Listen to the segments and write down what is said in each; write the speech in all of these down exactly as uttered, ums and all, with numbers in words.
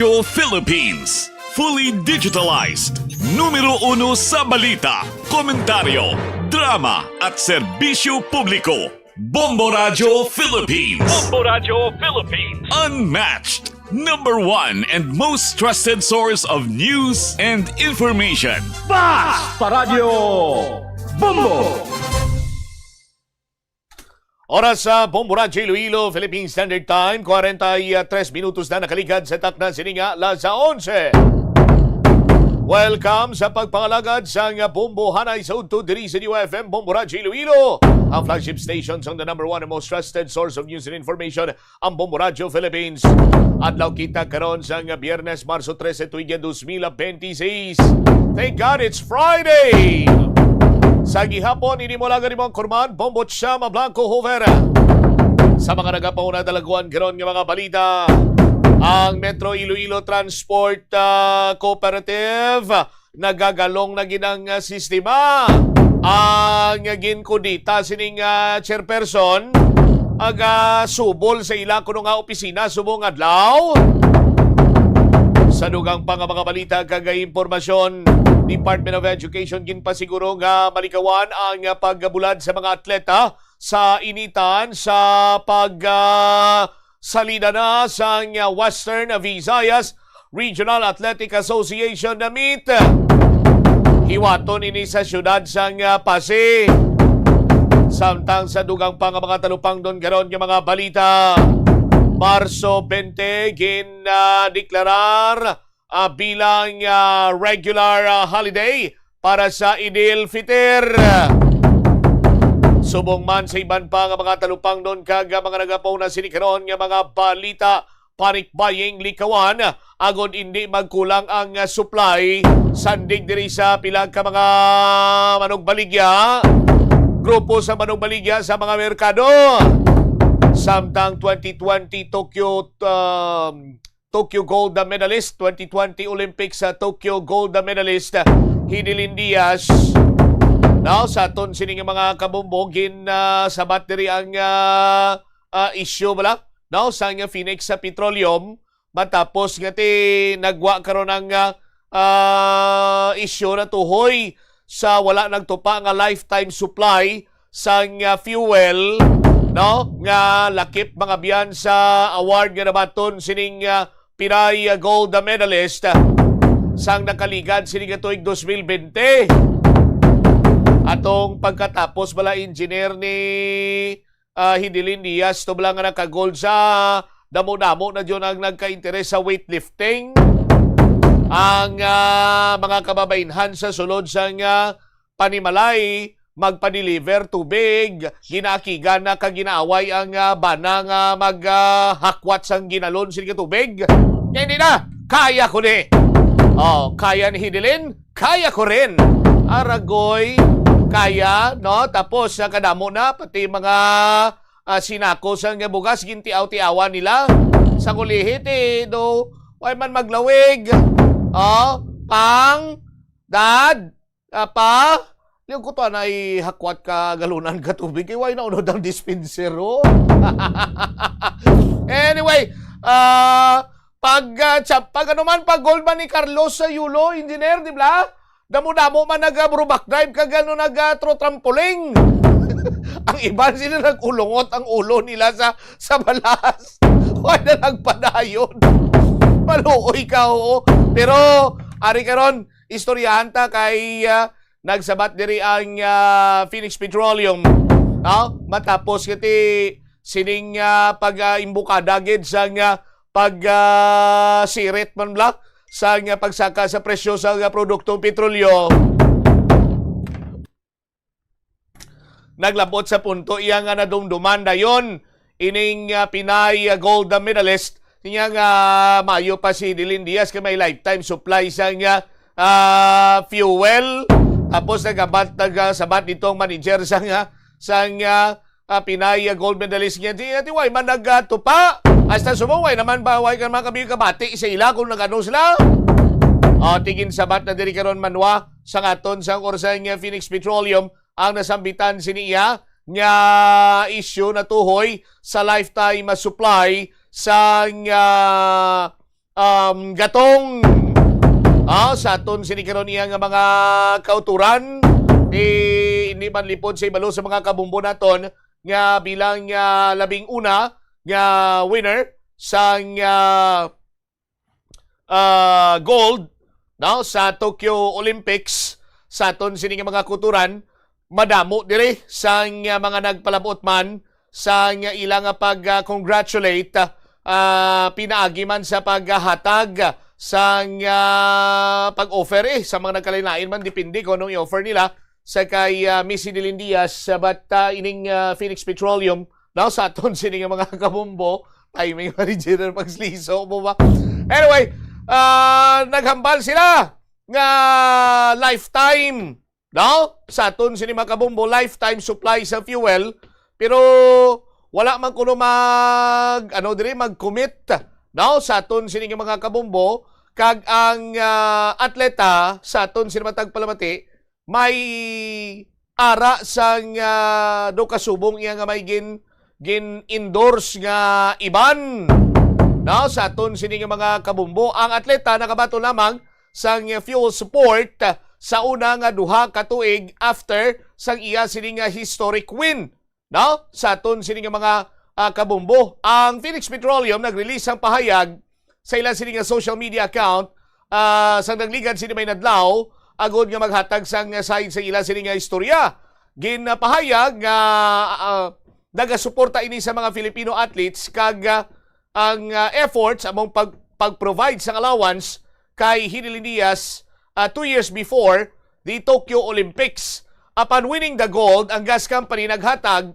Philippines. Fully digitalized. Numero uno sa balita, komentaryo, drama, at serbisyo publiko. Bombo Radyo Philippines. Bombo Radyo Philippines. Unmatched. Number one and most trusted source of news and information. Basta Radyo Bombo! Oras sa Bombo Radyo Iloilo, Philippine Standard Time, kwarenta y tres minutos na nakaligad sa takna sini nga alas onse. Welcome sa pagpangalagad sang Bombo Hanay sa udto diri sa D Y F M, Bombo Radyo Iloilo, ang flagship station sang the number one and most trusted source of news and information, ang Bombo Radyo Philippines. Adlaw kita karon sang Biyernes, Marso trese, tuig dos mil benti seis. Thank God it's Friday! Sa gihapon, ini mo lang mo ang kurman, Bombo Chama Blanco Hoover. Sa mga nagapauna dalaguan karon nga mga balita, ang Metro Iloilo Transport, ah, Cooperative, nagagalong na gid ang, ah, sistema. Ang ginkudita sining, ah, chairperson, aga subol sa ila kuno nga opisina subong adlaw. Sa dugang pa nga mga balita kag impormasyon, Department of Education ginpasiguro nga malikawan ang, ah, pagbulad sa mga atleta sa initan sa pag, ah, salida na sang Western Visayas Regional Athletic Association na meet. Hiwaton ini sa siyudad sang, ah, Passi. Samtang sa dugang pa nga mga talupangdon karon nga mga balita, Marso bente gin, ah, deklarar, ah, bilang, ah, regular, ah, holiday para sa Idil Fitr. Subong man sa iban pa nga mga talupangdon kag, ah, mga nagapauna sini karon nga mga balita, panic buying likawan agod indi magkulang ang, ah, supply, sandig diri sa pila ka mga manugbaligya, grupo sa manugbaligya sa mga merkado. Samtang twenty twenty Tokyo, um, Tokyo gold medalist, twenty twenty Olympics, ah, Tokyo gold medalist, ah, Hidilyn Diaz. Now, sa aton sini nga mga kabombo, gin, ah, sabat diri ang, ah, ah, issue bala, now, sa nga Phoenix sa Petroleum, matapos nga ti nagwa karon ang, ah, ah, issue na tuhoy sa wala nagtupa nga lifetime supply sang, ah, fuel, no, nga lakip mga biyan sa award nga nabaton sining, ah, Pinay, ah, gold medalist, ah, sang nakaligad sini nga tuig dos mil bente. Atong pagkatapos bala engineer ni, ah, Hidilyn Diaz, to bala nga naka-gold sa damo-damo na jud ang nagka-interes sa weightlifting. Ang, ah, mga kababainhan sa sulod sang, ah, panimalay, magpa-deliver tubig, ginaakigan na kag ginaaway ang, ah, bana nga mag, ah, hakwat sang ginalon sini nga tubig. Kaya hindi na, kaya ko ni. Oh, kaya ni Hidilyn, kaya ko rin. Aragoy, kaya, no? Tapos, ah, kadamo na, pati mga, ah, sinako sang bugas, gintiaw-tiawan nila. Sa kulihi, ti, do, way man maglawig. Oh, pang, dad, apa, liw ko to anay hakwat ka galunan ka tubig, kay way na unod ang dispenser, oh. Anyway, ah, pag, ah, tsa-, pag ano man, pag gold man ni Carlos sa Yulo, engineer, di ba? Damo-damo man nag-Brubak Drive kag ano, nag, ah, throw trampoline. Ang iban sila nag-ulungot ang ulo nila sa, sa balas. Wala nagpadayon. Maluoy ka, oo. Pero, ari karon, istoryahan ta kay, ah, nagsabat diri ang, ah, Phoenix Petroleum, no? Matapos kiti sining, ah, pag, ah, imbukada gid sa nga pag, ah, sirit man bala sa nga pagsaka sa presyo sa nga produktong petrolyo. Naglabot sa punto iya nga nadumduman dayon ining, ah, Pinay, ah, gold medalist niya nga maayo pa si Hidilyn Diaz kay may lifetime supply sa nga, ah, fuel. Tapos nagabat, nagasabat dito ang manager sa nga, sa nga, ah, Pinay, ah, gold medalist niya. Di, di, way man nagatupa. Hasta subong, way naman ba, way ka man kami kabati sa ila kung nagano sila. Oh, tigin sabat na diri karon manwa sa aton sa oras nga Phoenix Petroleum ang nasambitan sini iya nga issue na tuhoy sa lifetime supply sa nga, um, Gatong. Ah, sa aton sini karon iya nga mga kauturan, eh, hindi man lipod sa ibalo sa mga kabumbo naton nga bilang, ah, labing una nga winner sang, ah, ah, gold, no, sa Tokyo Olympics, sa aton sini nga mga kauturan, madamo diri sang, ah, mga nagpalabot man sang ila nga pag, ah, congratulate, ah, pinaagi man sa paghatag sang, ah, pag-offer, eh, sa mga nagkalain-lain man, depende kung anong i-offer nila sa kay, ah, Miss Hidilyn Diaz, ah, but, ah, ining, ah, Phoenix Petroleum, no, sa aton sini nga mga kabumbo, timing man ni General pagsliso mo ba? Anyway, ah, naghambal sila nga lifetime, no? Sa aton sini mga kabumbo, lifetime supply sa fuel, pero wala man kuno mag, ano diri, mag-commit, no? Sa aton sini nga mga kabumbo, kag ang, ah, atleta sa aton sini matag palamati, may ara sang, ah, do ka subong iya nga may gin-, gin-endorse nga iban. No, sa aton sini nga mga kabumbo, ang atleta nakabaton lamang sang fuel support sa una nga duha ka tuig after sang iya sini nga historic win. No, sa aton sini nga mga, ah, kabumbo, ang Phoenix Petroleum nag-release sang pahayag sa ila sini nga social media account, ah, sa nagligad sini may nadlaw, agod nga maghatag sang side sa ila sini nga istorya. Ginapahayag nga, ah, nagasuporta ini sa mga Filipino athletes kag, ah, ang, ah, efforts among pag-, pag-provide sang allowance kay Hidilyn Diaz, ah, two years before the Tokyo Olympics. Upon winning the gold, ang gas company naghatag,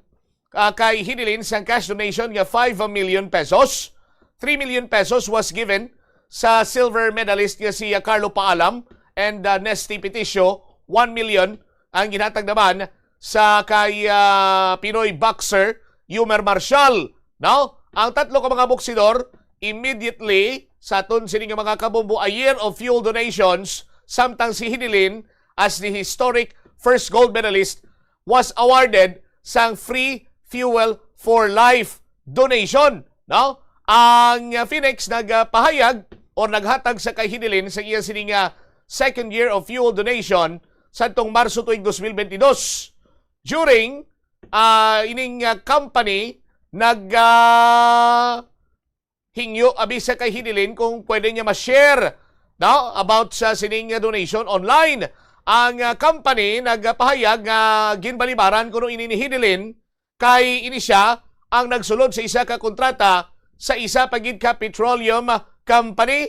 ah, kay Hidilyn sang cash donation nga five million pesos. Three million pesos was given sa silver medalist nga si, ah, Carlo Paalam and, ah, Nesty Peticio. One million ang ginhatag naman sa kay, ah, Pinoy boxer Yumer Marshall, no? Ang tatlo ka mga boksidor, immediately sa aton sini nga mga kabumbo, a year of fuel donations, samtang si Hidilyn, as the historic first gold medalist, was awarded sang free fuel for life donation, no? Ang, uh, Phoenix nagpahayag or naghatag sa kay Hidilyn sa iya sini nga second year of fuel donation sadtong Marso tuig dos mil bentidós. During, ah, ining, ah, company nag, ah, hingyo abi sa kay Hidilyn kung pwede niya ma-share, no, about sa sining, ah, donation online. Ang, ah, company nagpahayag nga ginbalibaran kuno ini ni Hidilyn kay ini sia ang nagsulod sa isa ka kontrata sa isa pa gid ka petroleum company.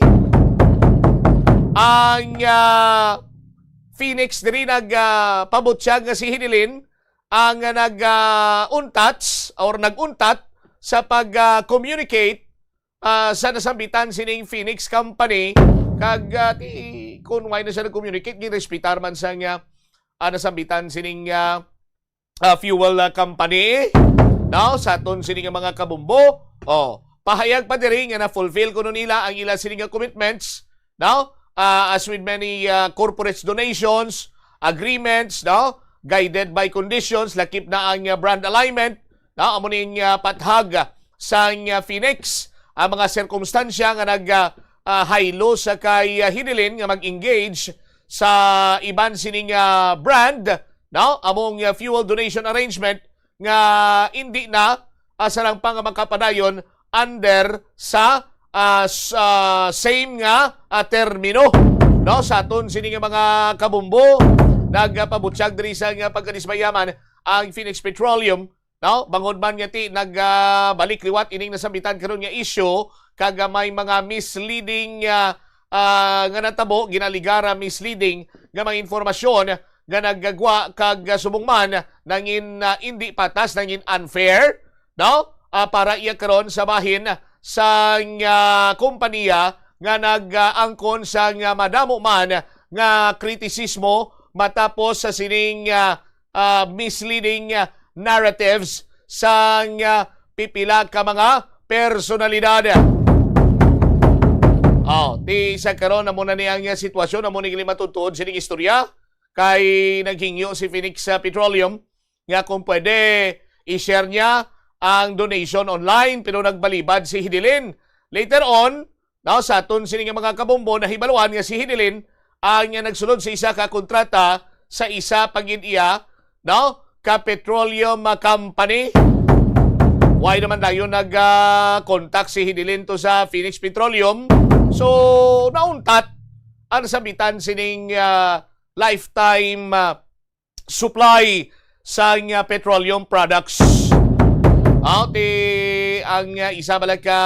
Ang, ah, Phoenix diri nag, ah, pabutyag nga si Hidilyn ang, ah, nag, ah, untats or nag-untat sa pag, ah, communicate, ah, sa nasambitan sining Phoenix company, kag, ah, ti, kung why na siya nag-communicate, ginrespetar man sa nga, ah, nasambitan sining, ah, ah, fuel, ah, company, no? Sa aton sini nga mga kabumbo, oh, pahayag pa diri nga na-fulfill kuno nila ang ila sini nga commitments, no? Ah, as with many, ah, corporate donations, agreements, no? Guided by conditions, lakip na ang, ah, brand alignment, no? Amo ning, ah, pathag, ah, sang, ah, Phoenix, ang mga sirkumstansya nga nag, ah, ah, haylo sa kay, ah, Hidilyn nga mag-engage sa iban sining, ah, brand, no? Among, ah, fuel donation arrangement nga indi na, ah, sarang pa nga makapadayon under sa, ah, s-, ah, same nga, ah, termino, no? Sa aton sini nga mga kabumbo, nagpabutyag diri sa nga pagkadismayaman ang Phoenix Petroleum, no? Bangod man nga ti nag, ah, balik liwat ining nasambitan karon nga issue, kag, ah, may mga misleading, ah, ah, nga natabo, ginaligara misleading nga mga informasyon nga nagagwa kag, ah, subong man nangin, ah, indi patas, nangin unfair, no? Ah, para iya karon sa bahin sang, ah, kompanya nga nag, ah, angkon sang, ah, madamo man nga kritisismo matapos sa sining, ah, ah, misleading, ah, narratives sang, ah, pipila ka mga personalidad. Oh, ti sa karon amo na ni ang, ah, sitwasyon, amo ni gali matutuod sining istorya kay naghingyo si Phoenix, ah, Petroleum nga kung pwede i-share niya ang donation online, pero nagbalibad si Hidilyn. Later on, No, sa aton sini nga mga kabombo, nahibaluan nga si Hidelin ang nagsulod sa isa ka kontrata sa isa pa gid iya, no, ka petroleum, ah, company. Why naman dayon nag, ah, contact si Hidelin to sa Phoenix Petroleum? So, nauntat ang sambitan sining, ah, lifetime, ah, supply sang, ah, petroleum products. Ah, ti ang, ah, isa bala ka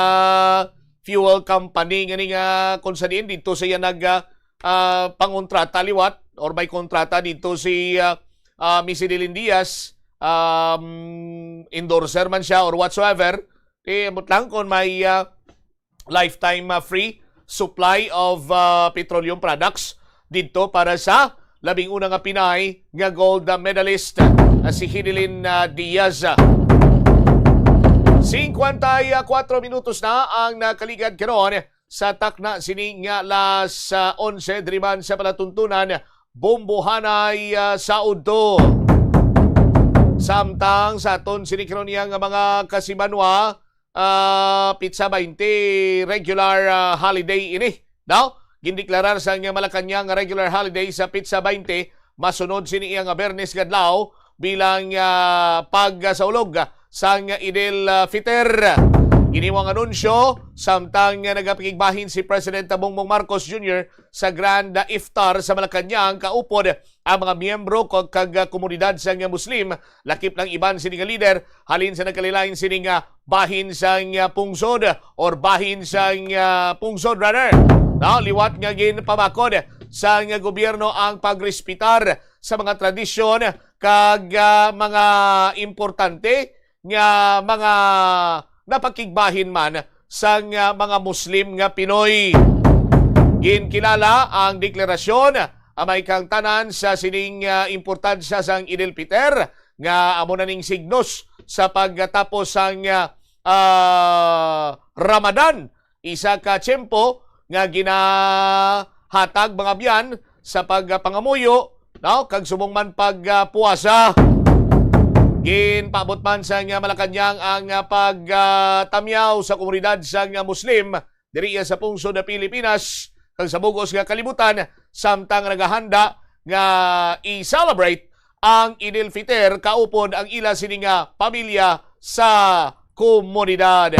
fuel company nga ni nga kung sa diin dito siya nag, ah, ah, pangontrata liwat or may kontrata dito si, ah, ah, Missy Delen Diaz, um, endorser man siya or whatsoever, eh, ambot lang kung may, ah, lifetime, ah, free supply of, ah, petroleum products didto para sa labing una nga Pinay nga gold, ah, medalist, ah, si Hidelin, ah, Diaz. Singkwenta y kuwatro minutos na ang nakaligad karon sa takna sini nga alas, ah, onse diri man sa palatuntunan, Bombohanay, ah, sa udto. Samtang sa aton sini karon niya nga mga kasimanwa, ah, Petsa twenty, regular, ah, holiday ini, no? Gindeklarar sang Malacañang nga regular holiday sa Petsa twenty, masunod sini iya nga Biyernes nga adlaw bilang, ah, pagsaulog sang Eid al-Fitr. Ini mo ang anunsyo samtang nga nagapakigbahin si President Bongbong Marcos Junior sa Grand Iftar sa Malacañang, kaupod ang mga miyembro kag, kag, ah, komunidad sang Muslim, lakip lang iban sini nga lider halin sa nagkalilain sini nga bahin sang, ah, pungsod or bahin sang, ah, pungsod, rather. No, liwat nga ginpabakod sang gobyerno ang pagrespetar sa mga tradisyon kag, ah, mga importante nga mga napakigbahin man sang, ah, mga Muslim nga Pinoy. Ginkilala ang deklarasyon, ah, may kaangtanan sa sining, ah, importansya sang Eid al-Fitr nga amo na ning signos sa pagtapos sang, ah, ah, Ramadan, isa ka tiyempo nga ginahatag mga abyan sa pagpangamuyo, no, kag subong man pagpuasa. Ginpaabot man sang Malacañang ang pagtamyaw sa komunidad sang Muslim diri sa pungsod sa Pilipinas kag sa bug-os nga kalibutan, samtang nagahanda nga i-celebrate ang Eid al-Fitr kaupod ang ila sini nga pamilya sa komunidad.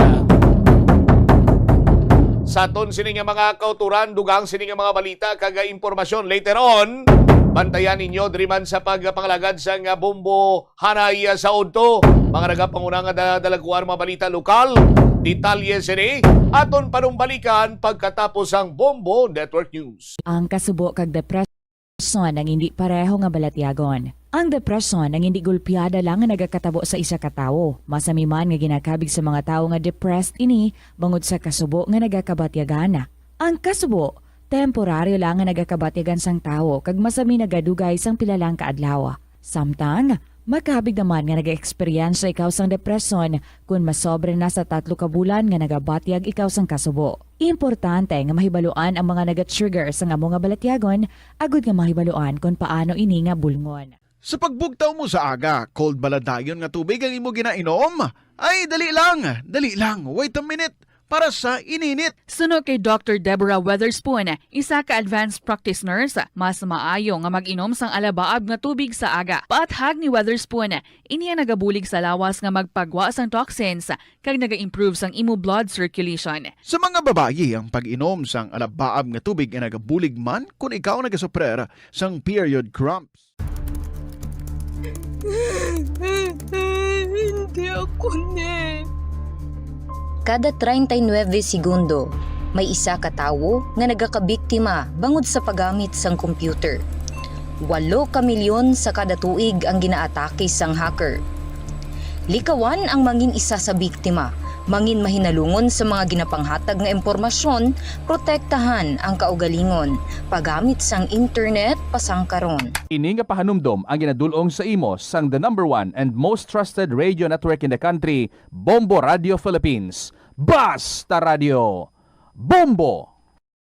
Sa aton sini nga mga kauturan, dugang sini nga mga balita kag impormasyon later on, bantayan ninyo diri man sa pagpangalagad sang Bombohanay sa udto. Mga nagapanguna nga da-, dalagkuan mga balita lokal, detalye sini aton panumbalikan pagkatapos sang Bombo Network News. Ang kasubo kag depresyon ang hindi pareho nga balatyagon. Ang depresyon ang hindi gulpiada lang nga nagakatabo sa isa ka tawo. Masami man nga ginakabig sa mga tawo nga depressed ini bangod sa kasubo nga nagakabatyagan. Ang kasubo, temporaryo lang nga nagakabatyagan sang tawo kag masami nagadugay sang pila lang ka adlaw. Samtang, makabig naman nga nag-eksperyensya ikaw sang depresyon kon masobra na sa tatlo ka bulan nga nagabatyag ikaw sang kasubo. Importante nga mahibaluan ang mga naga-trigger sang amo nga balatyagon agud nga mahibaluan kon paano ini nga bulngon. Sa pagbugtaw mo sa aga, cold bala dayon nga tubig ang imo ginainom? Ay, dali lang, dali lang, wait a minute, para sa ininit. Suno kay Doctor Deborah Weatherspoon, isa ka advanced practice nurse, mas maayo nga mag-inom sang alabaab nga tubig sa aga. Paathag ni Weatherspoon, ini ang nagabulig sa lawas nga magpagwa sang toxins kag naga-improve sang imo blood circulation. Sa mga babayi, ang pag-inom sang alabaab nga tubig ay nagabulig man kon ikaw nagasuprer sang period cramps. Hindi ako ni. Kada treinta y nueve segundo, may isa ka tawo nga nagakabiktima bangod sa paggamit sang computer. Walo ka milyon sa kada tuig ang ginaatake sang hacker. Likawan ang mangin isa sa biktima, mangin mahinalungon sa mga ginapanghatag nga impormasyon, protektahan ang kaugalingon, paggamit sang internet pasangkaron. Ini nga pahanumdom ang ginadul-ong sa imo sang the number one and most trusted radio network in the country, Bombo Radio Philippines. Basta Radio! Bombo!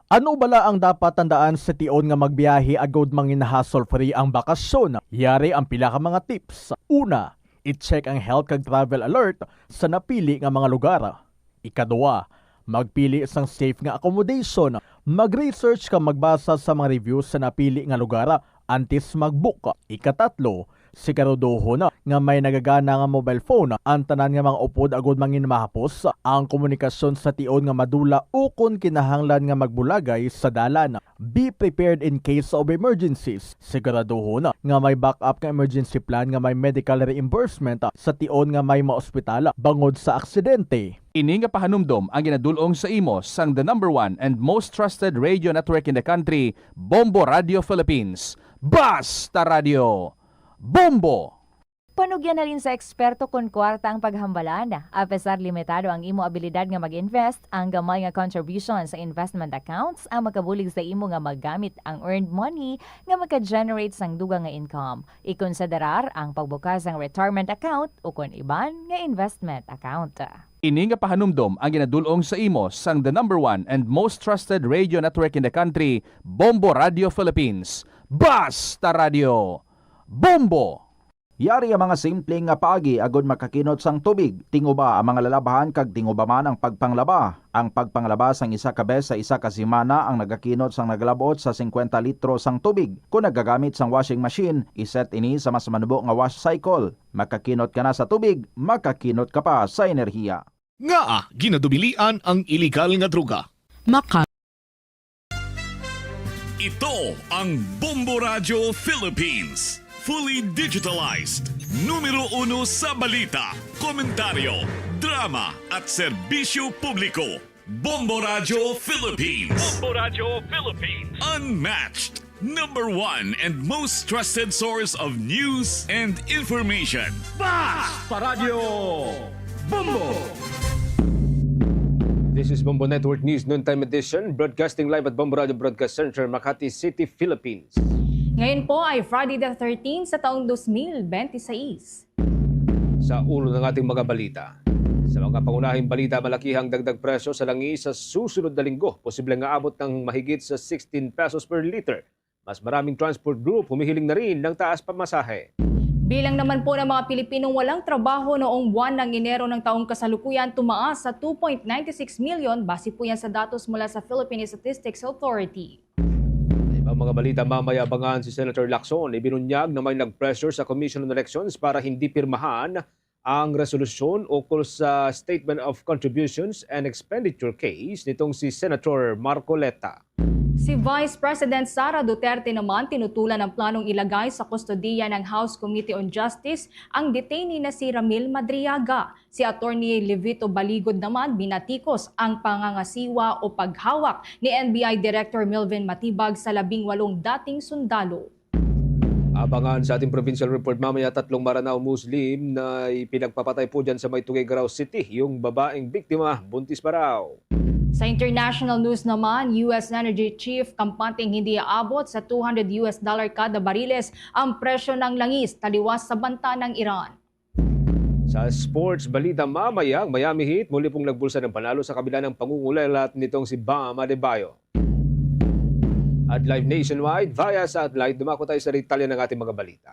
Ano bala ang dapat tandaan sa tion nga magbiyahe agud mangin-hassle-free ang bakasyon? Yari ang pila ka mga tips. Una, i-check ang health kag travel alert sa napili nga mga lugar. Ikaduha, Magpili sang safe nga accommodation. Mag-research kag magbasa sa mga reviews sa napili nga lugar antes mag-book. Ikatatlo, siguraduhon nga may nagagana nga mobile phone ang tanan nga mga upod agud mangin mahapos ang komunikasyon sa tion nga madula ukon kinahanglan nga magbulagay sa dalan. Be prepared in case of emergencies. Siguraduhon nga may backup nga emergency plan nga may medical reimbursement sa tion nga may maospital bangod sa aksidente. Ini nga pahanumdom ang ginadul-ong sa imo sang the number one and most trusted radio network in the country, Bombo Radio Philippines. Basta Radio, Bombo! Panugyan halin sa eksperto kon kwarta ang paghambalan. Apesar limitado ang imo abilidad nga mag-invest, ang gamay nga contribution sa investment accounts ang makabulig sa imo nga magamit ang earned money nga maka-generate sang dugang nga income. Ikonsiderar ang pagbukas sang retirement account ukon iban nga investment account. Ini nga pahanumdom ang ginadul-ong sa imo sang the number one and most trusted radio network in the country, Bombo Radio Philippines. Basta Radio, Bombo! Yari ang mga simple nga paagi agud makakinot sang tubig. Tinguba ang mga lalabhan kag tinguba man ang pagpanglaba. Ang pagpanglaba sang isa ka bes sa isa ka semana ang nagakinot sang nagalab-ot sa singkwenta litro sang tubig. Kon nagagamit sang washing machine, iset ini sa mas manubo nga wash cycle. Makakinot ka na sa tubig, makakinot ka pa sa enerhiya. Ngaa ginadubilian ang iligal nga droga? Maka- Ito ang Bombo Radyo Philippines. Fully digitalized. Numero uno sa balita, komentaryo, drama at serbisyo publiko. Bombo Radyo Philippines. Bombo Radyo Philippines. Unmatched. Number one and most trusted source of news and information. Basta Radyo Bombo! This is Bombo Network News Noontime Edition, broadcasting live at Bombo Radio Broadcast Center, Makati City, Philippines. Ngayon po ay Friday the thirteenth sa taong dos mil bente seis. Sa ulo ng ating mga balita. Sa mga pangunahing balita, malakihang dagdag presyo sa langis sa susunod na linggo. Posible nga abot ng mahigit sa sixteen pesos per liter. Mas maraming transport group humihiling na rin ng taas pamasahe. Bilang naman po ng mga Pilipinong walang trabaho noong buwan ng Enero ng taong kasalukuyan, tumaas sa two point nine six million, base po yan sa datos mula sa Philippine Statistics Authority. Sa ibang mga balita, mamaya abangan si Senator Lacson. Ibinunyag na may nag-pressure sa Commission on Elections para hindi pirmahan ang resolusyon ukol sa Statement of Contributions and Expenditure case nitong si Senator Marcoleta. Si Vice President Sara Duterte naman tinutulan ang planong ilagay sa kustodiya ng House Committee on Justice ang detainee na si Ramil Madriaga. Si Attorney Levito Baligod naman binatikos ang pangangasiwa o paghawak ni N B I Director Melvin Matibag sa labing walong dating sundalo. Abangan sa ating provincial report mamaya, tatlong Maranao Muslim na ipinagpapatay po dyan sa may Tuguegarao City. Yung babaeng biktima, buntis pa raw. Sa international news naman, U S Energy Chief kampanteng hindi aabot sa two hundred U S dollar kada bariles ang presyo ng langis taliwas sa banta ng Iran. Sa sports balita mamaya, ang Miami Heat muli pong nagbulsa ng panalo sa kabila ng pangungulelat nitong si Bam Adebayo. At live nationwide via satellite, dumako tayo sa detalye ng ating mga balita.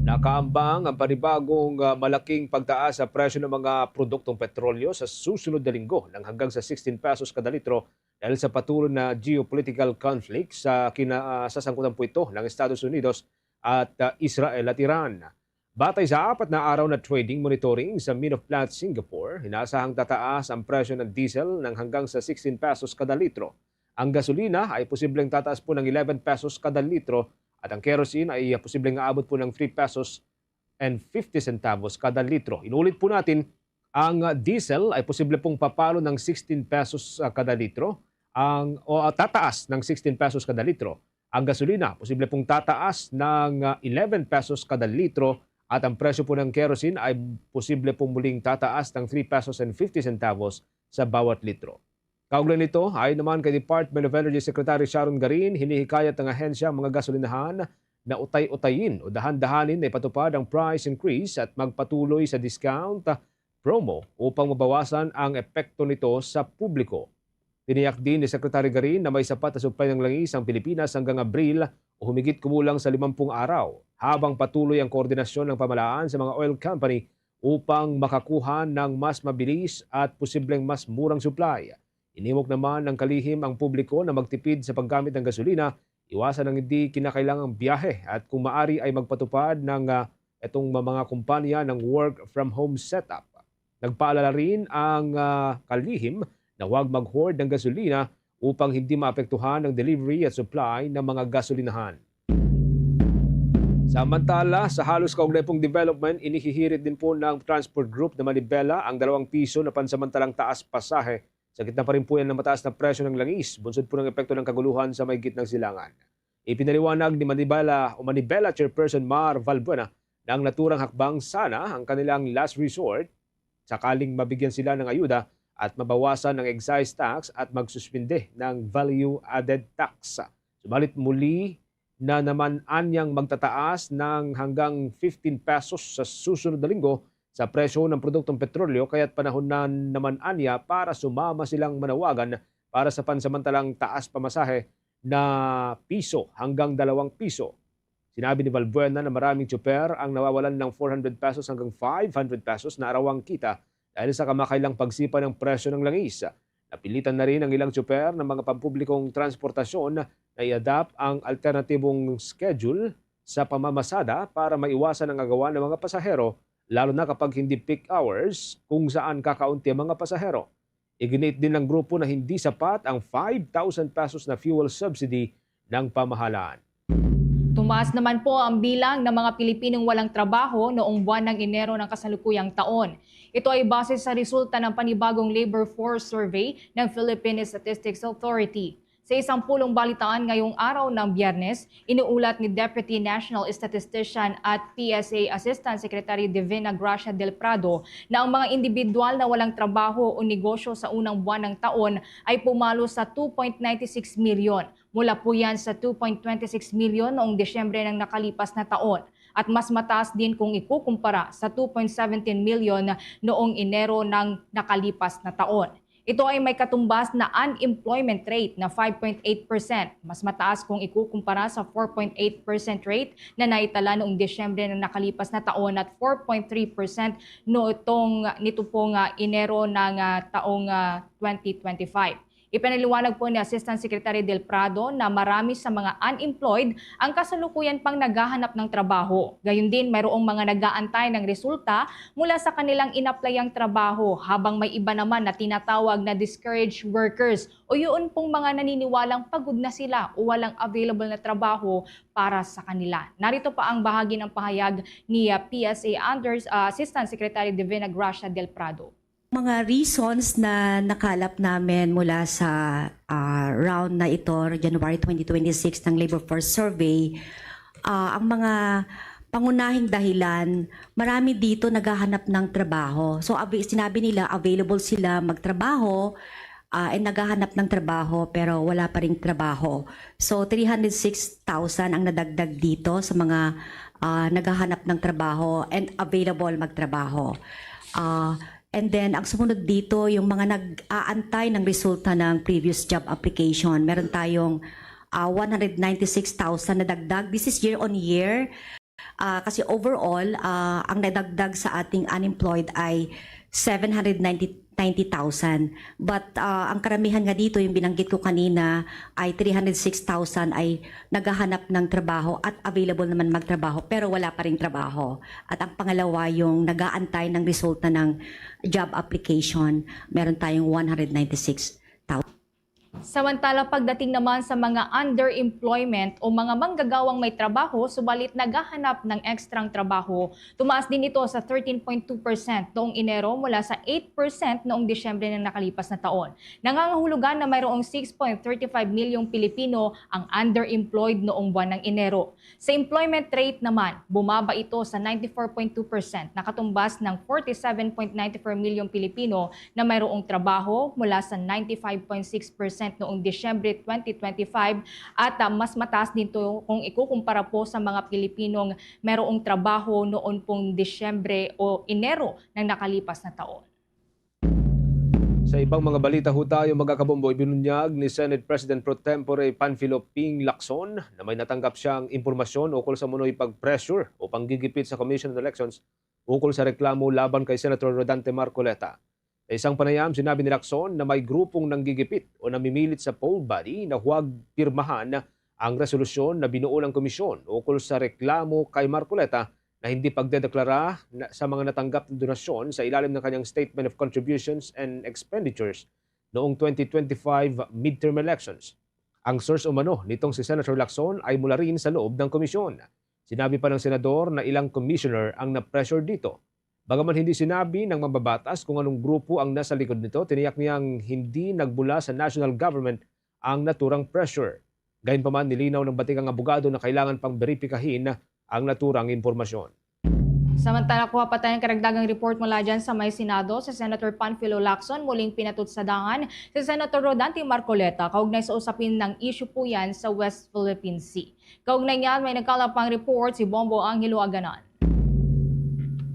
Nakaambang ang panibagong, ah, malaking pagtaas sa presyo ng mga produktong petrolyo sa susunod na linggo ng hanggang sa sixteen pesos kada litro dahil sa patuloy na geopolitical conflict sa kina-, ah, sasangkutan po ito ng Estados Unidos at, ah, Israel at Iran. Batay sa apat na araw na trading monitoring sa Min of Plants Singapore, inaasahang tataas ang presyo ng diesel ng hanggang sa sixteen pesos kada litro. Ang gasolina ay posibleng tataas po ng eleven pesos kada litro at ang kerosene ay posibleng aabot po ng three pesos and fifty centavos kada litro. Inulit po natin, ang, ah, diesel ay posible pong papalo ng sixteen pesos, ah, kada litro, ang, o, ah, tataas ng sixteen pesos kada litro. Ang gasolina, posible pong tataas ng, ah, eleven pesos kada litro at ang presyo po ng kerosene ay posible pong muling tataas ng three pesos and fifty centavos sa bawat litro. Kaugnay nito, ayon naman kay Department of Energy Secretary Sharon Garin, hinihikayat ng ahensya ang mga gasolinahan na utay-utayin o dahan-dahanin na ipatupad ang price increase at magpatuloy sa discount promo upang mabawasan ang epekto nito sa publiko. Tiniyak din ni Secretary Garin na may sapat na supply ng langis ang Pilipinas hanggang Abril o humigit kumulang sa limampung araw, habang patuloy ang koordinasyon ng pamahalaan sa mga oil company upang makakuha ng mas mabilis at posibleng mas murang supply. Hinimok naman ng kalihim ang publiko na magtipid sa paggamit ng gasolina, iwasan ang hindi kinakailangang biyahe at kung maari ay magpatupad ng, ah, itong ma-, mga kumpanya ng work from home setup. Nagpaalala rin ang, ah, kalihim na huwag mag-hoard ng gasolina upang hindi maapektuhan ang delivery at supply ng mga gasolinahan. Samantala, sa halos kaugnay pong development, inihihirit din po ng transport group na manibela ang dalawang piso na pansamantalang taas pasahe. Sa gitna pa rin po yan ng mataas na presyo ng langis, bunsod po ng epekto ng kaguluhan sa may gitnang silangan. Ipinaliwanag ni Manibela o Manibela Chairperson Mar Valbuena na ang naturang hakbang sana ang kanilang last resort sakaling mabigyan sila ng ayuda at mabawasan ang excise tax at magsuspinde ng value-added tax. Subalit muli na naman anyang magtataas ng hanggang fifteen pesos sa susunod na linggo sa presyo ng produktong petrolyo, kaya't panahon na naman anya para sumama silang manawagan para sa pansamantalang taas pamasahe na piso hanggang dalawang piso. Sinabi ni Valbuena na maraming tsuper ang nawawalan ng four hundred pesos hanggang five hundred pesos na arawang kita dahil sa kamakailang pagsipa ng presyo ng langis. Napilitan na rin ang ilang tsuper ng mga pampublikong transportasyon na i-adapt ang alternatibong schedule sa pamamasada para maiwasan ang agawan ng mga pasahero, lalo na kapag hindi peak hours kung saan kakaunti ang mga pasahero. Iginit din ng grupo na hindi sapat ang five thousand pesos na fuel subsidy ng pamahalaan. Tumaas naman po ang bilang ng mga Pilipinong walang trabaho noong buwan ng Enero ng kasalukuyang taon. Ito ay base sa resulta ng panibagong labor force survey ng Philippine Statistics Authority. Sa isang pulong balitaan ngayong araw ng Biyernes, iniulat ni Deputy National Statistician at P S A Assistant Secretary Divina Gracia Del Prado na ang mga individual na walang trabaho o negosyo sa unang buwan ng taon ay pumalo sa two point nine six milyon. Mula po yan sa two point twenty six milyon noong Disyembre ng nakalipas na taon at mas mataas din kung ikukumpara sa two point seventeen milyon noong Enero ng nakalipas na taon. Ito ay may katumbas na unemployment rate na five point eight percent, mas mataas kung ikukumpara sa four point eight percent rate na naitala noong Disyembre ng nakalipas na taon at four point three percent noong nito pong, ah, Enero ng, ah, taong, ah, twenty twenty-five. Ipinaliwanag po ni Assistant Secretary Del Prado na marami sa mga unemployed ang kasalukuyan pang naghahanap ng trabaho. Gayundin, mayroong mga nag-aantay ng resulta mula sa kanilang inaplayang trabaho, habang may iba naman na tinatawag na discouraged workers o yun pong mga naniniwalang pagod na sila o walang available na trabaho para sa kanila. Narito pa ang bahagi ng pahayag ni, ah, P S A Anders, ah, Assistant Secretary Divina Gracia Del Prado. Mga reasons na nakalap namin mula sa, ah, round na ito, January twenty twenty-six, ng Labor Force Survey, ah, ang mga pangunahing dahilan, marami dito naghahanap ng trabaho. So, abi-, sinabi nila available sila magtrabaho, ah, and naghahanap ng trabaho pero wala pa ring trabaho. So, three hundred six thousand ang nadagdag dito sa mga, ah, naghahanap ng trabaho and available magtrabaho. Ah, and then, ang sumunod dito, yung mga nag-aantay ng resulta ng previous job application. Meron tayong, ah, one hundred ninety-six thousand na dagdag. This is year on year. Ah, kasi overall, ah, ang nadagdag sa ating unemployed ay seven hundred ninety, ninety thousand. But, ah, ang karamihan nga dito, yung binanggit ko kanina, ay three hundred six thousand ay naghahanap ng trabaho at available naman magtrabaho pero wala pa ring trabaho. At ang pangalawa, yung nag-aantay ng resulta ng job application, meron tayong one hundred ninety-six thousand. Samantala, pagdating naman sa mga underemployment o mga manggagawang may trabaho subalit naghahanap ng ekstrang trabaho, tumaas din ito sa thirteen point two percent noong Enero mula sa eight percent noong Disyembre ng nakalipas na taon. Nangangahulugan na mayroong six point thirty five milyong Pilipino ang underemployed noong buwan ng Enero. Sa employment rate naman, bumaba ito sa ninety-four point two percent, nakatumbas ng forty-seven point ninety-four milyong Pilipino na mayroong trabaho mula sa ninety-five point six percent noong Disyembre twenty twenty-five at, ah, mas mataas din ito kung ikukumpara po sa mga Pilipinong mayroong trabaho noon pong Disyembre o Enero ng nakalipas na taon. Sa ibang mga balita ho tayo, mga kabombo, ibinunyag ni Senate President Pro Tempore Panfilo Ping Lacson na may natanggap siyang impormasyon ukol sa umunoy pag-pressure o panggigipit sa Commission on Elections ukol sa reklamo laban kay Senator Rodante Marcoleta. Sa isang panayam, sinabi ni Lacson na may grupong nanggigipit o namimilit sa poll body na huwag pirmahan ang resolusyon na binuo ng komisyon ukol sa reklamo kay Marcoleta na hindi pagdedeklara na, sa mga natanggap na donasyon sa ilalim ng kanyang Statement of Contributions and Expenditures noong twenty twenty-five midterm elections. Ang source umano nitong si Senator Lacson ay mula rin sa loob ng komisyon. Sinabi pa ng senador na ilang commissioner ang na-pressure dito. Bagaman hindi sinabi ng mambabatas kung anong grupo ang nasa likod nito, tiniyak niyang hindi nagbula sa national government ang naturang pressure. Gayunpaman, nilinaw ng batikang abogado na kailangan pang beripikahin ang naturang impormasyon. Samantala, kuha pa tayo ng karagdagang report mula dyan sa may Senado. Si Senator Panfilo Lacson muling pinatutsadahan si Senator Rodante Marcoleta kaugnay sa usapin ng issue po yan sa West Philippine Sea. Kaugnay niyan, may nagkalap pang report si Bombo Angelo Aganan.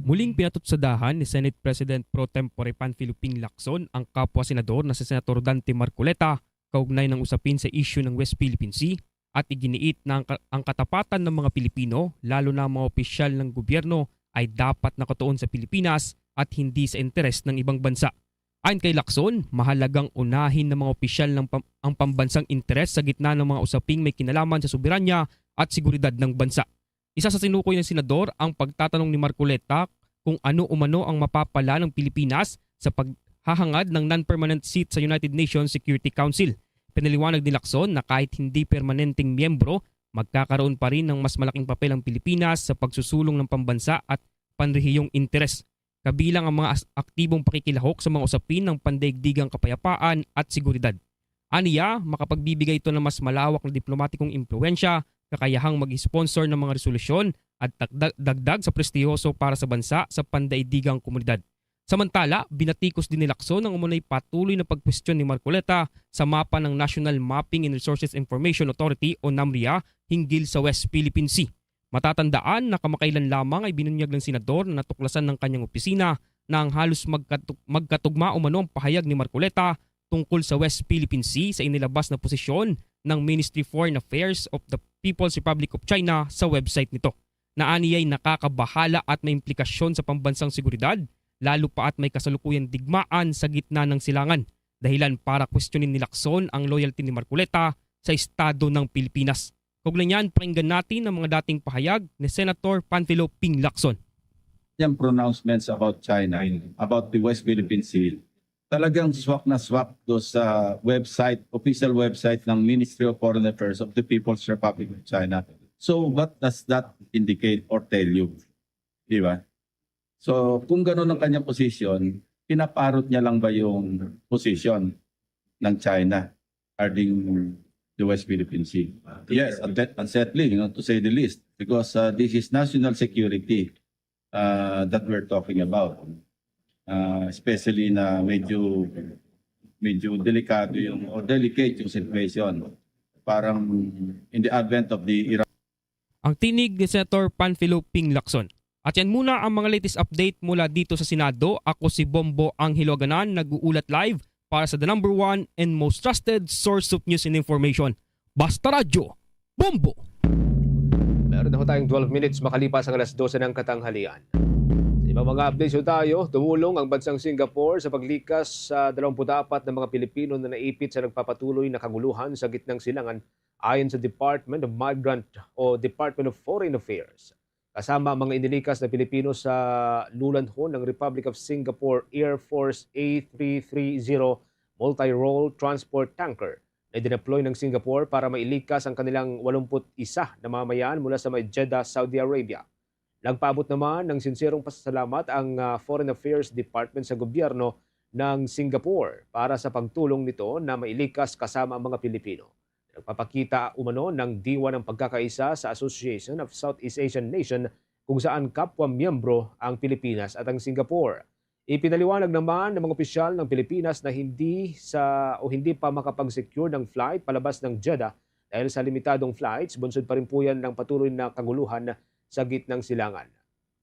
Muling pinatutsadahan ni Senate President Pro Tempore Panfilo Ping Lacson ang kapwa senador na si Senator Dante Marcoleta kaugnay ng usapin sa isyu ng West Philippine Sea at iginiit na ang, ka- ang katapatan ng mga Pilipino, lalo na ang mga opisyal ng gobyerno, ay dapat nakatuon sa Pilipinas at hindi sa interes ng ibang bansa. Ayon kay Lacson, mahalagang unahin ng mga opisyal ng pam- ang pambansang interes sa gitna ng mga usaping may kinalaman sa soberanya at seguridad ng bansa. Isa sa sinukoy ng senador ang pagtatanong ni Marcoleta kung ano umano ang mapapala ng Pilipinas sa paghahangad ng non-permanent seat sa United Nations Security Council. Pinaliwanag ni Lacson na kahit hindi permanenteng miyembro, magkakaroon pa rin ng mas malaking papel ang Pilipinas sa pagsusulong ng pambansa at panrehiyong interes, kabilang ang mga as- aktibong pakikilahok sa mga usapin ng pandaigdigang kapayapaan at seguridad. Aniya, makapagbibigay ito ng mas malawak na diplomatikong impluwensya, kakayahang mag-sponsor ng mga resolusyon at tagda- dagdag sa prestiyoso para sa bansa sa pandaigdigang komunidad. Samantala, binatikos din ni Lacson ang umunay patuloy na pagkwestiyon ni Marcoleta sa mapa ng National Mapping and Resources Information Authority o NAMRIA hinggil sa West Philippine Sea. Matatandaan na kamakailan lamang ay binunyag ng senador na natuklasan ng kanyang opisina na ang halos magkatu- magkatugma umano ang pahayag ni Marcoleta tungkol sa West Philippine Sea sa inilabas na posisyon ng Ministry of Foreign Affairs of the People's Republic of China sa website nito. Naaniyay nakakabahala at may implikasyon sa pambansang seguridad, lalo pa at may kasalukuyang digmaan sa gitna ng silangan, dahilan para kwestiyonin ni Lacson ang loyalty ni Marcoleta sa Estado ng Pilipinas. Kaugnay niyan, pakinggan natin ang mga dating pahayag ni Senator Panfilo Ping Lacson. Yung pronouncements about China, about the West Philippine Sea, talagang swak na swak do sa website, official website ng Ministry of Foreign Affairs of the People's Republic of China. So what does that indicate or tell you? Di ba? So kung ganun ang kanyang position, pinaparot niya lang ba yung position ng China regarding the West Philippine Sea? Yes, unset- unsettling, you know, to say the least, because uh, this is national security uh, that we're talking about. Uh, especially na medyo medyo delikado yung or delicate yung situation. Parang in the advent of the Iran Ang tinig ni Senator Panfilo Ping Lacson. At yan muna ang mga latest update mula dito sa Senado. Ako si Bombo Angelo Aganan, nag-uulat live para sa the number one and most trusted source of news and information. Basta Radyo, Bombo! Meron na ho tayong twelve minutes makalipas ang alas dose ng katanghalian. Sa ibang mga updates ho tayo, tumulong ang bansang Singapore sa paglikas sa dalawampu't apat na mga Pilipino na naipit sa nagpapatuloy na kaguluhan sa gitnang silangan, ayon sa Department of Migrant o Department of Foreign Affairs. Kasama ang mga inilikas na Pilipino sa lulanhon ng Republic of Singapore Air Force A three three zero multi-role transport tanker na dineploy ng Singapore para mailikas ang kanilang walumpu't isa na mamamayan mula sa may Jeddah, Saudi Arabia. Nagpaabot naman ng sinserong pasasalamat ang ah, Foreign Affairs Department sa gobyerno ng Singapore para sa pagtulong nito na mailikas kasama ang mga Pilipino. Nagpapakita umano ng diwa ng pagkakaisa sa Association of Southeast Asian Nation kung saan kapwa miyembro ang Pilipinas at ang Singapore. Ipinaliwanag naman ng mga opisyal ng Pilipinas na hindi sa o hindi pa makapag-secure ng flight palabas ng Jeddah dahil sa limitadong flights, bunsod pa rin po yan ng patuloy na kaguluhan sa gitnang silangan.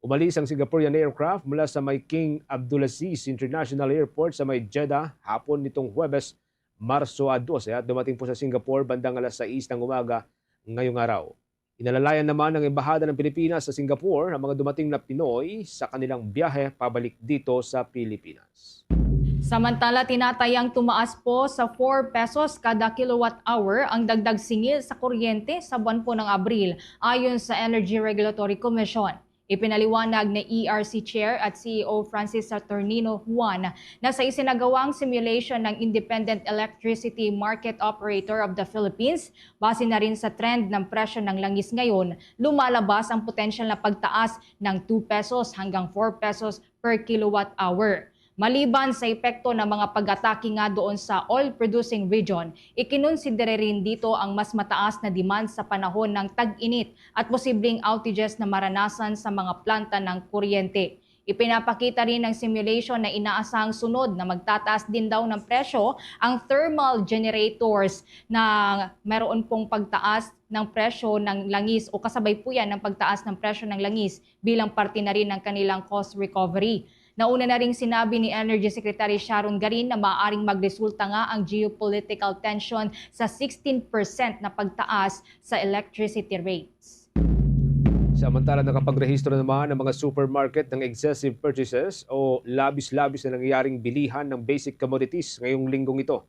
Umalis ang Singaporean aircraft mula sa may King Abdulaziz International Airport sa may Jeddah hapon nitong Huwebes, Marso a dose, at dumating po sa Singapore bandang alas sais ng umaga ngayong araw. Inalalayan naman ng Embahada ng Pilipinas sa Singapore ang mga dumating na Pinoy sa kanilang biyahe pabalik dito sa Pilipinas. Samantala, tinatayang tumaas po sa four pesos kada kilowatt hour ang dagdag singil sa kuryente sa buwan po ng Abril, ayon sa Energy Regulatory Commission. Ipinaliwanag ni E R C Chair at C E O Francis Saturnino Juan na sa isinagawang simulation ng Independent Electricity Market Operator of the Philippines, base na rin sa trend ng presyo ng langis ngayon, lumalabas ang potensyal na pagtaas ng two pesos hanggang four pesos per kilowatt hour. Maliban sa epekto ng mga pag-atake nga doon sa oil-producing region, ikinonsidera rin dito ang mas mataas na demand sa panahon ng tag-init at posibleng outages na maranasan sa mga planta ng kuryente. Ipinapakita rin ng simulation na inaasahang sunod na magtataas din daw ng presyo ang thermal generators na meron pong pagtaas ng presyo ng langis o kasabay po yan ng pagtaas ng presyo ng langis bilang parte na rin ng kanilang cost recovery. Nauna na ring sinabi ni Energy Secretary Sharon Garin na maaaring magresulta nga ang geopolitical tension sa sixteen percent na pagtaas sa electricity rates. Samantala, nakapagrehistro naman ang mga supermarket ng excessive purchases o labis-labis na nangyayaring bilihan ng basic commodities ngayong linggong ito.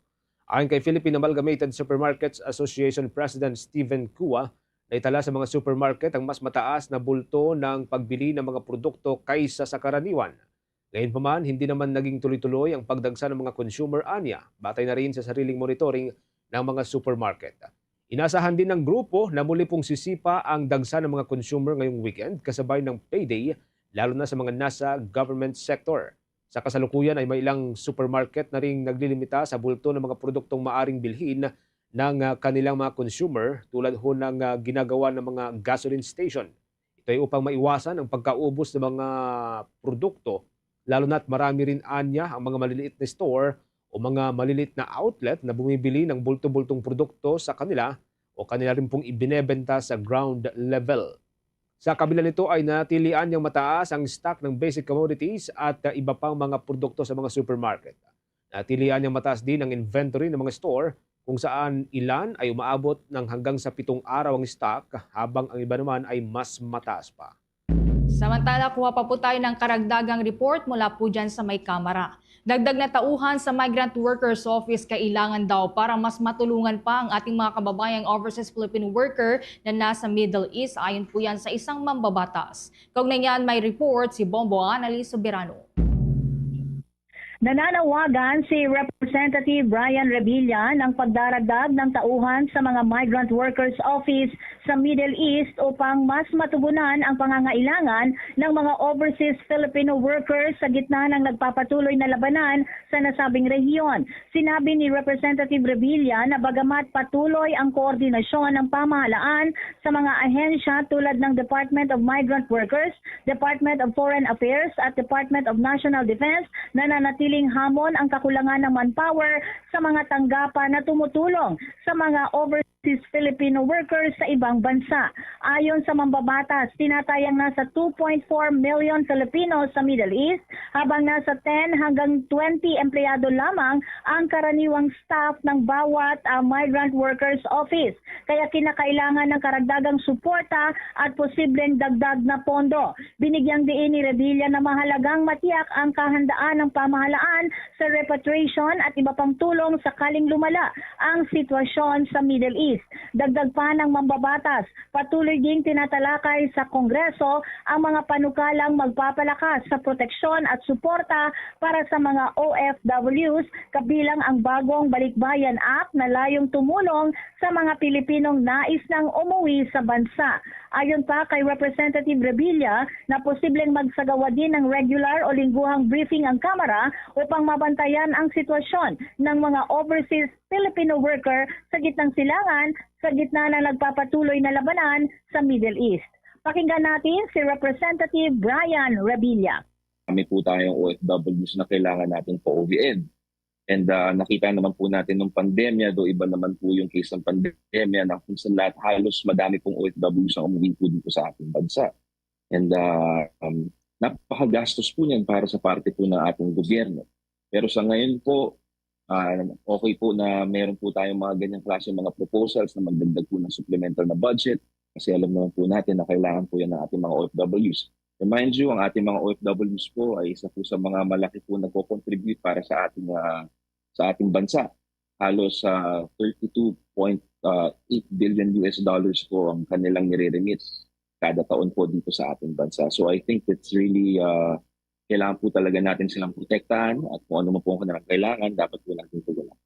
Ayon kay Philippine Amalgamated Supermarkets Association President Steven Cua, naitala sa mga supermarket ang mas mataas na bulto ng pagbili ng mga produkto kaysa sa karaniwan. Gayunpaman, hindi naman naging tuloy-tuloy ang pagdagsa ng mga consumer ania, batay na rin sa sariling monitoring ng mga supermarket. Inasahan din ng grupo na muli pong sisipa ang dagsa ng mga consumer ngayong weekend kasabay ng payday, lalo na sa mga nasa government sector. Sa kasalukuyan ay may ilang supermarket na ring naglilimita sa bulto ng mga produktong maaring bilhin ng ah, kanilang mga consumer, tulad ho ng ah, ginagawa ng mga gasoline station. Ito ay upang maiwasan ang pagkaubos ng mga produkto, lalo na't marami rin anya ang mga maliliit na store o mga maliliit na outlet na bumibili ng bulto-bultong produkto sa kanila o kanila rin pong ibinebenta sa ground level. Sa kabila nito ay nanatilian niyang mataas ang stock ng basic commodities at uh, iba pang mga produkto sa mga supermarket. Nanatilian niyang mataas din ang inventory ng mga store, kung saan ilan ay umaabot ng hanggang sa pitong araw ang stock, habang ang iba naman ay mas mataas pa. Samantala, kuha pa po tayo ng karagdagang report mula po dyan sa may Kamara. Dagdag na tauhan sa Migrant Workers Office kailangan daw para mas matulungan pa ang ating mga kababayang overseas Filipino worker na nasa Middle East, ayon po yan sa isang mambabatas. Kaugnay niyan, may report si Bombo Annalise Soberano. Nananawagan si Representative Brian Revilla ng pagdaragdag ng tauhan sa mga Migrant Workers Office sa Middle East upang mas matugunan ang pangangailangan ng mga overseas Filipino workers sa gitna ng nagpapatuloy na labanan sa nasabing rehiyon. Sinabi ni Representative Revilla na bagamat patuloy ang koordinasyon ng pamahalaan sa mga ahensya tulad ng Department of Migrant Workers, Department of Foreign Affairs at Department of National Defense, nananatiling hamon ang kakulangan ng manpower sa mga tanggapan na tumutulong sa mga overseas Filipino workers sa ibang bansa. Ayon sa mambabatas, tinatayang nasa two point four million Filipinos sa Middle East, habang nasa ten hanggang twenty empleyado lamang ang karaniwang staff ng bawat uh, Migrant Workers Office. Kaya kinakailangan ng karagdagang suporta at posibleng dagdag na pondo. Binigyang diin ni Revilla na mahalagang matiyak ang kahandaan ng pamahalaan sa repatriation at iba pang tulong sakaling lumala ang sitwasyon sa Middle East. Dagdag pa ng mambabatas, patuloy ding tinatalakay sa Kongreso ang mga panukalang magpapalakas sa proteksyon at suporta para sa mga O F Ws, kabilang ang bagong Balikbayan Act na layong tumulong sa mga Pilipinong nais nang umuwi sa bansa. Ayon pa kay Representative Revilla na posibleng magsagawa din ng regular o lingguhang briefing ang Kamara upang mabantayan ang sitwasyon ng mga overseas Filipino worker sa gitnang silangan sa gitna ng nagpapatuloy na labanan sa Middle East. Pakinggan natin si Representative Brian Revilla. Kami po tayong O F Ws na kailangan natin pauwiin. And uh, nakita naman po natin ng pandemya, do iba naman po yung case ng pandemya na kung sa lahat halos madami pong O F Ws ang umuwi po dito sa ating bansa. And uh, um, napakagastos po niyan para sa parte po ng ating gobyerno. Pero sa ngayon po, uh, okay po na meron po tayong mga ganyang klase mga proposals na magdagdag po ng supplemental na budget kasi alam naman po natin na kailangan po yan ng ating mga O F Ws. Remind you, ang ating mga O F Ws po ay isa po sa mga malaki po nagko-contribute para sa ating, ah, sa ating bansa. Halos, ah, thirty-two point eight billion U S dollars po ang kanilang nire-remit kada taon po dito sa ating bansa. So I think it's really, ah, kailangan po talaga natin silang protektahan at kung ano man po ang kanilang kailangan, dapat po natin tulungan.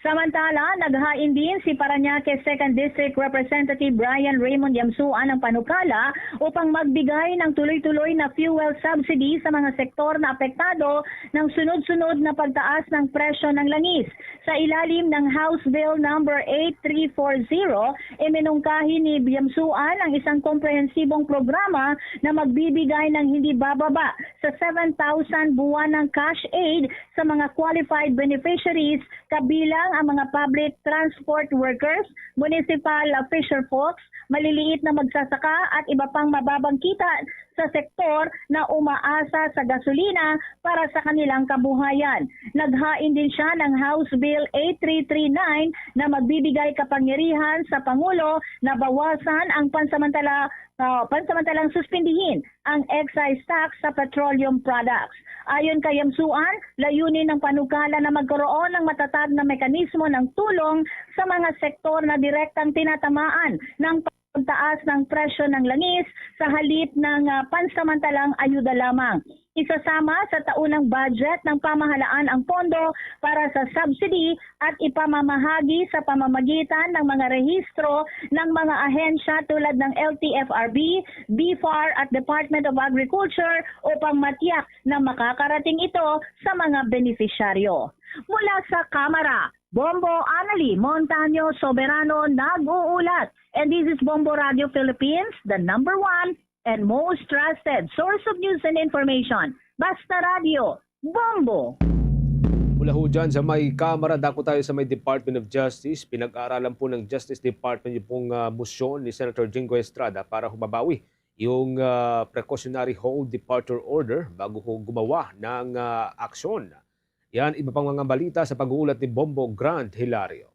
Samantala, naghain din si Parañaque Second District Representative Brian Raymond Yamsuan ang panukala upang magbigay ng tuloy-tuloy na fuel subsidy sa mga sektor na apektado ng sunod-sunod na pagtaas ng presyo ng langis. Sa ilalim ng House Bill number eight three four zero, iminungkahi ni Yamsuan ang isang komprehensibong programa na magbibigay ng hindi bababa sa seven thousand buwan ng cash aid sa mga qualified beneficiaries, kabilang ang mga public transport workers, municipal fisherfolks, maliliit na magsasaka at iba pang mababang kita sa sektor na umaasa sa gasolina para sa kanilang kabuhayan. Naghain din siya ng House Bill eight three three nine na magbibigay kapangyarihan sa Pangulo na bawasan ang pansamantala, ah, pansamantalang suspindihin ang excise tax sa petroleum products. Ayon kay Yamsuan, layunin ng panukala na magkaroon ng matatag na mekanismo ng tulong sa mga sektor na direktang tinatamaan ng pagtaas ng presyo ng langis sa halip ng, ah, pansamantalang ayuda lamang. Isasama sa taunang budget ng pamahalaan ang pondo para sa subsidy at ipamamahagi sa pamamagitan ng mga rehistro ng mga ahensya tulad ng L T F R B, BFAR at Department of Agriculture upang matiyak na makakarating ito sa mga benepisyaryo. Mula sa Kamara, Bombo Annalie Montaño Soberano nag-uulat. And this is Bombo Radio Philippines, the number one and most trusted source of news and information. Basta Radio, Bombo! Mula ho dyan sa may Kamara, dako tayo sa may Department of Justice. Pinag-aaralan po ng Justice Department yung pong, ah, motion ni Senator Jinggoy Estrada para humabawi yung, ah, precautionary hold departure order bago ho gumawa ng, ah, aksyon. Yan, iba pang mga balita sa pag-uulat ni Bombo Grant Hilario.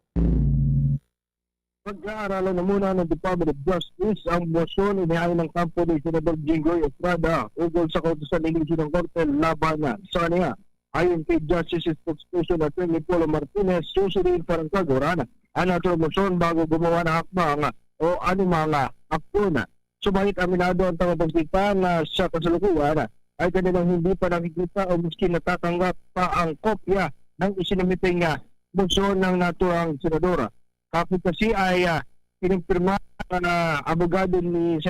Pag-aaralan na muna ng Department of Justice ang motion inihain ng kampo ni Senador Jinggoy Estrada ukol sa kautusan ni Luzon ng Korte laban sa kaniya. Ayon kay Justice Spokesperson Attorney Polo Martinez, susunduin pa ng kaguran ang naturang motion bago gumawa ng hakbang o anumang aksyon. Subalit aminado ang tagapagsalita nga sa kasalukuyan ay kanilang hindi pa nakikita o maski natatanggap pa ang kopya ng isinamiting nga motion ng naturang senador. Kapit kasi ay ah, kinumpirma ng ah, abogado ni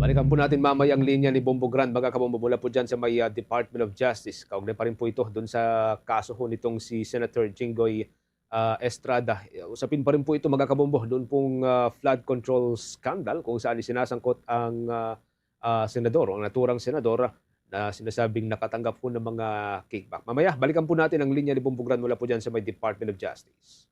Balikan po natin mamaya ang linya ni Bombo Grant, mga kabombo, mula po dyan sa may ah, Department of Justice. Kaugnay pa rin po ito dun sa kaso ho nitong si Senator Jinggoy ah, Estrada. Usapin pa rin po ito, mga kabombo, doon pong ah, flood control scandal kung saan isinasangkot ang ah, ah, senador, ang naturang senador na sinasabing nakatanggap po ng mga kickback. Mamaya, balikan po natin ang linya ni Bombo Grant mula po dyan sa may Department of Justice.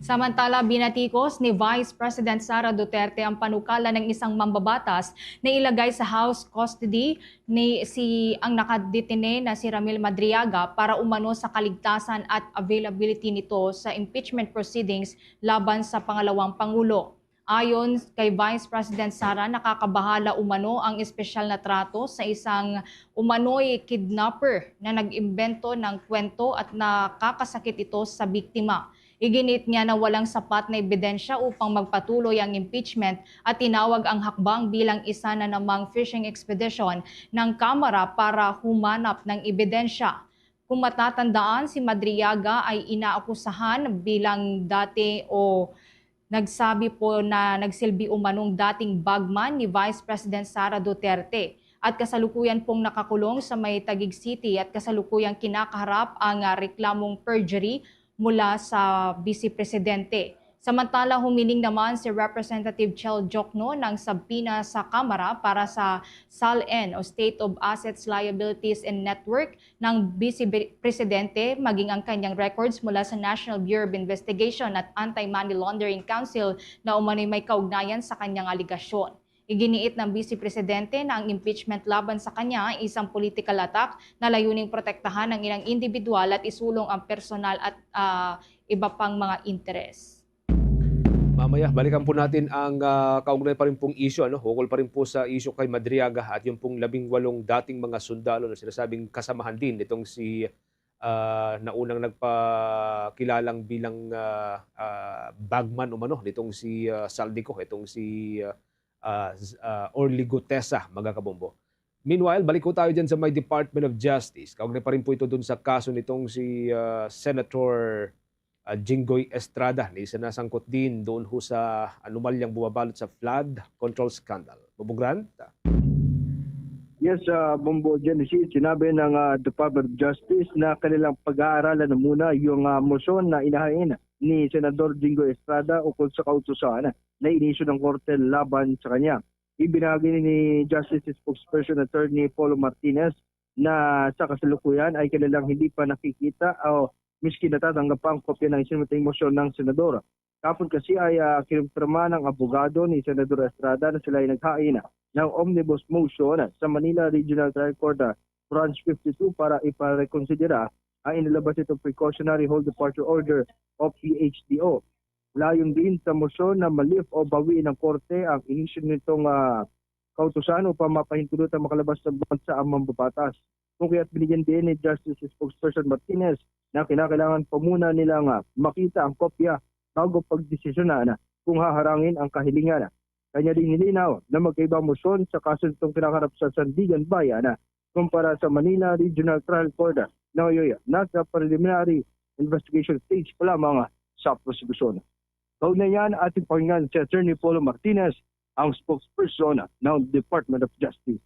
Samantala, binatikos ni Vice President Sara Duterte ang panukala ng isang mambabatas na ilagay sa house custody ni si ang nakadetine na si Ramil Madriaga para umano sa kaligtasan at availability nito sa impeachment proceedings laban sa pangalawang pangulo. Ayon kay Vice President Sara, nakakabahala umano ang espesyal na trato sa isang umano'y kidnapper na nag-imbento ng kwento at nakakasakit ito sa biktima. Iginiit niya na walang sapat na ebidensya upang magpatuloy ang impeachment at tinawag ang hakbang bilang isa na namang fishing expedition ng Kamara para humanap ng ebidensya. Kung matatandaan, si Madriaga ay inaakusahan bilang dati o nagsabi po na nagsilbi umanong dating bagman ni Vice President Sara Duterte at kasalukuyan pong nakakulong sa may Taguig City at kasalukuyang kinakaharap ang ah, reklamong perjury mula sa Vice Presidente. Samantala, humiling naman si Representative Chel Diokno ng subpoena sa Kamara para sa SALN o State of Assets, Liabilities, and Net Worth ng Vice Presidente, maging ang kanyang records mula sa National Bureau of Investigation at Anti-Money Laundering Council na umano'y may kaugnayan sa kanyang aligasyon. Iginiit ng Vice Presidente na ang impeachment laban sa kanya ay isang political attack na layuning protektahan ang ilang individual at isulong ang personal at ah, iba pang mga interes. Mamaya, balikan po natin ang, ah, kaugnay pa rin pong isyu, ano, ukol pa rin po sa isyu kay Madriaga at yung pong labing walong dating mga sundalo na sinasabing kasamahan din nitong si, ah, naunang nagpakilalang bilang, ah, ah, bagman umano nitong si, ah, Zaldy Co, itong si, ah, ah, Z-, ah, Orly Gutesa, mga kabombo. Meanwhile, balik ko tayo dyan sa may Department of Justice. Kaugnay pa rin po ito dun sa kaso nitong si, ah, Senator, ah, Jinggoy Estrada, na isa nasangkot din doon ho sa anomalyang bumabalot sa flood control scandal. Bobo Grant? Yes, ah, Bombo Genesis, sinabi ng, ah, Department of Justice na kanilang pag-aaralan na muna yung, ah, motion na inahain ni Senador Jinggoy Estrada ukol sa kautusan na inisyu ng korte laban sa kanya. Ibinahagi ni Justice Spokesperson Attorney Paulo Martinez na sa kasalukuyan ay kanilang hindi pa nakikita o miski natatanggap pa ang kopya ng isinumang motion ng senador. Kahapon kasi ay, ah, kinumpirma ng abogado ni Senador Estrada na sila ay naghain ng omnibus motion sa Manila Regional Trial Court, ah, Branch fifty-two para iparekonsidera ang inilabas nitong precautionary hold departure order o P H D O. Layon din sa motion na ma-lift o bawiin ng korte ang inisyu nitong, ah, kautusan upang mapahintulot ang makalabas sa bansa ang mambabatas. Kung kaya't binigyan din ni Justice Spokesperson Martinez na kinakailangan pa muna nilang, ah, makita ang kopya bago pagdesisyonan kung haharangin ang kahilingan. Kanya din nilinaw na magkaibang motion sa kaso nitong kinaharap sa Sandigan Bayan kumpara sa Manila Regional Trial Court na ngayon nasa preliminary investigation stage pa lamang sa prosekusyon. Kaugnay niyan, ating pakinggan si Attorney Paulo Martinez, ang spokesperson ng Department of Justice.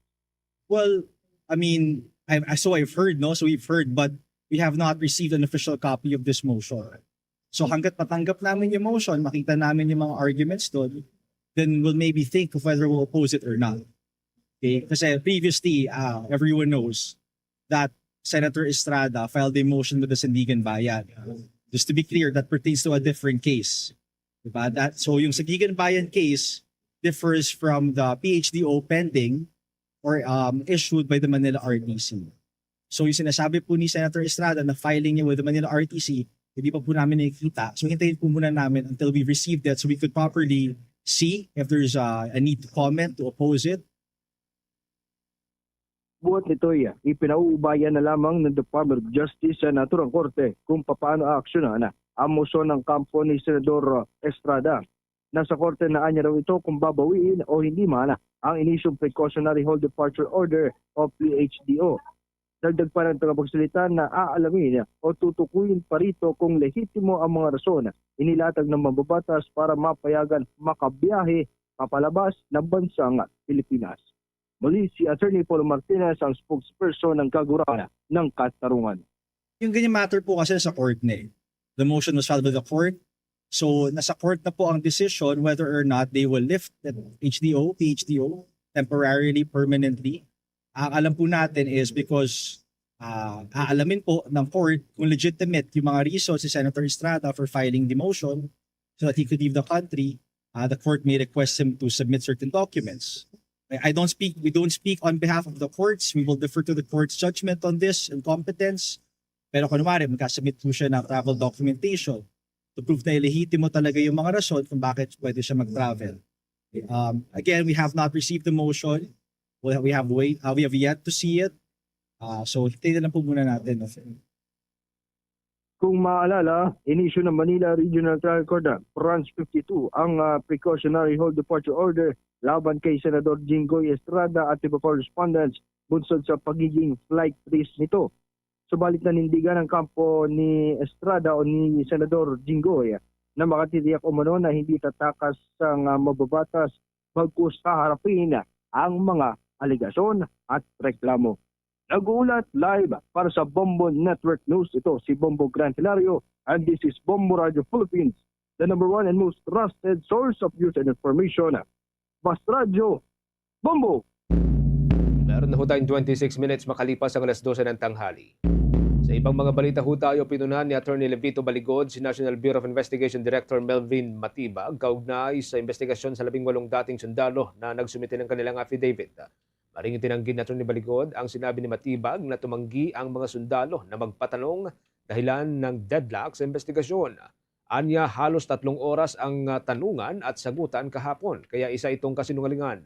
Well, I mean, I, I, so I've heard, no? So we've heard, but we have not received an official copy of this motion. So hanggat matanggap namin yung motion, makita namin yung mga arguments doon, then we'll maybe think of whether we'll oppose it or not. Okay? Kasi previously, uh, everyone knows that Senator Estrada filed a motion with the Sandigan Bayan. Just to be clear, that pertains to a different case. Diba? That, so yung Sandigan Bayan case differs from the P H D O pending or, um, issued by the Manila R T C. So yung sinasabi po ni Senator Estrada na filing niya with the Manila R T C, hindi pa po namin nakikita. So hintayin po muna namin until we received that so we could properly see if there's a, a need to comment, to oppose it. Buot nito'y ipinauubayan na lamang ng Department of Justice sa naturang korte kung papaano aaksyonan ang motion ng kampo ni Senador Estrada. Nasa korte na anya raw ito kung babawiin o hindi man ang inisyong precautionary hold departure order o P H D O. Dagdag pa ng tagapagsalita na aalamin o tutukuyin pa rito kung lehitimo ang mga rason inilatag ng mambabatas para mapayagan makabiyahe papalabas ng bansang Pilipinas. Muli si Attorney Paul Martinez ang spokesperson ng Kagurang ng Katarungan. Yung ganyan matter po kasi sa court na eh. The motion was filed with the court. So, nasa court na po ang decision whether or not they will lift the H D O, P H D O, temporarily, permanently. Ang alam po natin is because, ah, aalamin po ng court kung legitimate yung mga reasons si Senator Estrada for filing the motion so that he could leave the country. Ah, the court may request him to submit certain documents. I, I don't speak, we don't speak on behalf of the courts. We will defer to the court's judgment on this and competence. Pero kunwari, magkasubmit po siya ng travel documentation to prove na ilehitimo talaga yung mga rason kung bakit pwede siya mag-travel. Um, again, we have not received the motion. We, we have wait, uh, we have yet to see it. Uh, so, hintayin na lang po muna natin. No? Kung maalala, inisyu ng Manila Regional Trial Court, ah, Branch fifty-two ang, ah, precautionary hold departure order laban kay Senador Jinggoy Estrada at iba pa respondents bunsod sa pagiging flight risk nito. Subalit nanindigan ang kampo ni Estrada o ni Senador Jinggoy na makatitiyak umano na hindi tatakas sang, ah, mababatas bagkus haharapin ang mga alegasyon at reklamo. Nag-uulat live para sa Bombo Network News, ito si Bombo Grant Hilario, and this is Bombo Radio Philippines, the number one and most trusted source of news and information. Basta Radyo, Bombo! Meron na ho tayong twenty-six minutes makalipas ang alas dose ng tanghali. Sa ibang mga balita ho tayo, pinunan ni Attorney Levito Baligod si National Bureau of Investigation Director Melvin Matibag kaugnay sa investigasyon sa labing walong dating sundalo na nagsumite ng kanilang affidavit. Maring itinanggi ni Attorney Baligod ang sinabi ni Matibag na tumanggi ang mga sundalo na magpatanong dahilan ng deadlock sa investigasyon. Anya, halos tatlong oras ang, ah, tanungan at sagutan kahapon, kaya isa itong kasinungalingan.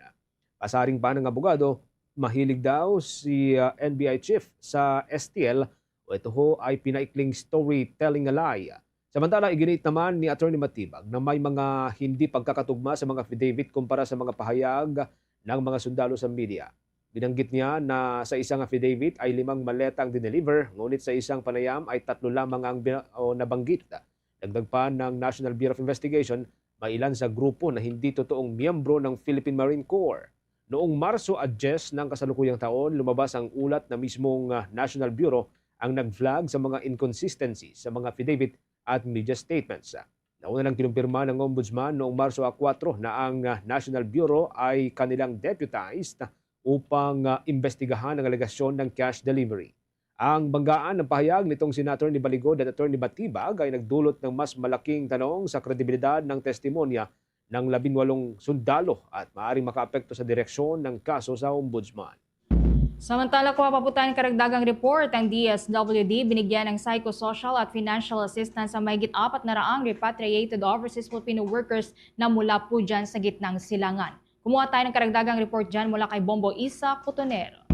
Pasaring pa ng abogado, mahilig daw si, ah, N B I chief sa S T L o ito ho ay pinaikling storytelling nga lie. Samantala, iginiit naman ni Attorney Matibag na may mga hindi pagkakatugma sa mga affidavit kumpara sa mga pahayag ng mga sundalo sa media. Binanggit niya na sa isang affidavit ay limang maleta ang dineliver, ngunit sa isang panayam ay tatlo lamang ang bina-, o nabanggit. Dagdag pa ng National Bureau of Investigation, may ilan sa grupo na hindi totoong miyembro ng Philippine Marine Corps. Noong Marso a diyes ng kasalukuyang taon, lumabas ang ulat na mismong, ah, National Bureau ang nag-flag sa mga inconsistency sa mga affidavit at media statements. Nauna nang kinumpirma ng Ombudsman noong Marso a kuwatro na ang, ah, National Bureau ay kanilang deputized upang, ah, imbestigahan ang alegasyon ng cash delivery. Ang banggaan ng pahayag nitong Senator ni Baligod at Attorney Batibag ay nagdulot ng mas malaking tanong sa kredibilidad ng testimonya ng labing walong sundalo at maaaring makaapekto sa direksyon ng kaso sa Ombudsman. Samantala, kuha pa po tayo ng karagdagang report. Ang D S W D binigyan ng psychosocial at financial assistance sa mahigit apat na raang repatriated overseas Filipino workers na mula po dyan sa gitnang silangan. Kumuha tayo ng karagdagang report dyan mula kay Bombo Isa Cotonero.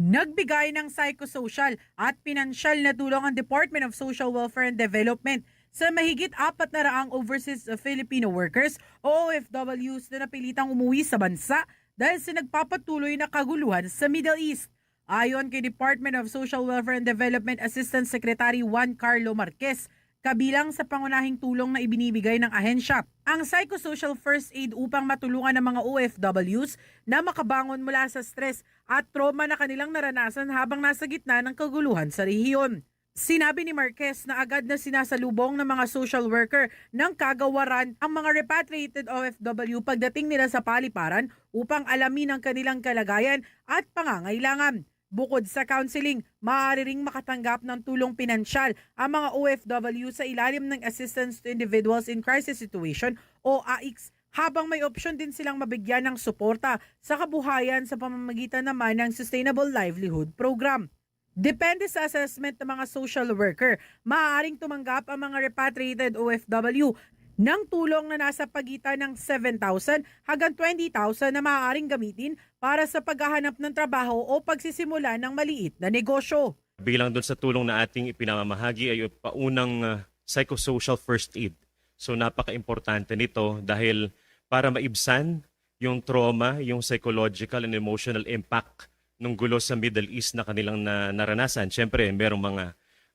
Nagbigay ng psychosocial at pinansyal na tulong ang Department of Social Welfare and Development sa mahigit apat na raang overseas Filipino workers o O F Ws na napilitang umuwi sa bansa dahil sa nagpapatuloy na kaguluhan sa Middle East. Ayon kay Department of Social Welfare and Development Assistant Secretary Juan Carlo Marquez, kabilang sa pangunahing tulong na ibinibigay ng ahensya ang psychosocial first aid upang matulungan ang mga O F Ws na makabangon mula sa stress at trauma na kanilang naranasan habang nasa gitna ng kaguluhan sa rehiyon. Sinabi ni Marquez na agad na sinasalubong ng mga social worker ng kagawaran ang mga repatriated O F W pagdating nila sa paliparan upang alamin ang kanilang kalagayan at pangangailangan. Bukod sa counseling, maaari ring makatanggap ng tulong pinansyal ang mga O F W sa ilalim ng Assistance to Individuals in Crisis Situation o AICS, habang may opsyon din silang mabigyan ng suporta sa kabuhayan sa pamamagitan naman ng Sustainable Livelihood Program. Depende sa assessment ng mga social worker, maaaring tumanggap ang mga repatriated O F W ng tulong na nasa pagitan ng seven thousand hanggang twenty thousand na maaaring gamitin para sa paghahanap ng trabaho o pagsisimula ng maliit na negosyo. Bilang dun sa tulong na ating ipinamamahagi ay paunang, ah, psychosocial first aid. So, napaka-importante nito dahil para maibsan yung trauma, yung psychological and emotional impact ng gulo sa Middle East na kanilang na-, naranasan. Siyempre, merong mga,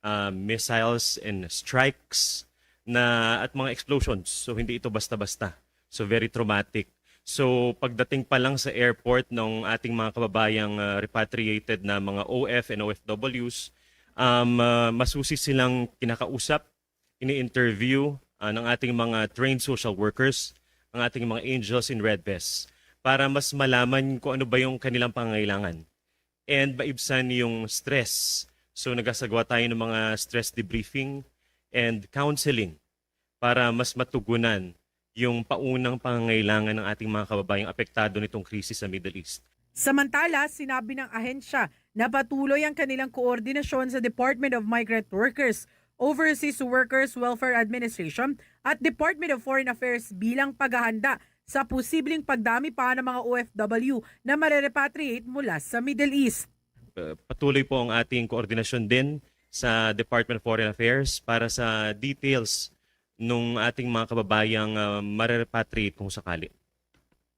ah, missiles and strikes na, at mga explosions. So, hindi ito basta-basta. So, very traumatic. So, pagdating pa lang sa airport ng ating mga kababayang, ah, repatriated na mga O F and O F Ws, um, ah, masusi silang kinakausap, ini-interview, ah, ng ating mga trained social workers, ang ating mga angels in red vests, para mas malaman kung ano ba yung kanilang pangangailangan and maibsan yung stress. So, nagasagawa tayo ng mga stress debriefing and counseling para mas matugunan yung paunang pangangailangan ng ating mga kababayang apektado nitong krisis sa Middle East. Samantala, sinabi ng ahensya na patuloy ang kanilang koordinasyon sa Department of Migrant Workers, Overseas Workers Welfare Administration at Department of Foreign Affairs bilang paghahanda sa posibleng pagdami pa ng mga O F W na marerepatriate mula sa Middle East. Uh, patuloy po ang ating koordinasyon din sa Department of Foreign Affairs para sa details nung ating mga kababayang, uh, marerepatriate kung sakali.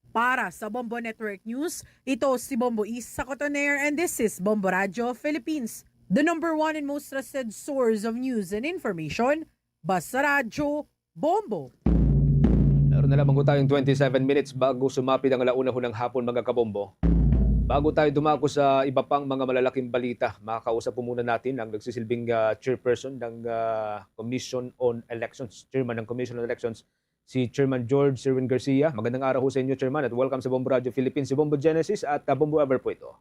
Para sa Bombo Network News, ito si Bombo Isa Cotoner and this is Bombo Radyo Philippines, the number one and most trusted source of news and information. Basta Radyo, Bombo. Meron na lamang po tayong twenty-seven minutes bago sumapit ang ala-una ho ng hapon, mga kabombo. Bago tayo dumako sa iba pang mga malalaking balita, makakausap po muna natin ang nagsisilbing, ah, chairperson ng, ah, Commission on Elections, chairman ng Commission on Elections, si Chairman George Sherwin Garcia. Magandang araw ho sa inyo, Chairman, at welcome sa Bombo Radio Philippines. Si Bombo Genesis at, ah, Bombo Ever po ito,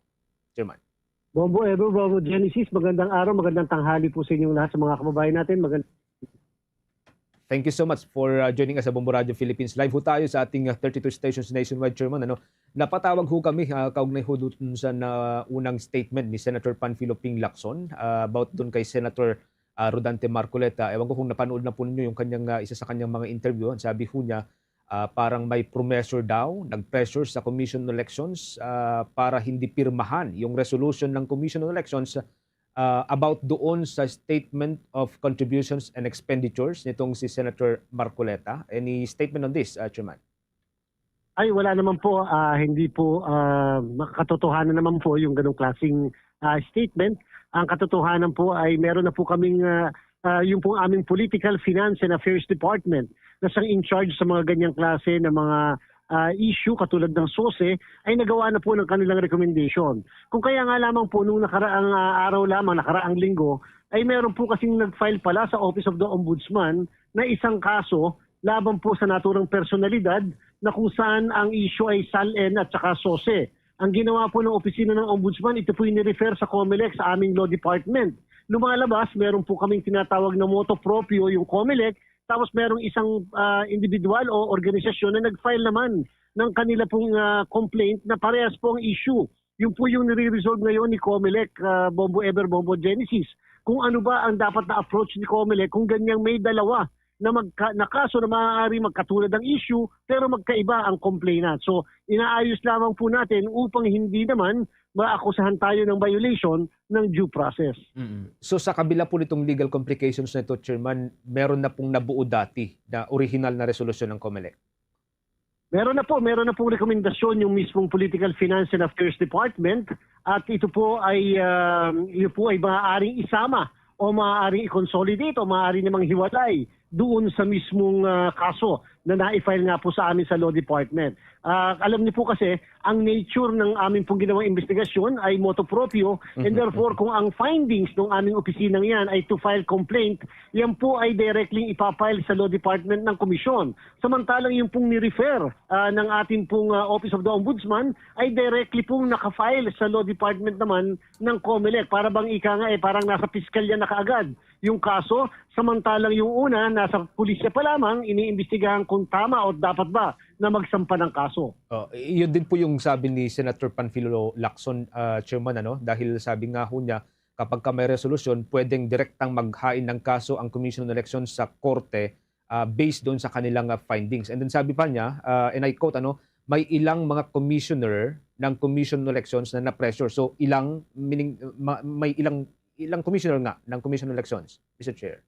Chairman. Bombo Ever, Bombo Genesis, magandang araw, magandang tanghali po sa inyong lahat, sa mga kababayan natin. Magand- Thank you so much for, uh, joining us sa Bombo Radio Philippines. Live ho tayo sa ating, uh, thirty-two stations nationwide, Chairman. Ano, napatawag ho kami, uh, kaugnay ho dun sa naunang statement ni Senator Panfilo Ping Lacson, uh, about dun kay Senator, ah, Rodante Marcoleta. Ewan ko kung napanood na po ninyo yung kanyang, ah, isa sa kanyang mga interview. Ang sabi ho niya, ah, parang may promesor daw, nag-pressure sa Commission on Elections, ah, para hindi pirmahan yung resolution ng Commission on Elections, ah, about doon sa statement of contributions and expenditures nitong si Senator Marcoleta. Any statement on this, ah, Chairman? Ay, wala naman po, ah, hindi po, ah, makatotohanan naman po yung ganong klaseng, ah, statement. Ang katotohanan po ay meron na po kaming, ah, ah, yung pong aming Political, Finance and Affairs Department na siyang in charge sa mga ganyang klase ng mga, ah, issue katulad ng SOSE ay nagawa na po ng kanilang recommendation. Kung kaya nga lamang po nung nakaraang, ah, araw lamang, nakaraang linggo, ay meron po kasing nag-file pala sa Office of the Ombudsman na isang kaso laban po sa naturang personalidad na kung saan ang issue ay SALN at saka SOSE. Ang ginawa po ng opisina ng Ombudsman, ito po yung ni-refer sa COMELEC, sa aming law department. Lumalabas, meron po kaming tinatawag na motu proprio yung COMELEC, tapos merong isang, ah, individual o organisasyon na nag-file naman ng kanila pong, ah, complaint na parehas po ang issue. Yung po yung nire-resolve ngayon ni COMELEC, ah, Bombo Ever, Bombo Genesis. Kung ano ba ang dapat na approach ni COMELEC kung ganyang may dalawa na magka-, na kaso na maaari magkatulad ang issue pero magkaiba ang complainant. So, inaayos lamang po natin upang hindi naman maakusahan tayo ng violation ng due process. Mm. So, sa kabila po nitong legal complications na ito, Chairman, meron na pong nabuo dati na original na resolusyon ng COMELEC? Meron na po, meron na pong rekomendasyon yung mismong Political, Finance and Affairs Department at ito po ay, ah, ito po ay maaaring isama o maaaring i-consolidate o maaari namang hiwalay doon sa mismong, ah, kaso na na-file nga po sa amin sa Law Department. Ah, alam niyo po kasi, ang nature ng aming pong ginawang investigasyon ay motu proprio, and Mhm, therefore, mhm. kung ang findings ng aming opisinang yan ay to file complaint, yan po ay directly ipapile sa Law Department ng Komisyon. Samantalang yung pong ni-refer, ah, ng ating pong, ah, Office of the Ombudsman ay directly pong naka-file sa Law Department naman ng COMELEC. Para bang ika nga, eh, parang nasa piskalya na kaagad yung kaso, samantalang yung una, nasa pulisya pa lamang, iniimbestigahan kung tama o dapat ba na magsampa ng kaso. Oh, y-, yun din po yung sabi ni Senator Panfilo Lacson, ah, Chairman, ano? Dahil sabi nga ho niya, kapag ka may resolusyon, pwedeng direktang maghain ng kaso ang Commission on Elections sa korte, ah, based doon sa kanilang, ah, findings. And then sabi pa niya, ah, and I quote, ano, "May ilang mga commissioner ng Commission on Elections na na-pressure." So, ilang, meaning, ma-, may ilang, ilang commissioner nga ng Commission on Elections, Mister Chair?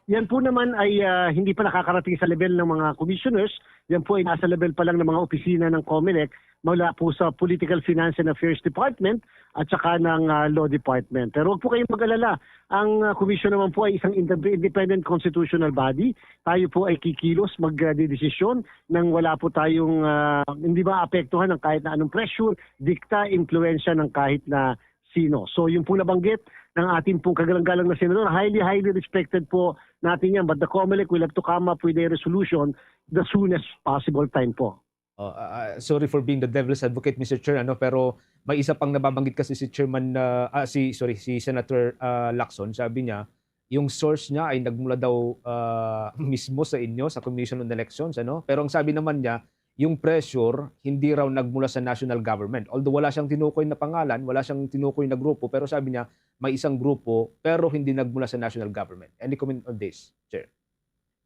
Yan po naman ay, ah, hindi pa nakakarating sa level ng mga commissioners. Yan po ay nasa level pa lang ng mga opisina ng COMELEC, mula po sa Political, Finance and Affairs Department at saka ng, ah, Law Department. Pero huwag po kayong mag-alala. Ang, ah, komisyon naman po ay isang inde-, independent constitutional body. Tayo po ay kikilos, magdedesisyon nang wala po tayong, ah, hindi maapektuhan ng kahit na anong pressure, dikta, impluwensya ng kahit na sino. So, yung pong nabanggit ng ating pong kagalang-galang na senador, highly, highly respected po natin yan. But the COMELEC will have to come up with a resolution the soonest possible time po. Oh, ah, ah, sorry for being the devil's advocate, Mister Chair, ano, pero may isa pang nababanggit kasi si Chairman, ah, ah, si, sorry, si Senator, ah, Lacson. Sabi niya, yung source niya ay nagmula daw, ah, mismo sa inyo, sa Commission on Elections, ano? Pero ang sabi naman niya, yung pressure hindi raw nagmula sa national government. Although wala siyang tinukoy na pangalan, wala siyang tinukoy na grupo, pero sabi niya, may isang grupo, pero hindi nagmula sa national government. Any comment on this, Chair?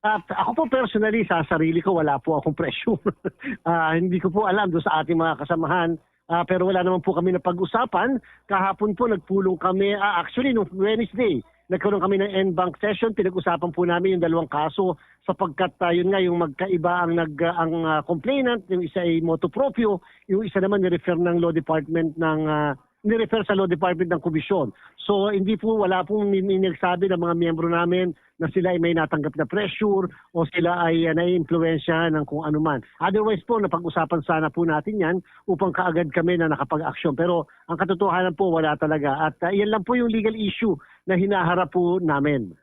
At ako po personally, sa sarili ko, wala po akong pressure. Ah, hindi ko po alam doon sa ating mga kasamahan. Ah, pero wala naman po kami napag-usapan. Kahapon po, nagpulong kami. Ah, actually, no Wednesday, nagkaroon kami ng en banc session. Pinag-usapan po namin yung dalawang kaso sapagkat, ah, yun nga, yung magkaiba ang nag-, ah, ang, ah, complainant, yung isa ay motu proprio, yung isa naman ni-refer ng Law Department ng, ah, ni-refer sa Law Department ng Komisyon. So, hindi po, wala pong min-, nagsabi ng mga miyembro namin na sila ay may natanggap na pressure o sila ay, ah, naiimpluwensyahan ng kung ano man. Otherwise po, napag-usapan sana po natin yan upang kaagad kami na nakapag-aksyon. Pero ang katotohanan po, wala talaga. At, ah, yan lang po yung legal issue na hinaharap po namin.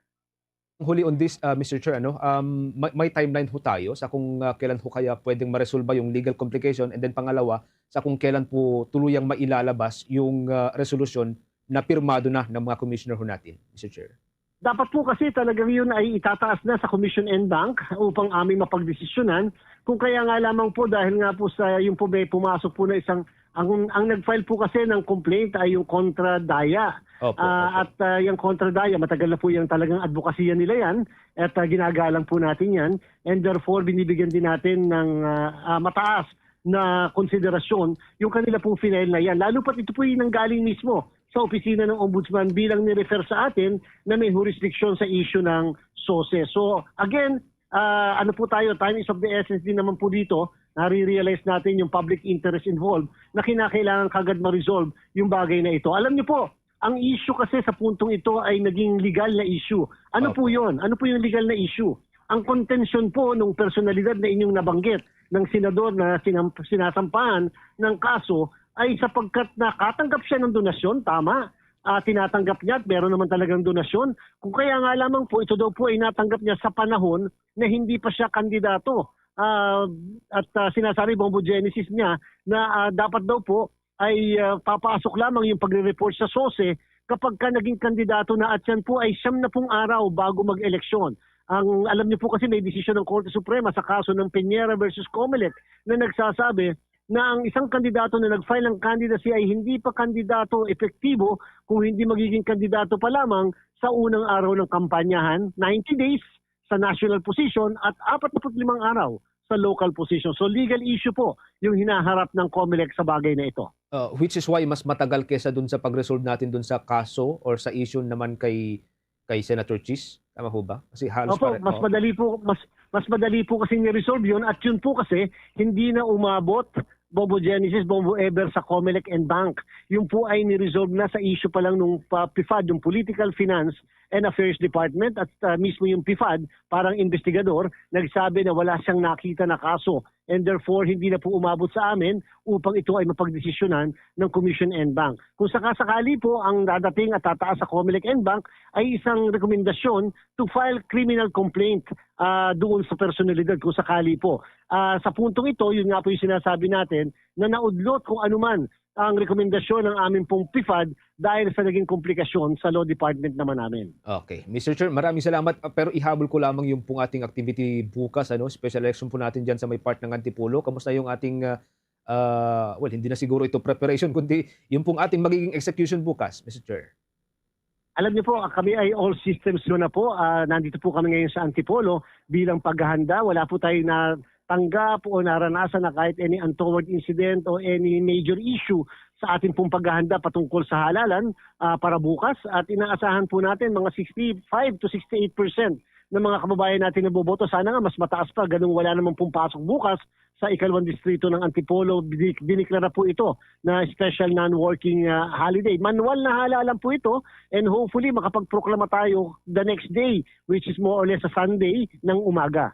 Huli on this, ah, Mister Chair, ano, um, may, may timeline ho tayo sa kung, ah, kailan ho kaya pwedeng maresolba yung legal complication, and then pangalawa, sa kung kailan po tuluyang mailalabas yung, ah, resolusyon na pirmado na ng mga commissioner ho natin, Mister Chair? Dapat po kasi talagang yun ay itataas na sa Commission en banc upang aming mapagdesisyonan. Kung kaya nga lamang po, dahil nga po sa yung po may pumasok po na isang Ang, ang nag-file po kasi ng complaint ay yung Kontra Daya. Opo, Ah, opo. At, ah, yung Kontra Daya, matagal na po yung talagang advokasya nila yan. At, ah, ginagalang po natin yan. And therefore, binibigyan din natin ng, ah, ah, mataas na konsiderasyon yung kanila pong final na yan. Lalo pat ito po yung nanggaling mismo sa opisina ng Ombudsman bilang ni-refer sa atin na may jurisdiction sa issue ng SOSE. So, again, ah, ano po tayo, time is of the essence din naman po dito. Nare-realize natin yung public interest involved na kinakailangan kagad ma-resolve yung bagay na ito. Alam niyo po, ang issue kasi sa puntong ito ay naging legal na issue. Ano po Opo. yon? Ano po yung legal na issue? Ang kontensyon po nung personalidad na inyong nabanggit ng senador na sinam-, sinasampahan ng kaso ay sapagkat nakatanggap siya ng donasyon, tama? Ah, tinatanggap niya at meron naman talagang donasyon. Kung kaya nga lamang po, ito daw po ay natanggap niya sa panahon na hindi pa siya kandidato. Ah, at, ah, sinasabi, Bombo Genesis niya, na, ah, dapat daw po ay, ah, papasok lamang yung pagre-report sa SOSE kapag ka naging kandidato na, at yan po ay siyam na pung araw bago mag-eleksyon. Ang alam niyo po kasi, may desisyon ng Korte Suprema sa kaso ng Peñera versus Comelec na nagsasabi na ang isang kandidato na nag-file ng candidacy ay hindi pa kandidato epektibo kung hindi magiging kandidato pa lamang sa unang araw ng kampanyahan, ninety days sa national position at apat na put limang araw sa local position. So, legal issue po yung hinaharap ng Comelec sa bagay na ito. Uh, which is why mas matagal kesa dun sa pag-resolve natin dun sa kaso or sa issue naman kay, kay Senator Chiz. Tama ho ba? Kasi halos Opo, pare-, mas oo. madali po, mas, mas madali po kasi ni-resolve yun, at yun po kasi hindi na umabot, Bombo Genesis, Bombo Ever, sa Comelec and Bank. Yung po ay ni-resolve na sa issue pa lang nung pa-, PFAD, yung Political Finance and Affairs Department, at, ah, mismo yung PFAD, parang investigador, nagsabi na wala siyang nakita na kaso, and therefore hindi na po umabot sa amin upang ito ay mapagdesisyonan ng Commission and Bank. Kung sakasakali po ang dadating at tataas sa Comelec and Bank ay isang rekomendasyon to file criminal complaint, ah, doon sa personalidad kung sakali po. Ah, sa puntong ito, yun nga po yung sinasabi natin na naudlot kung anuman ang rekomendasyon ng aming pong PFAD dahil sa naging komplikasyon sa law department naman namin. Okay. Mister Chair, maraming salamat. Ah, pero ihabol ko lamang yung pong ating activity bukas, ano, special election po natin dyan sa may part ng Antipolo. Kamusta yung ating, ah, ah, well, hindi na siguro ito preparation, kundi yung pong ating magiging execution bukas, Mister Chair? Alam niyo po, kami ay all systems go na po. Ah, nandito po kami ngayon sa Antipolo bilang paghahanda. Wala po tayong natanggap o naranasan na kahit any untoward incident o any major issue sa ating pong paghahanda patungkol sa halalan, ah, para bukas. At inaasahan po natin mga sixty-five to sixty-eight percent ng mga kababayan natin na boboto. Sana nga mas mataas pa, ganung wala namang pong pasok bukas sa ikalawang distrito ng Antipolo. Dinik-, diniklara po ito na special non-working, ah, holiday. Manual na halalan po ito, and hopefully makapagproklama tayo the next day, which is more or less a Sunday ng umaga.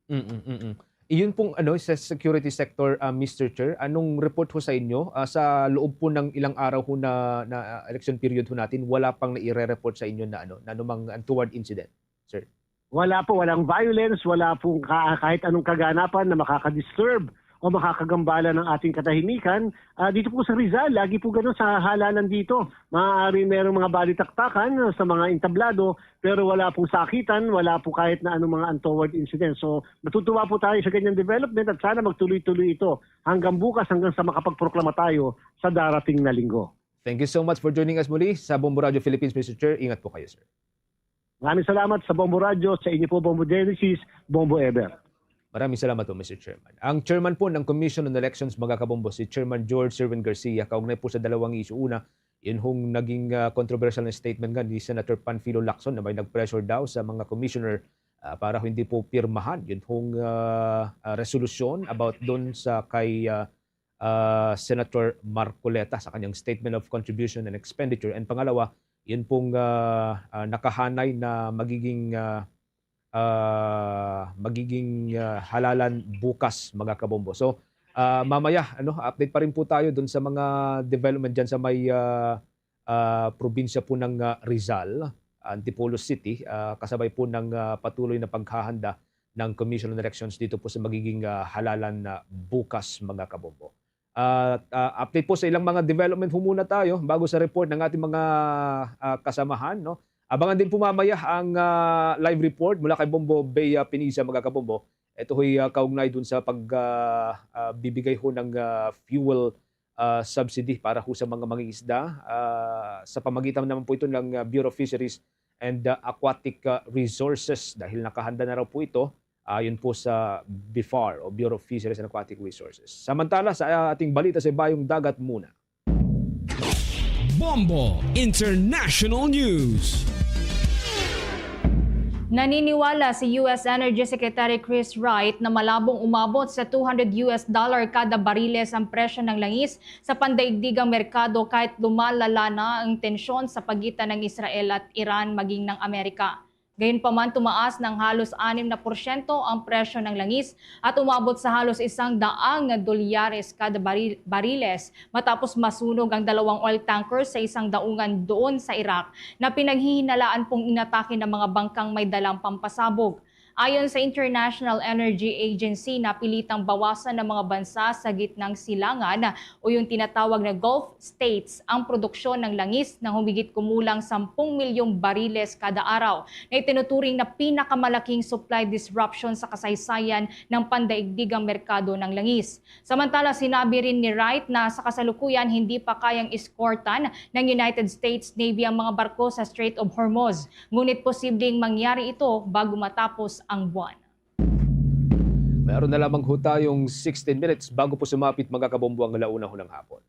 Mm, mm, mm. Iyon pong ano, sa security sector, ah, Mister Chair, anong report ho sa inyo? Ah, sa loob po ng ilang araw ho na, na, ah, election period ho natin, wala pang naire-report sa inyo na ano, na anumang untoward incident, sir? Wala po, walang violence, wala pong ka-, kahit anong kaganapan na makakadisturb o makakagambala ng ating katahimikan. Ah, dito po sa Rizal, lagi po ganun sa halalan dito. Maaaring merong mga balitaktakan sa mga entablado, pero wala pong sakitan, wala po kahit na anong mga untoward incidents. So, natutuwa po tayo sa ganyang development at sana magtuloy-tuloy ito hanggang bukas, hanggang sa makapagproklama tayo sa darating na linggo. Thank you so much for joining us muli sa Bombo Radio Philippines, Mister Chair. Ingat po kayo, sir. Maraming salamat sa Bombo Radio, sa inyo po, Bombo Genesis, Bombo Ever. Maraming salamat po, Mister Chairman. Ang chairman po ng Commission on Elections, mga kabombo, si Chairman George Sherwin Garcia, kaugnay po sa dalawang issue. Una, yun hong naging, ah, controversial na statement nga ni Senator Panfilo Lacson na may nag-pressure daw sa mga commissioner, ah, para hindi po pirmahan yun hong, ah, ah, resolusyon about dun sa kay, ah, ah, Senator Marcoleta sa kanyang Statement of Contribution and Expenditure. And pangalawa, yun pong, ah, ah, nakahanay na magiging, ah, ah, magiging, ah, halalan bukas, mga kabombo. So, ah, mamaya, ano, update pa rin po tayo dun sa mga development dyan sa may, ah, ah, probinsya po ng, ah, Rizal, Antipolo City, ah, kasabay po ng, ah, patuloy na paghahanda ng Commission on Elections dito po sa magiging, ah, halalan na bukas, mga kabombo. At, ah, update po sa ilang mga development ho muna tayo bago sa report ng ating mga, ah, kasamahan, no? Abangan din po mamaya ang, ah, live report mula kay Bombo Bea Pinisa, mga kabombo. Ito ho'y, ah, kaugnay dun sa pag, ah, ah, bibigay ho ng, ah, fuel, ah, subsidy para ho sa mga mangingisda, ah, sa pamagitan naman po ito ng, ah, Bureau of Fisheries and, ah, Aquatic, ah, Resources, dahil nakahanda na raw po ito ayon po sa BFAR o Bureau of Fisheries and Aquatic Resources. Samantala, sa, ah, ating balita sa ibayong dagat muna. Bombo International News. Naniniwala si U S Energy Secretary Chris Wright na malabong umabot sa two hundred U S dollar kada bariles ang presyo ng langis sa pandaigdigang merkado kahit lumalala na ang tensyon sa pagitan ng Israel at Iran maging ng Amerika. Gayunpaman, tumaas ng halos anim na porsyento ang presyo ng langis at umabot sa halos isang daang dolyares kada baril-, bariles matapos masunog ang dalawang oil tankers sa isang daungan doon sa Iraq na pinaghihinalaan pong inatake ng mga bangkang may dalang pampasabog. Ayon sa International Energy Agency, napilitang bawasan ng mga bansa sa gitnang silangan o yung tinatawag na Gulf states ang produksyon ng langis na humigit kumulang sampung milyong bariles kada araw, na itinuturing na pinakamalaking supply disruption sa kasaysayan ng pandaigdigang merkado ng langis. Samantala, sinabi rin ni Wright na sa kasalukuyan hindi pa kayang eskortan ng United States Navy ang mga barko sa Strait of Hormuz, ngunit posibleng mangyari ito bago matapos ang buwan. Meron na lamang ho tayong sixteen minutes bago po sumapit, mga kabombo, ang alauna ho ng hapon.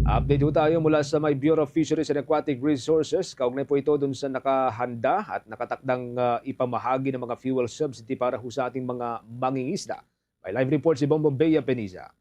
Update ho tayo mula sa may Bureau of Fisheries and Aquatic Resources. Kaugnay po ito dun sa nakahanda at nakatakdang, ah, ipamahagi ng mga fuel subsidy para ho sa ating mga mangingisda. May live report si Bombo Bea Peniza.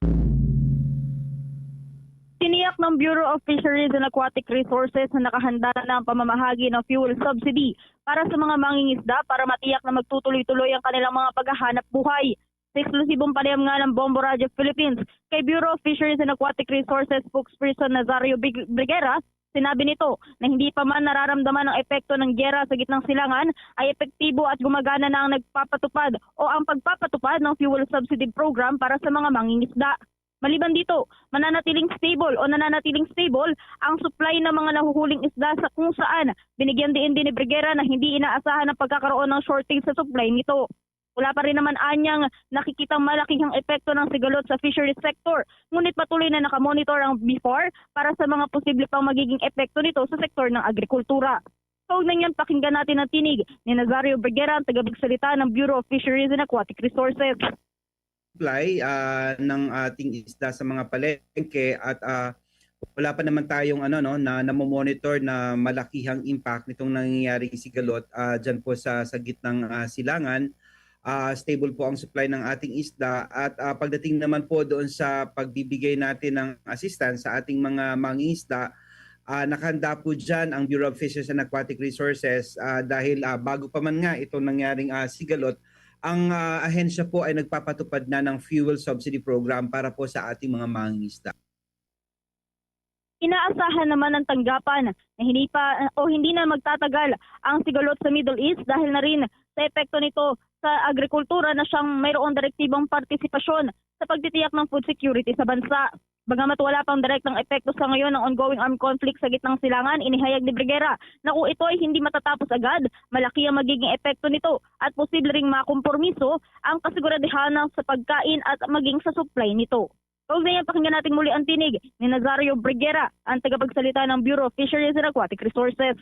Tiniyak ng Bureau of Fisheries and Aquatic Resources na nakahanda na ang pamamahagi ng fuel subsidy para sa mga mangingisda para matiyak na magtutuloy-tuloy ang kanilang mga paghahanap buhay. Sa eksklusibong panayam nga ng Bombo Radyo Philippines kay Bureau of Fisheries and Aquatic Resources spokesperson Nazario Big-, Briguera, sinabi nito na hindi pa man nararamdaman ang epekto ng giyera sa gitnang silangan, ay epektibo at gumagana na ang nagpapatupad o ang pagpapatupad ng fuel subsidy program para sa mga mangingisda. Maliban dito, mananatiling stable o nananatiling stable ang supply ng mga nahuhuling isda sa kung saan binigyan diin din ni Briguera na hindi inaasahan ang pagkakaroon ng shortage sa supply nito. Wala pa rin naman anyang nakikitang malakihang epekto ng sigalot sa fisheries sector, ngunit patuloy na nakamonitor ang BFAR para sa mga posible pang magiging epekto nito sa sektor ng agrikultura. Kaugnay niyan, pakinggan natin ang tinig ni Nazario Briguera, ang tagapagsalita ng Bureau of Fisheries and Aquatic Resources. Supply, ah, ng ating isda sa mga palengke at, ah, wala pa naman tayong, ano, no, na namomonitor na malakihang impact nitong nangyayaring sigalot, ah, dyan po sa, sa gitnang, ah, silangan. Ah, stable po ang supply ng ating isda at, ah, pagdating naman po doon sa pagbibigay natin ng assistance sa ating mga mangingisda, ah, nakahanda po dyan ang Bureau of Fisheries and Aquatic Resources, ah, dahil, ah, bago pa man nga itong nangyaring, ah, sigalot, ang, ah, ahensya po ay nagpapatupad na ng fuel subsidy program para po sa ating mga mangingisda. Inaasahan naman ng tanggapan na hindi pa o hindi na magtatagal ang sigalot sa Middle East dahil na rin sa epekto nito sa agrikultura na siyang mayroong direktibang partisipasyon sa pagtitiyak ng food security sa bansa. Bagamat wala pang direktang epekto sa ngayon ang ongoing armed conflict sa gitnang silangan, inihayag ni Briguera na kung ito ay hindi matatapos agad, malaki ang magiging epekto nito at posible ring makompromiso ang kasiguradihan sa pagkain at maging sa supply nito. Kaugnay niyan, pakinggan natin muli ang tinig ni Nazario Briguera, ang tagapagsalita ng Bureau of Fisheries and Aquatic Resources.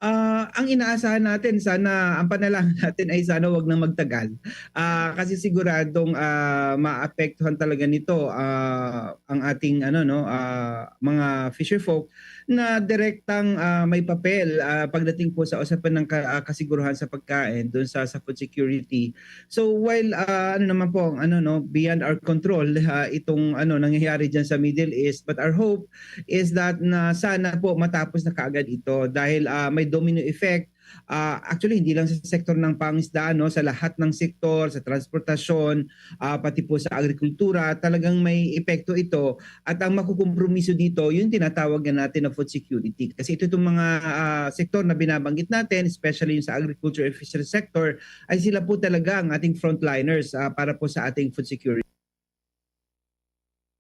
Ah, ang inaasahan natin, sana, ang panalangin natin ay sana wag nang magtagal. Ah, kasi siguradong, ah, maapektuhan talaga nito, ah, ang ating, ano, no, ah, mga fisherfolk na direktang, ah, may papel, ah, pagdating po sa usapan ng ka-, ah, kasiguruhan sa pagkain, dun sa, sa food security. So, while, ah, ano naman po ang, ano, no, beyond our control, ah, itong, ano, nangyayari dyan sa Middle East, but our hope is that na sana po matapos na kaagad ito dahil, ah, may domino effect. Ah, actually, hindi lang sa sektor ng pangisdaan, no, sa lahat ng sektor, sa transportasyon, ah, pati po sa agrikultura, talagang may epekto ito. At ang makukompromiso dito, yung tinatawag na natin na food security. Kasi ito itong mga, ah, sektor na binabanggit natin, especially yung sa agriculture and fishery sector, ay sila po talaga ang ating frontliners, ah, para po sa ating food security.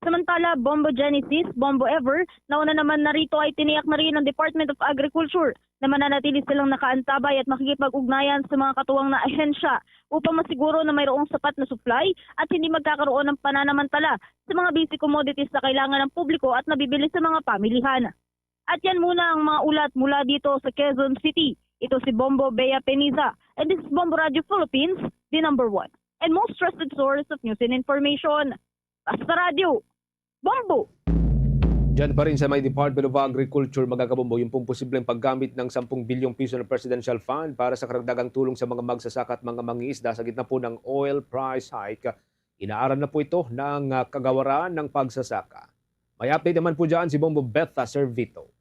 Samantala, Bombo Genesis, Bombo Ever, nauna naman narito ay tiniyak na rin ng Department of Agriculture na mananatili silang nakaantabay at makikipag-ugnayan sa mga katuwang na ahensya upang masiguro na mayroong sapat na supply at hindi magkakaroon ng pananamantala sa mga basic commodities na kailangan ng publiko at nabibili sa mga pamilihan. At yan muna ang mga ulat mula dito sa Quezon City. Ito si Bombo Bea Peniza, and this is Bombo Radio Philippines, the number one and most trusted source of news and information. Basta Radio, Bombo! Diyan pa rin sa may Department of Agriculture, mga kabombo, yung pong posibleng paggamit ng sampung bilyong piso na Presidential Fund para sa karagdagang tulong sa mga magsasaka at mga mangingisda sa gitna po ng oil price hike. Inaaral na po ito ng, ah, kagawaran ng pagsasaka. May update naman po dyan si Bombo Betha Servito.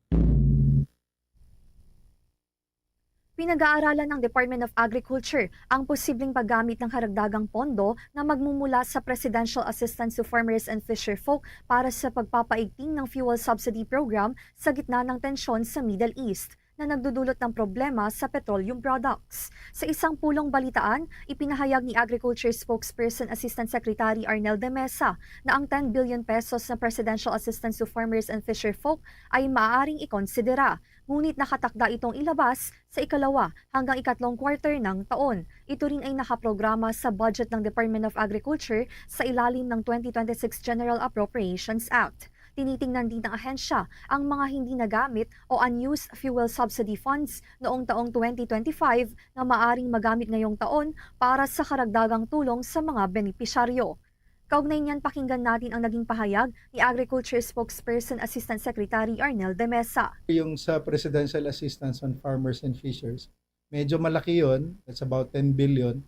Pinag-aaralan ng Department of Agriculture ang posibleng paggamit ng karagdagang pondo na magmumula sa Presidential Assistance to Farmers and Fisherfolk para sa pagpapaigting ng fuel subsidy program sa gitna ng tensyon sa Middle East na nagdudulot ng problema sa petroleum products. Sa isang pulong balitaan, ipinahayag ni Agriculture Spokesperson Assistant Secretary Arnel de Mesa na ang ten billion pesos na Presidential Assistance to Farmers and Fisherfolk ay maaaring ikonsidera, ngunit nakatakda itong ilabas sa ikalawa hanggang ikatlong quarter ng taon. Ito rin ay nakaprograma sa budget ng Department of Agriculture sa ilalim ng twenty twenty-six General Appropriations Act. Tinitingnan din ng ahensya ang mga hindi nagamit o unused fuel subsidy funds noong taong twenty twenty-five na maaring magamit ngayong taon para sa karagdagang tulong sa mga benepisyaryo. Kaugnay niyan, pakinggan natin ang naging pahayag ni Agriculture Spokesperson Assistant Secretary Arnel de Mesa. Yung sa Presidential Assistance on Farmers and Fishers, medyo malaki yon. That's about ten billion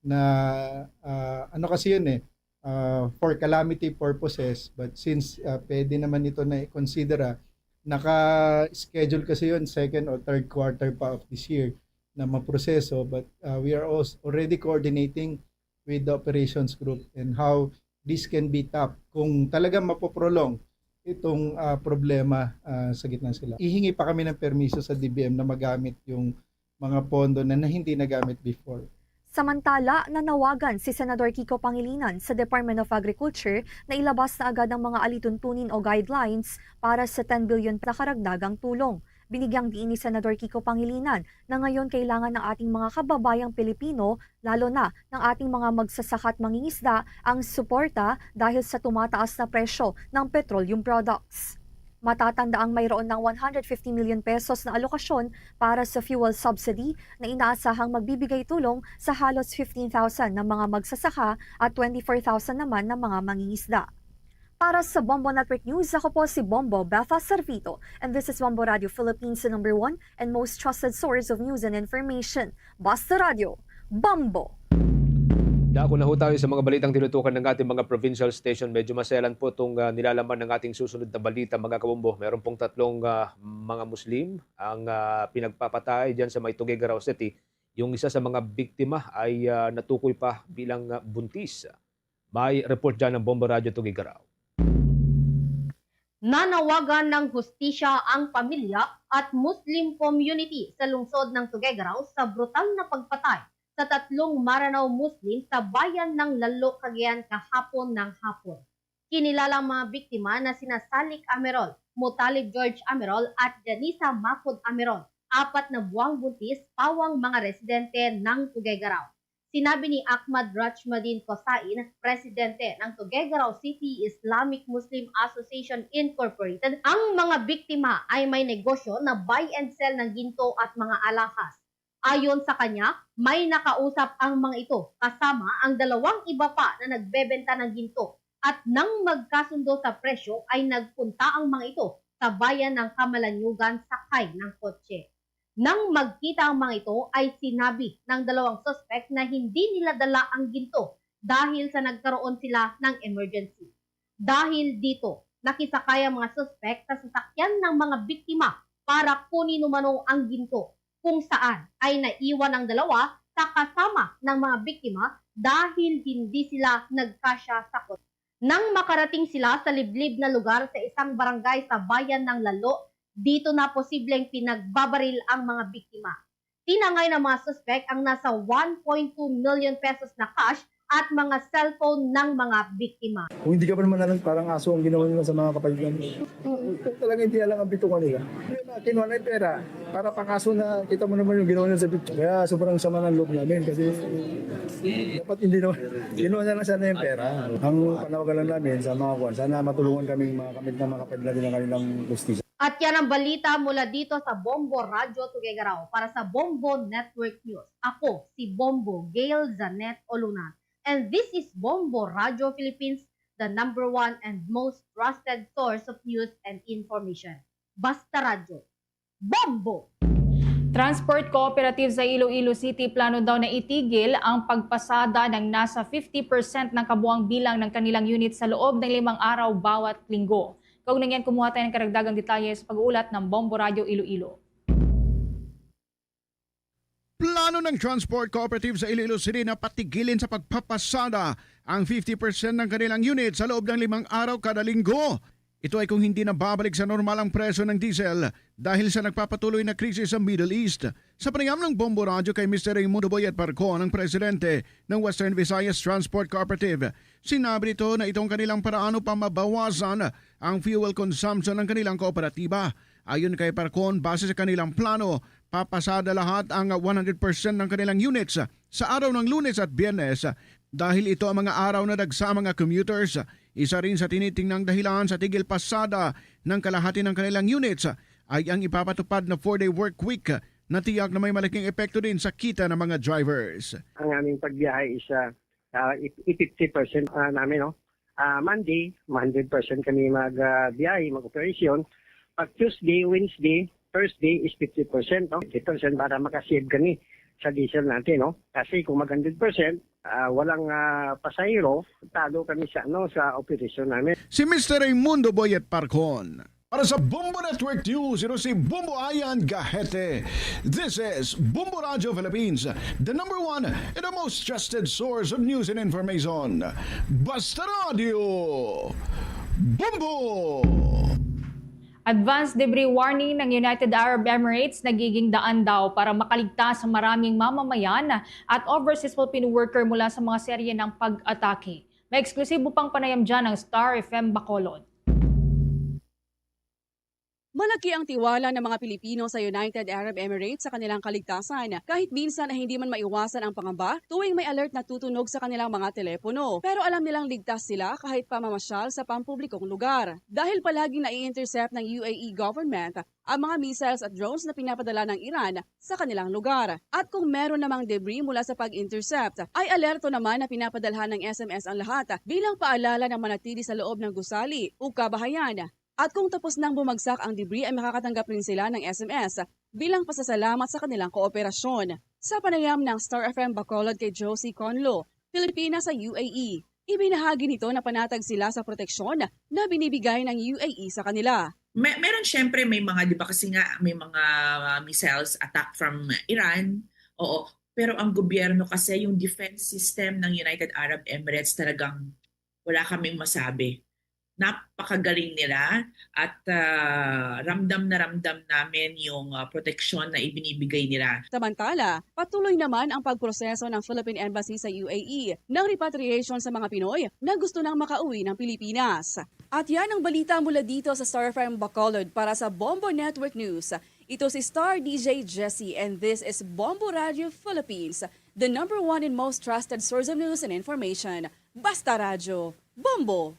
na, ah, ano kasi yun eh, ah, for calamity purposes. But since, ah, pwede naman ito na i-considera, naka-schedule kasi yun second or third quarter pa of this year na maproseso. But, ah, we are als-, already coordinating with the operations group and how this can be tapped kung talagang mapoprolong itong, ah, problema, ah, sa gitna sila. Ihingi pa kami ng permiso sa D B M na magamit yung mga pondo na, na hindi nagamit before. Samantala, nanawagan si Senador Kiko Pangilinan sa Department of Agriculture na ilabas na agad ang mga alituntunin o guidelines para sa ten billion na karagdagang tulong. Binigyang diin ni Senador Kiko Pangilinan na ngayon kailangan ng ating mga kababayang Pilipino, lalo na ng ating mga magsasaka at mangingisda, ang suporta dahil sa tumataas na presyo ng petroleum products. Matatanda ang mayroon ng one hundred fifty million pesos na alokasyon para sa fuel subsidy na inaasahang magbibigay tulong sa halos fifteen thousand na mga magsasaka at twenty-four thousand naman na mga mangingisda. Para sa Bombo Network News, ako po si Bombo Betha Servito, and this is Bombo Radio Philippines, the number one and most trusted source of news and information. Basta Radio, Bombo! Dako na ho tayo sa mga balitang tinutukan ng ating mga provincial station. Medyo maselan po itong, ah, nilalaman ng ating susunod na balita, mga kabombo. Meron pong tatlong, ah, mga Muslim ang, ah, pinagpapatay dyan sa may Tuguegarao City. Yung isa sa mga biktima ay, ah, natukoy pa bilang, ah, buntis. May report dyan ng Bombo Radio Tuguegarao. Nanawagan ng hustisya ang pamilya at Muslim community sa lungsod ng Tuguegarao sa brutal na pagpatay sa tatlong Maranao Muslim sa bayan ng Lalo, Cagayan kahapon ng hapon. Kinilalang mga biktima na sina Salik Amerol, Mutalib George Amerol at Janisa Mafud Amerol, apat na buwang buntis, pawang mga residente ng Tuguegarao. Sinabi ni Ahmad Rachmadin Kosain, presidente ng Tuguegarao City Islamic Muslim Association Incorporated, ang mga biktima ay may negosyo na buy and sell ng ginto at mga alahas. Ayon sa kanya, may nakausap ang mga ito kasama ang dalawang iba pa na nagbebenta ng ginto, at nang magkasundo sa presyo ay nagpunta ang mga ito sa bayan ng Camalaniugan sakay ng kotse. Nang magkita ang mga ito, ay sinabi ng dalawang suspek na hindi nila dala ang ginto dahil sa nagkaroon sila ng emergency. Dahil dito, nakisakay ang mga suspek sa sasakyan ng mga biktima para kunin umano ang ginto, kung saan ay naiwan ang dalawa sa kasama ng mga biktima dahil hindi sila nagkasya sa kotse. Nang makarating sila sa liblib na lugar sa isang barangay sa bayan ng Lalo, dito na posibleng pinagbabaril ang mga biktima. Tinangay ng mga suspek ang nasa one point two million pesos na cash at mga cellphone ng mga biktima. Kung hindi ka pa naman alam, parang aso ang ginawa nila sa mga kapatid namin. Talaga hindi alam ang bituka nila. Kinuha na yung pera para pangaso na, kita mo naman yung ginawa nila sa picture. Kaya sobrang sama ng loob namin kasi dapat hindi naman, kinuha na lang sana yung pera. Ang panawagan lang namin sa mga kuwan, sana matulungan kami makamit ng mga kapatid natin ang kanilang hustisya. At yan ang balita mula dito sa Bombo Radyo Tuguegarao. Para sa Bombo Network News, ako si Bombo Gail Janet Olunan. And this is Bombo Radyo Philippines, the number one and most trusted source of news and information. Basta Radyo. Bombo! Transport Cooperative sa Iloilo City plano daw na itigil ang pagpasada ng nasa fifty percent ng kabuang bilang ng kanilang unit sa loob ng limang araw bawat linggo. Kaugnay niyan, kumuha tayo ng karagdagang detalye sa pag-uulat ng Bombo Radyo Iloilo. Plano ng Transport Cooperative sa Iloilo City na patigilin sa pagpapasada ang fifty percent ng kanilang unit sa loob ng limang araw kada linggo. Ito ay kung hindi na babalik sa normal ang presyo ng diesel dahil sa nagpapatuloy na krisis sa Middle East. Sa panayam ng Bombo Radyo kay Mister Raymundo Boyet Parcon, ang presidente ng Western Visayas Transport Cooperative, sinabi nito na itong kanilang paraan upang mabawasan ang fuel consumption ng kanilang kooperatiba. Ayon kay Parcon, base sa kanilang plano, papasada lahat ang one hundred percent ng kanilang units sa araw ng Lunes at Biyernes dahil ito ang mga araw na dagsang mga commuters. Isa rin sa tinitingnang dahilan sa tigil pasada ng kalahati ng kanilang units ay ang ipapatupad na four-day work week na tiyak na may malaking epekto din sa kita ng mga drivers. Ang aming pagbiyahe is, ah, ah, i-, i-, fifty percent, ah, namin, no? Ah, Monday, one hundred percent kami mag, ah, biyahe, mag-operasyon. Pag Tuesday, Wednesday, Thursday is fifty percent, no? Fifty percent para makasave kami sa diesel natin, no? Kasi kung mag hundred percent, ah, walang, ah, pasahero, talo kami sa, ano, sa operasyon namin. Si Mister Raymundo Boyet Parcon. Para sa Bombo Network News, ito si Bombo Ayan Gahete. This is Bombo Radio Philippines, the number one and the most trusted source of news and information. Basta Radio, Bombo! Advance debris warning ng United Arab Emirates nagiging daan daw para makaligtas sa maraming mamamayan at overseas Filipino worker mula sa mga serye ng pag-atake. May eksklusibo pang panayam dyan ang Star F M Bacolod. Malaki ang tiwala ng mga Pilipino sa United Arab Emirates sa kanilang kaligtasan, kahit minsan ay hindi man maiwasan ang pangamba tuwing may alert na tutunog sa kanilang mga telepono. Pero alam nilang ligtas sila kahit pamamasyal sa pampublikong lugar. Dahil palaging nai-intercept ng U A E government ang mga missiles at drones na pinapadala ng Iran sa kanilang lugar. At kung meron namang debris mula sa pag-intercept, ay alerto naman na pinapadalhan ng S M S ang lahat bilang paalala na manatili sa loob ng gusali o kabahayan. At kung tapos nang bumagsak ang debris, ay makakatanggap rin sila ng S M S bilang pasasalamat sa kanilang kooperasyon. Sa panayam ng Star F M Bacolod kay Josie Conlo, Pilipina sa U A E, ibinahagi nito na panatag sila sa proteksyon na binibigay ng U A E sa kanila. May, meron, siyempre, may mga, di ba, kasi nga may mga, uh, missiles attack from Iran. Oo, pero ang gobyerno kasi, yung defense system ng United Arab Emirates, talagang wala kaming masabi. Napakagaling nila at, ah, ramdam na ramdam namin yung, ah, proteksyon na ibinibigay nila. Samantala, patuloy naman ang pagproseso ng Philippine Embassy sa U A E ng repatriation sa mga Pinoy na gusto nang makauwi ng Pilipinas. At yan ang balita mula dito sa Star F M Bacolod. Para sa Bombo Network News, ito si Star D J Jessie, and this is Bombo Radio Philippines, the number one and most trusted source of news and information. Basta Radyo, Bombo!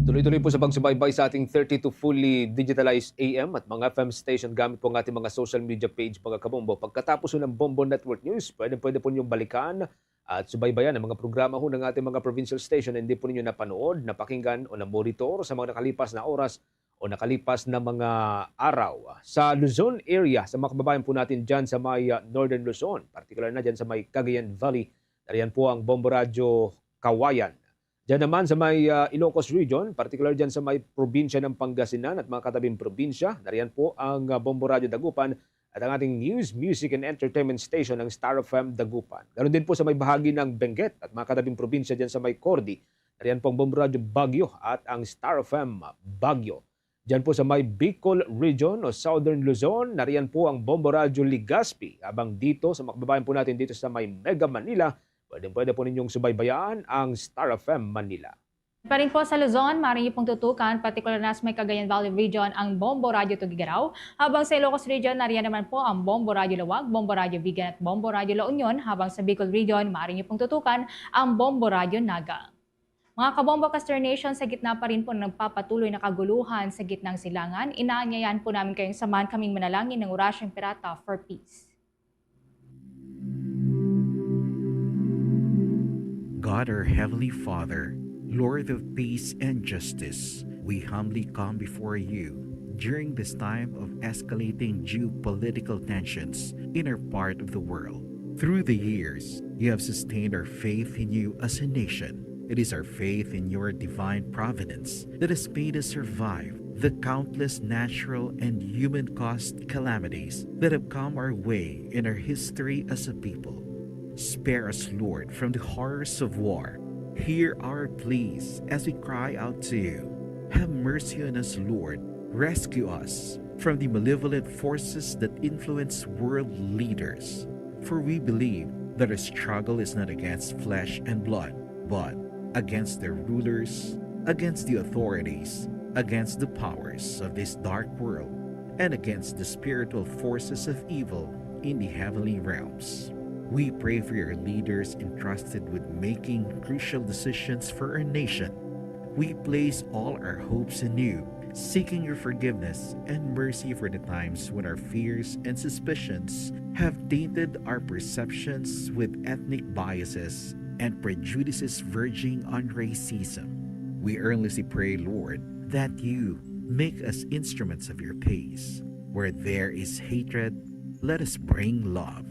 Tuloy-tuloy po sa pagsubaybay sa ating thirty-two fully digitalized A M at mga F M station gamit po ang ating mga social media page, mga kabombo. Pagkatapos ho ng Bombo Network News, pwede, pwede po niyong balikan at subaybayan ang mga programa ho ng ating mga provincial station na hindi po ninyo napanood, napakinggan o namonitor sa mga nakalipas na oras o nakalipas na mga araw. Sa Luzon area, sa mga kababayan po natin dyan sa may, ah, Northern Luzon, particular na dyan sa may Cagayan Valley, nariyan po ang Bombo Radyo Kawayan. Diyan naman sa may, ah, Ilocos Region, particular diyan sa may probinsya ng Pangasinan at mga katabing probinsya, nariyan po ang, ah, Bombo Radyo Dagupan at ang ating news, music, and entertainment station, ang Star F M Dagupan. Ganoon din po sa may bahagi ng Benguet at mga katabing probinsya diyan sa may Cordi, nariyan po ang Bombo Radyo Baguio at ang Star F M Baguio. Diyan po sa may Bicol Region o Southern Luzon, nariyan po ang Bombo Radyo Legazpi. Habang dito sa mga kababayan po natin dito sa may Mega Manila, Pwedeng-pwede po ninyong subaybayan ang Star F M Manila. Pa rin po sa Luzon, maaari niyo pong tutukan, partikular na sa may Cagayan Valley Region, ang Bombo Radio Tuguegarao, habang sa Ilocos Region, nariyan naman po ang Bombo Radio Laoag, Bombo Radio Vigan at Bombo Radio La Union, habang sa Bicol Region, maaari niyo pong tutukan ang Bombo Radio Naga. Mga kabombo, Caster Nation, sa gitna pa rin po ng nagpapatuloy na kaguluhan sa gitnang silangan, inaanyayahan po namin kayong samahan kaming manalangin ng Orasyong Pirata for Peace. God, our Heavenly Father, Lord of peace and justice, we humbly come before you during this time of escalating geopolitical tensions in our part of the world. Through the years, you have sustained our faith in you as a nation. It is our faith in your divine providence that has made us survive the countless natural and human-caused calamities that have come our way in our history as a people. Spare us, Lord, from the horrors of war. Hear our pleas as we cry out to you. Have mercy on us, Lord. Rescue us from the malevolent forces that influence world leaders. For we believe that our struggle is not against flesh and blood, but against the rulers, against the authorities, against the powers of this dark world, and against the spiritual forces of evil in the heavenly realms. We pray for your leaders entrusted with making crucial decisions for our nation. We place all our hopes in you, seeking your forgiveness and mercy for the times when our fears and suspicions have tainted our perceptions with ethnic biases and prejudices verging on racism. We earnestly pray, Lord, that you make us instruments of your peace. Where there is hatred, let us bring love.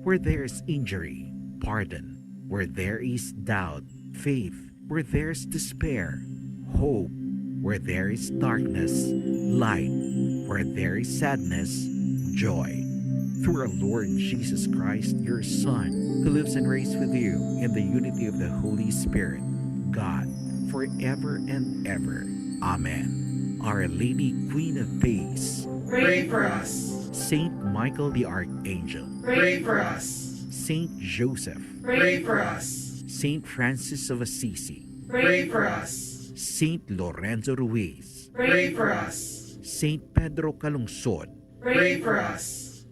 Where there is injury, pardon. Where there is doubt, faith. Where there is despair, hope. Where there is darkness, light. Where there is sadness, joy. Through our Lord Jesus Christ, your Son, who lives and reigns with you in the unity of the Holy Spirit, God, forever and ever. Amen. Our Lady, Queen of Peace, pray for us. Saint Michael the Archangel, pray for us. Saint Joseph, pray for us. Saint Francis of Assisi, pray for us. Saint Lorenzo Ruiz, pray for us. Saint Pedro Calungsod, pray for us.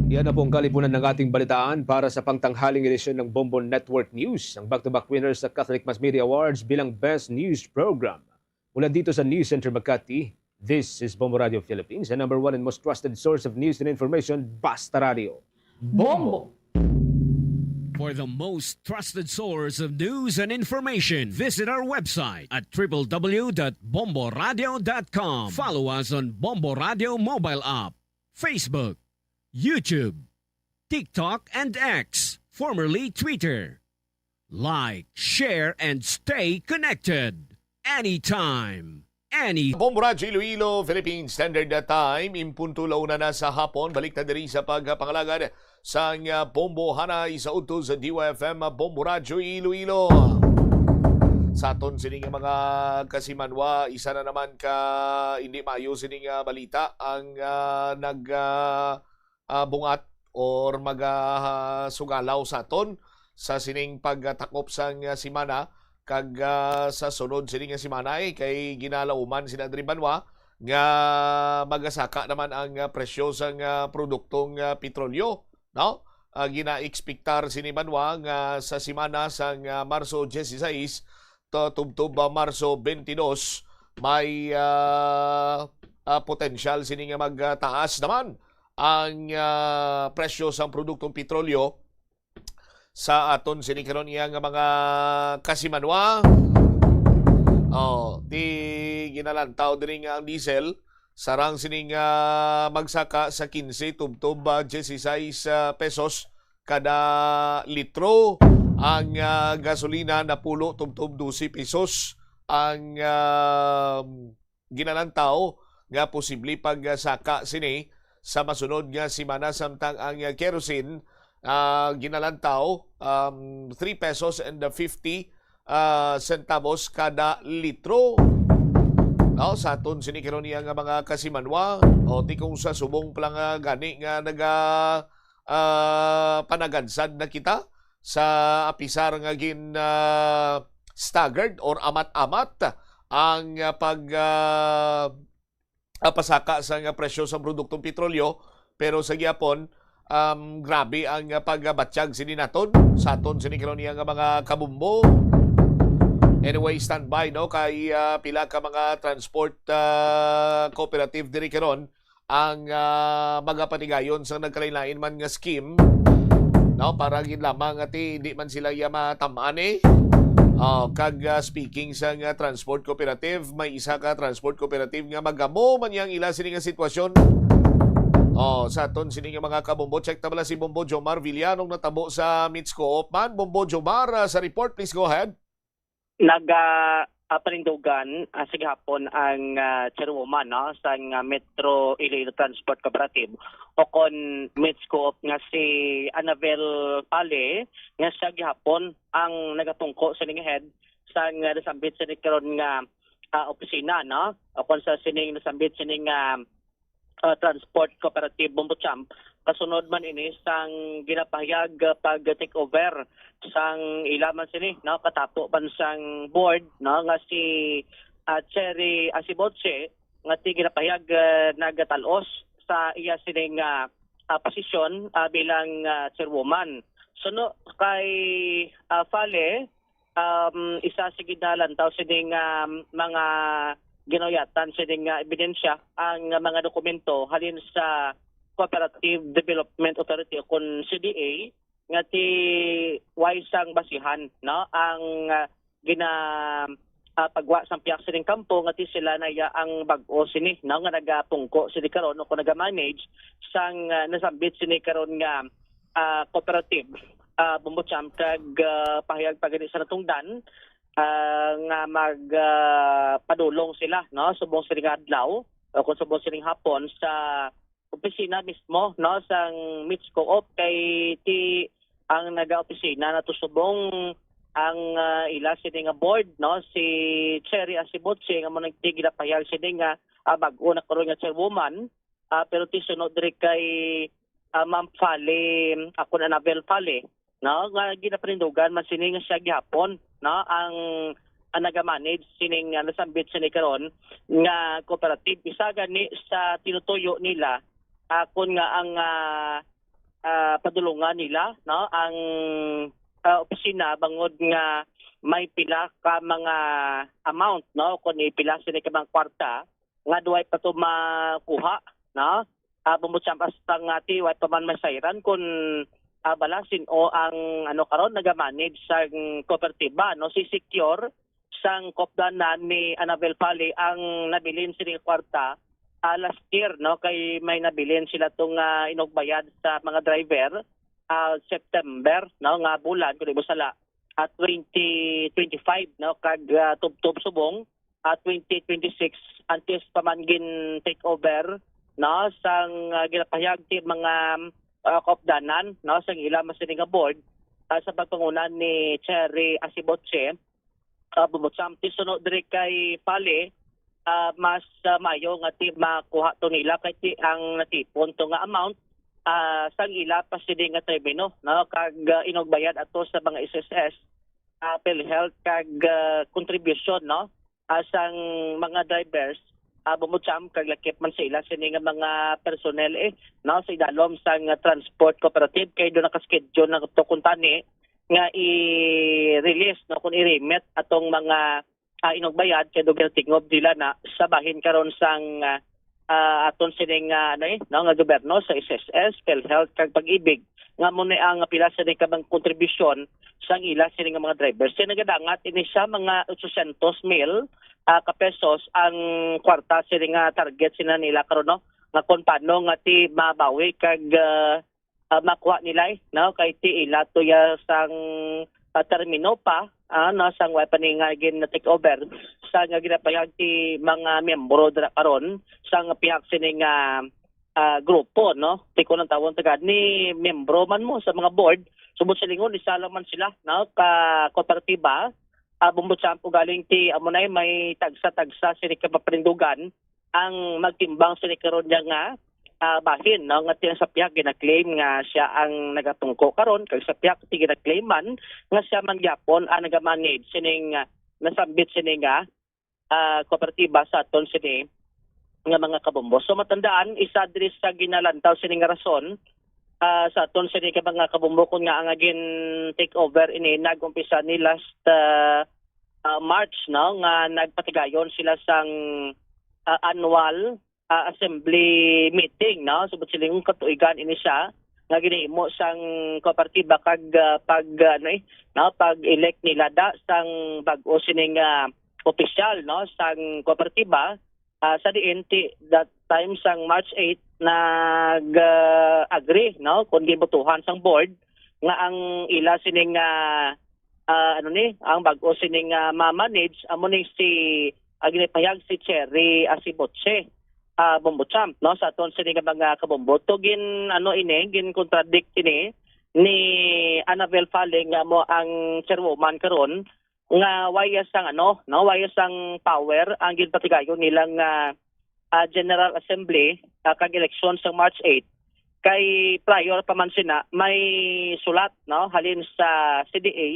Yan na po ang kalipunan ng ating balitaan para sa pangtanghaling edisyon ng Bombo Network News. Ang back-to-back winners sa Catholic Mass Media Awards bilang Best News Program. Mula dito sa News Center Makati, this is Bombo Radio Philippines, the number one and most trusted source of news and information, Basta Radio. Bombo! For the most trusted source of news and information, visit our website at triple w dot bombo radio dot com. Follow us on Bombo Radio mobile app, Facebook, YouTube, TikTok, and X, formerly Twitter. Like, share, and stay connected. Anytime, any Bombo Radyo Iloilo, Philippine Standard Time, in punto la una na sa hapon. Balik ta diri sa pagpangalagad sang, ah, Bombo Hanay sa udto sa D Y F M, ah, Bombo Radyo Iloilo. Sa aton sining mga kasimanwa, isa na naman ka hindi maayo sining, ah, balita ang, ah, nag, ah, ah, bungat or maga-, ah, sugalaw sa aton sa sining pagtakop sang, ah, semana, kag, ah, sa sunod sini nga semana, eh, kay ginalauman sila diri banwa nga magasaka naman ang, ah, presyo sang, ah, produktong, ah, petrolyo, no? Ah, ginaekspektar sini banwa nga sa semana sang, ah, Marso dieciséis to-, tubtob, ah, Marso twenty-dos, may, ah, ah, potensyal sini nga magtaas naman ang, ah, presyo sang produktong petrolyo sa aton sini karon iya nga mga kasimanwa. Oh, ti ginalantaw diri nga ang diesel sarang sini nga magsaka sa quince tubtob, ah, dieciséis, ah, pesos kada litro. Ang, ah, gasolina napulo tubtob dose pesos ang, ah, ginalantaw nga posible pagsaka sini sa masunod nga semana, samtang ang kerosene, ah, ginalantaw, um, three pesos and fifty, ah, centavos kada litro. No, sa aton sini karon iya nga mga kasimanwa, o ti kung sa subong pa lang, ah, gani nga naga, ah, panagansad na kita sa apisar nga gin, ah, staggered or amat-amat ang, ah, pag, ah, ah, pasaka sa nga presyo sa produktong petrolyo, pero sa gihapon, um, grabe ang, ah, pagbatyag sini naton sa aton sini karon niya nga mga kabumbo. Anyway, standby, no, kay, ah, pila ka mga transport, ah, cooperative diri karon ang, ah, magapatigayon sa nagkalain-lain man nga scheme, no, para gid lamang nga ti hindi man sila iya matam-an, eh. Oh, kag, ah, speaking sa nga transport cooperative, may isa ka transport cooperative nga magamo man yang ila sini nga sitwasyon. Oh, sa aton sini nga mga kabombo, check ta bala si Bombo Jomar Villanong natabo sa Mitsco. Op man, Bombo Jomar, ah, sa report, please go ahead. Naga ah, panindugan ah, sa gihapon ang ah, chairwoman, no, sang ah, Metro Iloilo Transport Cooperative o kon Mitscoop nga si Anabel Pale, nga sa gihapon ang nagapungko sa ning head sang ah, nasambit sa karon nga ah, opisina, no, o kon sa sining nasambit sining ah, ah, Transport Cooperative Bombo Champ. Kasunod man ini sang ginapahayag ah, pag take over sang ila man sini, no, katapo man sang board, no, nga si ah, Cherry Asibotse, nga ti ginapahayag ah, nagatal-os sa iya sining ah, ah, posisyon ah, bilang ah, chairwoman. Suno kay ah, Fale, um, isa sa ginalantaw sining um, mga ginauyatan sining uh, ebidensya ang mga dokumento halin sa Cooperative Development Authority o kon C D A nga ti way sang basihan, no, ang uh, gina uh, pagwa sang pihak sining kampo nga ti sila na iya ang bag-o sini, no, nga nagapungko sini karon o kung nagamanage sang uh, nasambit sini karon nga ah, cooperative, ah, Bumbucham kag ah, pahayag pa gani sa natungdan ah, nga mag ah, padulong sila, no, subong sini nga adlaw o kung subong sining hapon sa opisina mismo, no, sang Mitscoop kay ti ang nagaopisina nato subong ang ah, ila sini nga board, no, si Cherry Asibotse nga mo nagtigil pahayag sini nga ah, bag-o na karon nga chairwoman, ah, pero ti suno diri kay ah, Ma'am Fale, ako na Anabel Fale, no, nga ginapanindugan man sini nga siya gihapon, no, ang ang nagamanage sining ah, nasambit sini karon nga cooperative, isa gani sa tinutuyo nila akon nga ang ah, ah, padulungan nila, no, ang ah, opisina bangod nga may pila ka mga amount, no, kung pila sini ka mga kwarta nga duway pa to makuha, no? Ah, bumutsampas pa nga ti, way pa man masayran kun ah, bala sin-o ang ano karon nagamanage sang kooperatiba, no? Si Secure sang kopdanan ni Anabel Pali ang nabilin sini nga kwarta ah, last year, no? Kay may nabilin sila tong ah, inugbayad sa mga driver ah, September, no? Nga bulan kung di mo sala at twenty twenty-five, no, kag ah, tubtob subong at twenty twenty-six antes pa man gin take over, no, sang ah, ginapahayag ti mga ah, kaupdanan, no, sang ila man sini nga board ah, sa pagpanguna ni Cherry Asibotse. Ah, bumutsamti suno diri kay Pale, ah, mas ah, maayo nga ti makuha to nila kay ti ang natipon to nga amount ah, sang ila pa sini nga termino, no, kag ah, inugbayad ato sa mga S S S, ah, PhilHealth kag ah, kontribusyon, no, ah, sang mga drivers ah, bumutsamp kag lakip man sa ila sini nga mga personnel eh, no, sa idalom sang ah, transport cooperative kay do naka-schedule na to kuntani nga i-release, no, kung i-remit atong mga ah, inugbayad kay do ginatingob nila na sa bahin karon sang ah, ah, aton sining ah, ano eh, no, nga gobyerno sa S S S, PhilHealth kag Pag-ibig nga mo ni ang pila sa ning kabang kontribusyon sang ila sini nga mga drivers. Kaya nagadangat ini siya mga eight hundred mil ah, ka pesos ang kwarta sini nga target sina nila karon, no, nga kung paano nga ti mabawi kag ah, ah, makuha nila eh, no, kay ti ila to ya sang ah, termino pa, ah, no, sang wa pa ni nga gin take over sa nga ginapayag ti mga miyembro dira karon sang pihak sini nga ah, grupo, no, ti ko nang tawon tagad ni miyembro man mo sa mga board, subot sa lingon isa lang man sila, no, ka kooperatiba, ah, bumbo champo galing ti amo na may tagsa-tagsa sini kapapanindugan ang magtimbang sini karon niya nga ah, bahin, no, nga ti-, sa pihak gina-claim nga siya ang nagatungko karon, kag sa pihak ti gina-claim man nga siya man gyapon ang nagamanage sining, ah, nasambit sini nga, ah, kooperatiba sa aton sini nga mga kabombo. So, matandaan, isa diri sa ginalantaw sini nga rason, ah, sa aton sini ka mga kabombo, kun nga ang gin take over ini nag-umpisa ni last, ah, ah, March, no, nga nagpatigayon sila sang, ah, annual, ah, assembly meeting, no? Subot silingon katuigan ini siya nga ginahimo sang kooperatiba kag, ah, pag, ah, ano, eh, no, pag-elect nila da sang bag-o sining, ah, opisyal, no, sang kooperatiba, ah, sa diin ti that time sang March eight nag, ah, agree, no, kon gibotohan sang board nga ang ila sining, ah, ah, ano ni, ang bag-o sining, ah, ma-manage amo ni si, ah, ginapahayag si Cherry, ah, Siboche, ah, Bombo Champ, no, sa aton sini nga mga kabombo. To gin, ano ini, gin contradict ini ni Annabel Fale nga amo ang chairwoman karon nga wala sang, ano, no, wala sang power ang ginpatigayon nila nga, ah, General Assembly, ah, kag eleksyon sa March eight. Kay prior pa man sina, may sulat, no, halin sa C D A,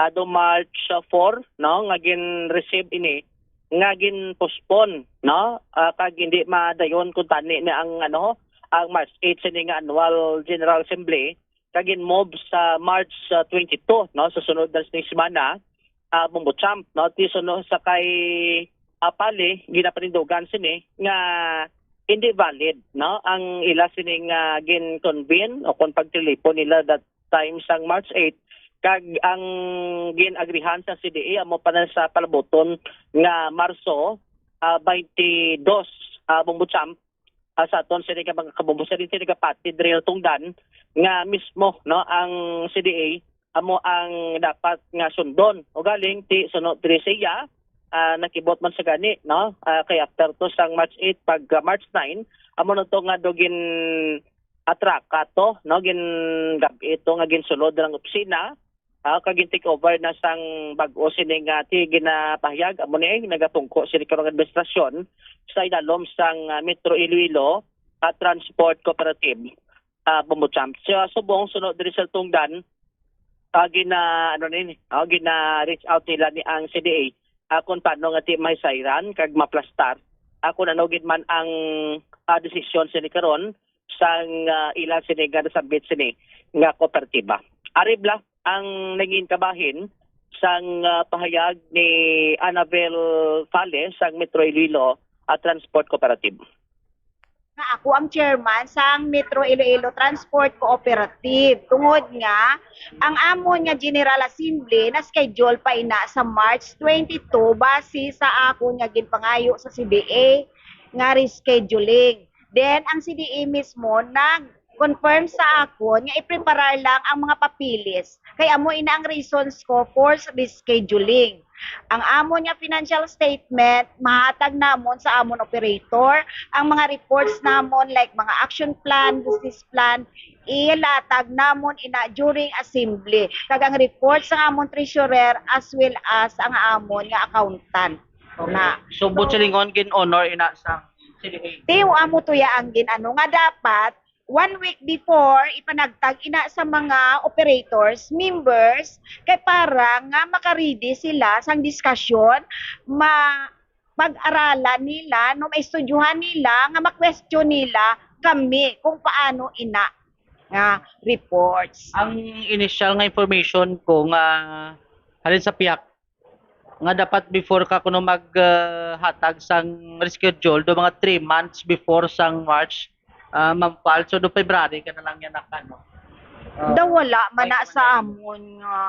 ado March, ah, four, no, nga gin-receive ini, nga gin-postpone, no, ah, kag hindi madayon kun tani na ang, ano, ang March eight sini nga annual General Assembly, kag gin-move sa March, ah, twenty-two, no, sa sunod na sini semana, ah, Bombo Champ, no, ti suno sa kay, ah, Fale, ginapanindugan sini nga hindi valid, no, ang ila sini nga gin-convene o kon pagtilipon nila that time sang March eight, kag ang gin-agrihan sa C D A amo pa na sa palabuton nga Marso, ah, twenty-two, ah, Bombo Champ, ah, sa aton sini ka mga kabombo, sa din sini ka pati diri tungdan nga mismo, no, ang C D A amo ang dapat nga sundon. Ugaling ti suno diri sa iya, ah, nakibot man sa gani, no? Ah, kay after to sang March eight, pag, ah, March nine, amo na to nga do gin atraka to, no? Gin gab-i to nga ginsulod ang opisina, ah, kag gin-take over na sang bag-o sini nga ti ginapahayag, amo ni, eh, nagatungko sini karong administrasyon sa ilalom sang, ah, Metro Iloilo, ah, Transport Cooperative, ah, Bombo Champ. Sa subong, suno diri sa tungdan, ah, gina, ano ni, ah, gina-reach out nila ni ang C D A, ah, kung paano nga ti may sayran kag maplastar, ah, kung ano gid man ang, ah, desisyon sini karon sang, ah, ila sini nga nasambit sini nga kooperatiba. Ari bala ang nangin kabahin sang, ah, pahayag ni Annabel Fale sang Metro Iloilo, ah, Transport Cooperative. Nga ako ang chairman sang Metro Iloilo Transport Cooperative, tungod nga ang amon nga General Assembly na-schedule pa ina sa March twenty-two base sa akon nga ginpangayo sa C D A nga rescheduling. Then, ang C D A mismo nag-confirm sa akon nga ipreparar lang ang mga papeles. Kay amo ina ang reasons ko for rescheduling. Ang amon nga financial statement, mahatag namon sa amon operator. Ang mga reports namon, like mga action plan, business plan, ilatag namon ina during assembly. Kag ang report sa amon treasurer as well as ang amon nga accountant. Na. So, buot silingon, gin-honor ina sa C D A. Tiyo amo to ya ang gin-ano nga dapat one week before, ipanagtag ina sa mga operators, members, kay para nga makaredy sila sang diskusyon, ma-, pag-aralan nila, no, maistudyohan nila, nga ma-question nila kami kung paano ina nga reports. Ang initial nga information ko nga halin sa pihak nga dapat before ka kuno mag, ah, hatag sang reschedule, do mga three months before sang March, ah, Ma'am Pal. So, do February ka na lang yan naka, no? Ah, Daw wala man na like, sa ano? Amon nga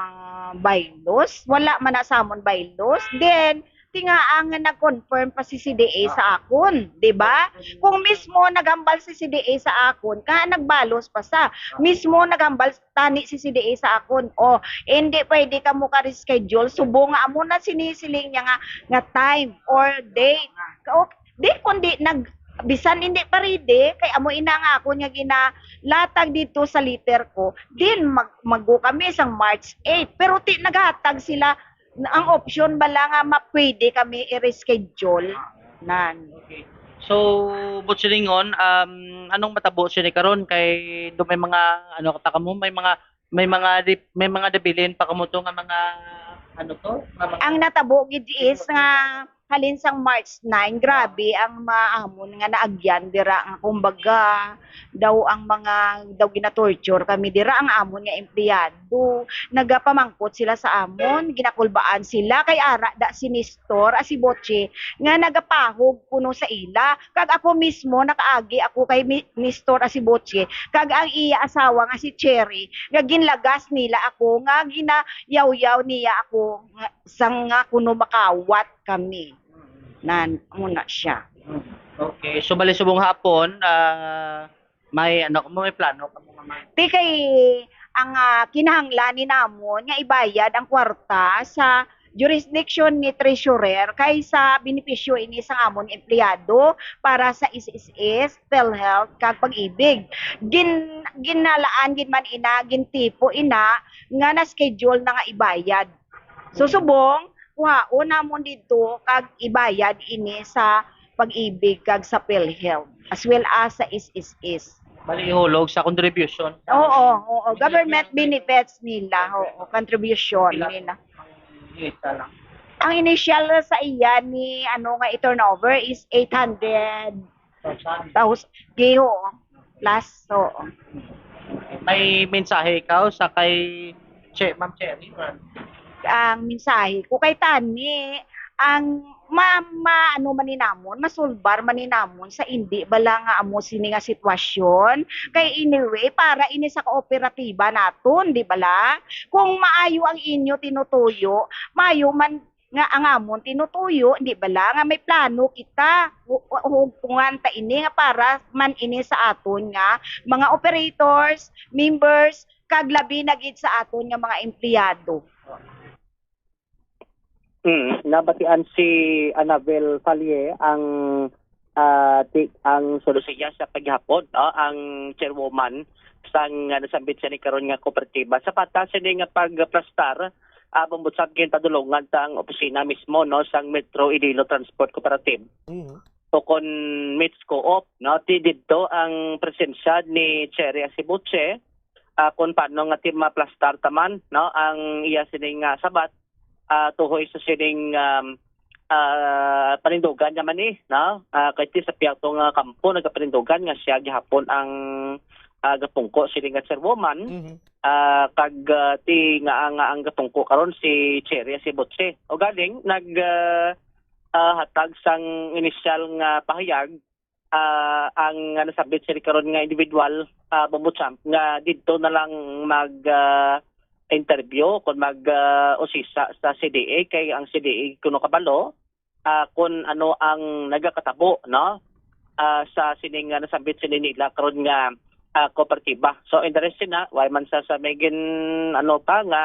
bylaws. Wala man na sa amon bylaws. Then, tinga ang nag-confirm pa si C D A sa akon, di ba? Kung mismo naghambal si C D A sa akon, ka nagbalos pa sa. Mismo naghambal tani si C D A sa akon. O, hindi pwede kamo ka reschedule. Subong nga amo na sinisiling niya nga, nga time or date. Ka-, o, di, kundi nag-, bisan hindi pa ready, kay amo ina nga akon nga ginalatag dito sa letter ko, then mag-, maggo kami sa March eight. Pero ti naghatag sila, ang option bala nga mapwede kami i-reschedule. Nan. Okay. So, Boss Lingon, um, anong matabo sini karon kay do may mga, ano, ta kamo, may mga, may mga dip-, may mga debilin pa kamo to nga mga, ano to? Nga mga Ang natabo gid is nga halin sang March nine, grabe ang maamon nga naagyan dira, nga kumbaga daw ang mga, daw ginatorture kami dira ang amon nga empleyado. Nagapamangkot sila sa amon, ginakulbaan sila kay ara da si Nestor, ah, si Botche, nga nagapahog kuno sa ila. Kag ako mismo nakaagi ako kay mi-, Nestor, ah, si Botche, kag ang iya asawa nga si Cherry, nga ginlagas nila ako, nga ginayawyaw niya ako, nga, sang nga kuno makawat kami. Nan, amo na siya. Okay. So, bali subong hapon, ah, may ano kamo, may plano kamo nga ma- Ti kay ang, ah, kinahanglan ni namon nga ibayad ang kwarta sa jurisdiction ni treasurer kay sa benepisyo ini sang amon empleyado para sa S S S, PhilHealth, kag Pag-ibig. Gin-, ginalaan gid man ina, gintipo ina nga na-schedule na nga ibayad. So, subong, kuhaon namon didto kag ibayad ini sa Pag-ibig kag sa PhilHealth, as well as sa S S S. Bali, ihulog sa contribution. Oo, oo. Government benefits nila, oo, contribution Pila? Nila. Ang isa lang. Ang initial sa iya ni, ano, nga i-turnover is eight hundred thousand. Thousand. Giho. Plus, oo. May mensahe ikaw sa kay Che-, Ma'am Cherry? Ang mensahe ko kay Tani, ang ma-, ma-, ano man ni namon, masulbar man ni namon sa indi bala nga amo sini nga sitwasyon. Kay anyway, para ini sa kooperatiba naton, di bala? Kung maayo ang inyo tinutuyo, maayo man nga ang amon tinutuyo, di bala, nga may plano kita, hu-, hu-, hugpungan ta ini nga para man ini sa aton nga mga operators, members, kag labi na gid sa aton nga mga empleyado. Mm, nabatian si Annabel Falle ang, ah, ti-, ang solusiya sa paghapon, no, ang chairwoman sang, ah, nasambit sa ni karon nga kooperatiba. Sa patas sini nga pagplastar, ah, pambutsag ginpadulungan ta ang opisina mismo, no, sang Metro Iloilo Transport Cooperative. Mhm. O kon Mets Co-op, no, ti didto ang presensya ni Cherry Asibuche, ah, kung paano nga ti maplastar taman, no, ang iya sining, ah, sabat, ah, tuhoy sa sining, um, ah, panindugan niya man ni, no? Ah, kay ti sa pihak to nga kampo nagapanindugan nga siya gihapon ang, ah, gapungko sining nga chairwoman, Mhm. ah, kag, ah, ti nga, nga ang gapungko karon si Cherry Asibuche. O galing nag, ah, ah, hatag sang inisyal nga pahayag, ah, ang, ah, nasambit sini karon nga individual, ah, Bombo Champ, nga didto na lang mag, ah, interview kon mag, ah, usisa sa C D A, kay ang C D A kuno kabalo, ah, kon ano ang nagakatabo, no? Ah, sa sining nga nasambit sini nila karon nga, ah, kooperatiba. So, interesting na, way man sa, sa may gin-, ano pa nga,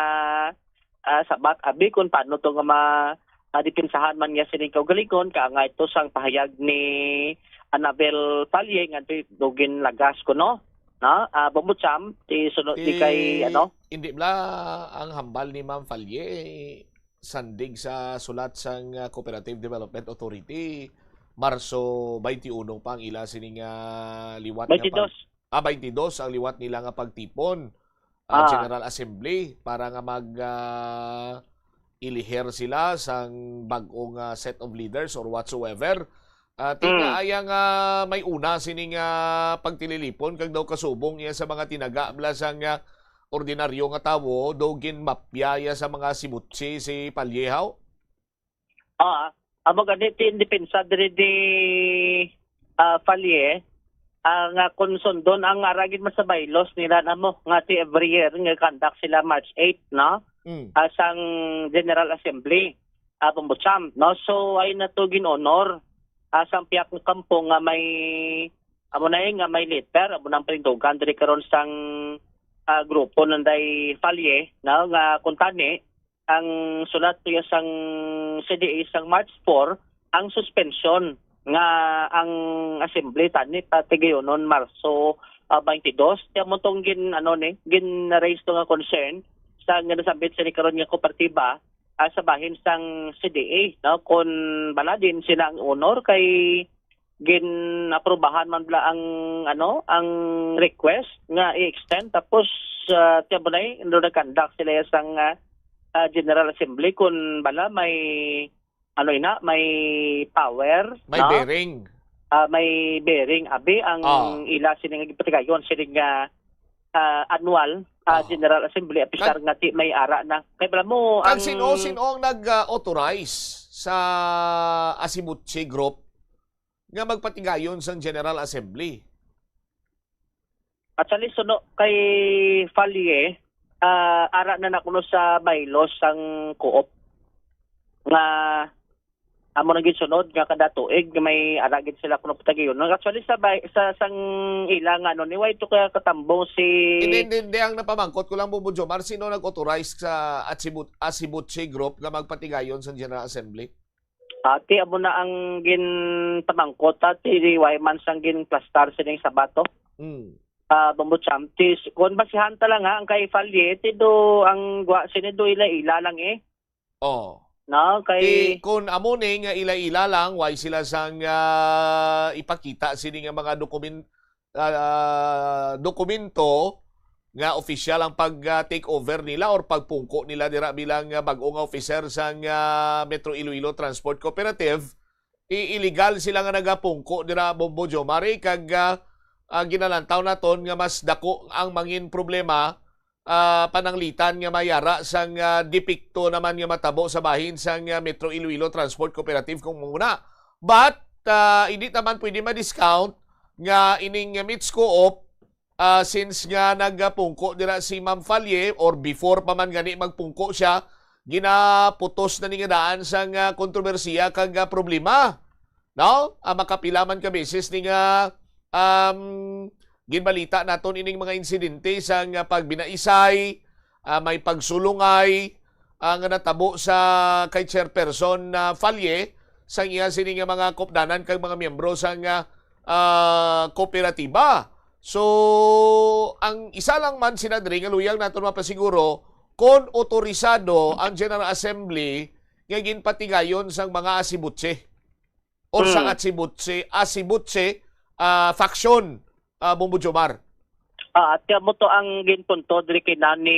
ah, sabat, abi kon paano to nga ma-, ah, depensahan man niya sining kaugalingon, kaangay to sang pahayag ni Annabel Falle nga ti dugin lagas kuno, no? Ah, Bombo Champ, ti sunod di kay, ano? Hindi bala ang hambal ni Ma'am Falle, sandig sa sulat sang, ah, Cooperative Development Authority, Marso twenty-one pa ang ila sining, ah, liwat nga pag-, Twenty-dos. Ah, twenty-dos ang liwat nila nga pagtipon, ah, Ah. General Assembly para nga mag, ah, ilihir sila sang bag-ong, ah, set of leaders or whatsoever. Ah, ti Mm. nga aya nga may una sining, ah, pagtililipon kag daw kasubong iya sa mga tinaga bala sang, ah, ordinaryo nga tawo, daw ginmapya iya sa mga sibutsi si Palyehaw? Ah, amo gani ti depensa diri ni, ah, Falle, ah, nga kung sundon ang ara gid man sa bylaws nila namo, nga ti every year nga conduct sila March eight, no? Mm. Ah, sang General Assembly, ah, Bombo Champ, no? So, ay na to gin-honor, ah, sang pihak nga kampo nga may, amo na eh, nga may letter, amo nang panindugan diri karon sang, ah, grupo nanday Falle, no? Nga kuntani, ang sulat niya sang C D A sang March four, ang suspension nga ang assembly tani patigayunon Marso, ah, twenty-dos. Kaya mo tong gin-, ano ni, gin-raise to nga concern sa nga nasambit sa ni karon nga kooperatiba, ah, sa bahin sang C D A, no? Kung bala din sila ang honor kay gin-aprobahan man bala ang, ano, ang request nga i-extend, tapos, ah, tiyan mo na eh, nag-conduct sila sang, ah, ah, General Assembly kung bala may, ano ina, may power, May no? bearing. Ah, may bearing, abi, ang Ah. ila sini nga gipatigayon, sini nga, ah, annual, ah, Ah. General Assembly, apisar Kag nga ti may ara na. Kay bala mo, Kag ang sino, sino ang nag-authorize sa Asibuchi Group nga magpatigayon sang General Assembly? Actually, suno kay Falye, ah, ara na na kuno sa bylaws sang co-op nga amo nang ginsunod nga kada tuig nga may ara gid sila kuno patagion. Actually, sa bay-, sa sang ila nga ano ni, way to kaya katambong si Hindi, hindi, hindi. Ang napamangkot ko lang, Bubo Jomar, sino nag-authorize sa Atsibut-, Asibuchi Group nga magpatigayon sa General Assembly? Ati, amo na ang ginpamangkot, ati, way man sang ginplastar sining sabato. Mm. Ah, Bombo Champ, ti, kung basihan ta lang, ha, ang kay Falye, ti do ang gwa sini do ila-ila lang eh. Oh. No, kay Ti, kung amo ni nga ila-ila lang, way sila sang, ah, ipakita sini nga mga dokumen-, ah, dokumento nga opisyal ang pag, ah, take over nila or pagpungko nila dira bilang, ah, bag-o nga officer sang, ah, Metro Iloilo Transport Cooperative, i-, illegal sila nga nagapungko dira, Bombo Jomar, eh, kag, ah, ah, ginalantaw naton nga mas dako ang mangin problema, ah, pananglitan nga mayara sang, ah, depekto naman nga matabo sa bahin sang, ah, Metro Iloilo Transport Cooperative kung muna. But, ah, hindi naman pwede ma-discount nga ining, ah, Mitscoop, ah, since nga nagapungko dira si Ma'am Falye, or before pa man gani magpungko siya, ginaputos na ni nga daan sang, ah, kontrobersiya kag, ah, problema. No? Ah, makapila man ka beses ni nga, um, ginbalita naton ining mga insidente sang, ah, pagbinaisay, ah, may pagsulungay, ah, nga natabo sa kay Chairperson, ah, Falye, sang iya sini nga mga kopdanan kag mga miyembro sang, ah, ah, kooperatiba. So, ang isa lang man sina diri nga luyag naton mapasiguro kon otorisado ang General Assembly nga ginpatigayon sang mga asibutse or sa Hmm. asibutse, asibutse, ah, faction, ah, Bombo Jomar. Ah, at mo to ang ginpunto diri kina ni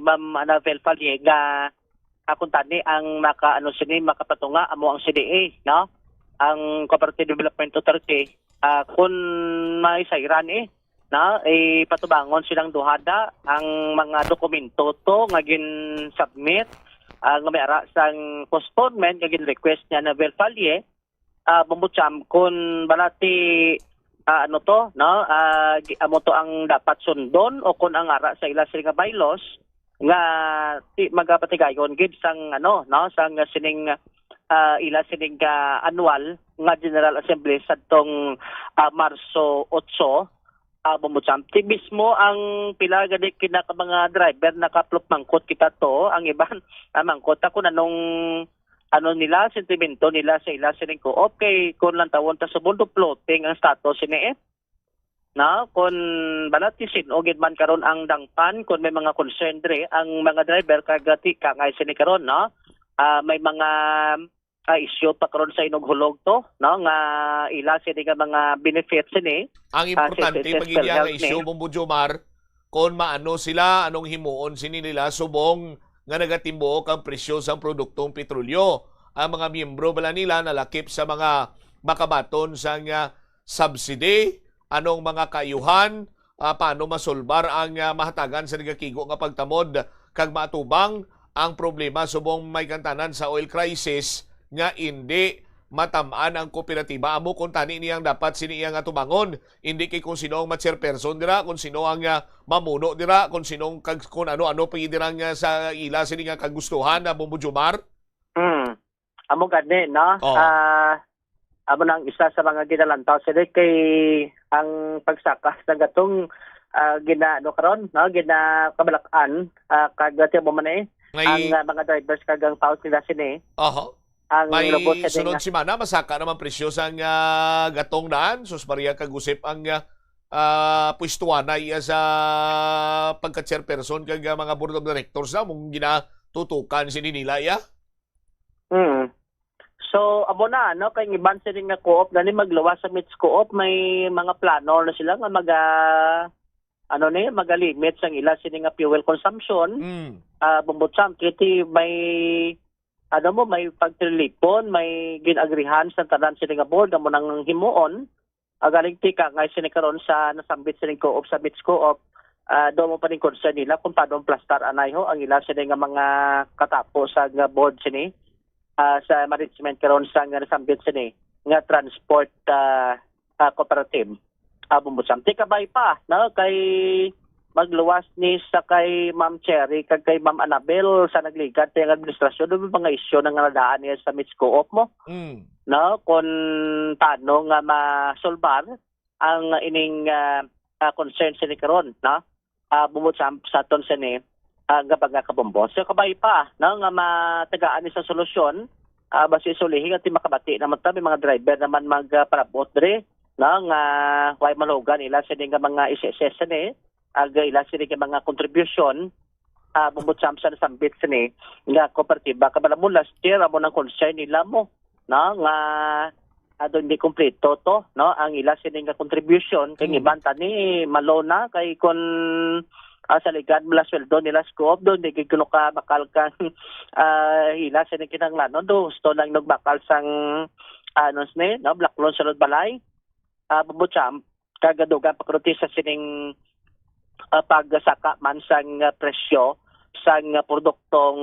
Ma'am Anabel Falye nga, ah, kung tani ang maka, ano, sini, makapatunga, amo ang C D A, no? Ang Cooperative Development Authority, ah, kung may sayran, eh, no? Ipatubangon silang duhada ang mga dokumento to nga gin-submit, ah, nga may ara sang postponement nga gin-request ni Anabel Falye, ah, Bombo Champ, kun bala ti, ah, ano to, no? Ah, gi-, amo to ang dapat sundon o kun ang ara sa ila sila nga bylaws nga ti magapatigayon gid sang, ano, no, sang sining, ah, ila sining, ah, annual nga General Assembly sadtong, ah, Marso otso, ah, Bombo Champ. Ti mismo ang pila gani kina ka mga driver nakaplop mangkot kita to, ang iban, ah, mangkot ako na nung ano nila, sentimento nila sa ila sining co-op, kay kung lantawon ta subong, do floating ang status sini eh. No, kung bala ti sin-o gid man karon ang dangpan, kung may mga concern diri ang mga driver kag ti kangay sini karon, no? Ah, may mga, ah, issue pa karon sa inughulog to, no? Nga ila sini nga mga benefits sini. Ang Ah, importante, sa pagigya nga health issue, ni. Bombo Jomar, kung maano sila, anong himuon sini nila, subong nga nagatimbok ang presyo sang produktong petrolyo. Ang mga miyembro bala nila nalakip sa mga makabaton sang, ah, subsidy, anong mga kaayuhan, ah, paano masolbar ang, ah, mahatagan sa nagakigo nga pagtamod kag maatubang ang problema subong may kantanan sa oil crisis nga indi matam-an ang kooperatiba. Amo kung tani niyang dapat sini iya nga tubangon, indi kay kung sino ang ma-chairperson dira, kung sino ang, ah, mamuno dira, kung sino ang kag-, kung ano-ano pa dira nga sa ila sini nga kagustuhan na, Bombo Jomar. Hmm. Amo gani, no? Oh. Ah, amo nang isa sa mga ginalantaw sila kay ang pagsaka sa gatong, ah, gina-, ano karon, no? Ginakabalak-an, ah, kag ati mo man eh, May ang, ah, mga drivers kag ang paus nila sini. Oho. Ang May lubos sa sunod dinga. Simana, masaka naman presyo sa nga gatong daan. Sus Maria, kag usip ang, ah, ah, pwestuhan na iya sa pagka-chairperson kag, ah, mga board of directors na mong ginatutukan sini nila iya. Mm. So, amo na, no, kay ang iban sini nga co-op na ni magluwas sa MIDS Co-op, may mga plano na sila nga maga, ano ni, magalimit sang ila sini nga fuel consumption. Mm. Ah, Bombo Champ, kiti may, ano mo, may pagtilipon, may gin-agrihan sa tanan sini nga board, amo nang himuon. Ah, galing tika nga sini karon sa nasambit sining co-op sa MIDS Co-op, ah, do mo paningkod sa nila kung paano plastar anay ho ang ila sini nga mga katapo sa nga board sini, ah, sa management karon sa nga nasambit sini nga transport, ah, ah, cooperative. Ah, Bombo Champ. Tika bay pa, no? Kay magluwas ni sa kay Ma'am Cherry kag kay Ma'am Annabel sa nagligad sa iyang administrasyon, do may mga isyu na nga nadaan niya sa MIDS Co-op mo. Mm. No, kung paano nga masolbar ang ining, ah, ah, concern sini karon, no? Ah, Bombo Champ, sa aton sini, ah, nga mga kabombo. So, kabay pa, no, nga matagaan ni sa solusyon, ah, basi sulihi nga ti makabati naman ta, may mga driver naman mag, ah, parabot diri, no, nga way malugan ila sini nga mga S S S sini, ag ila sini nga mga kontribusyon, ah, Bombo Champ, sa nasambit sini nga kooperatiba. Kabala mo, last year, amo nang concern nila mo, no, nga, ah, do hindi kompleto to, no, ang ila sini nga contribution, kay Mm. iban tani malo na, kay kun, ah, sa ligad mala sweldo nila sa co-op, do hindi gid kuno ka bakal kang, ah, ila sini kinahanglanon, do gusto lang nagbakal sang, ah, ano sini, no, black loan sa balay. Ah, Bombo Champ, kag dugang pa kuno ti sa sining, ah, pagsaka man sang, ah, presyo sang, ah, produktong,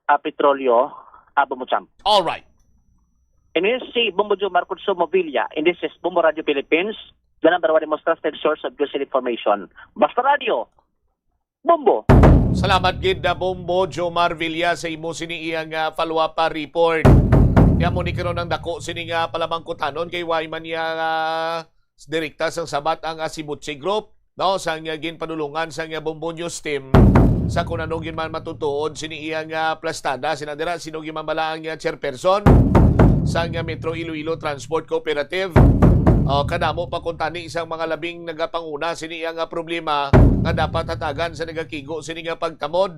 ah, petrolyo, ah, Bombo Champ. All right. Ini si Bombo Jomar Consumo Villa, and this is Bombo Radio Philippines, the number one most trusted source of news and information. Basta Radio, Bombo. Salamat gid, ah, Bombo Jomar Villa, sa imo sini iyang, ah, follow-up, ah, report. Kaya mo ni karon ang dako sini nga palamangkutanon kay way man niya, ah, direkta sang sabat ang, ah, Sibuchi Group, no, sang, ah, ginpadulungan sang, ah, Bombo News Team sa kung ano gid man matutuod sini iyang, ah, plastada. Sina dira, sino gid man bala ang, ah, chairperson sang, ah, Metro Iloilo Transport Cooperative? O, kadamo pa kuntani sang mga labing nagapanguna sini iyang, ah, problema nga dapat hatagan sa nagakigo sini nga pagtamod.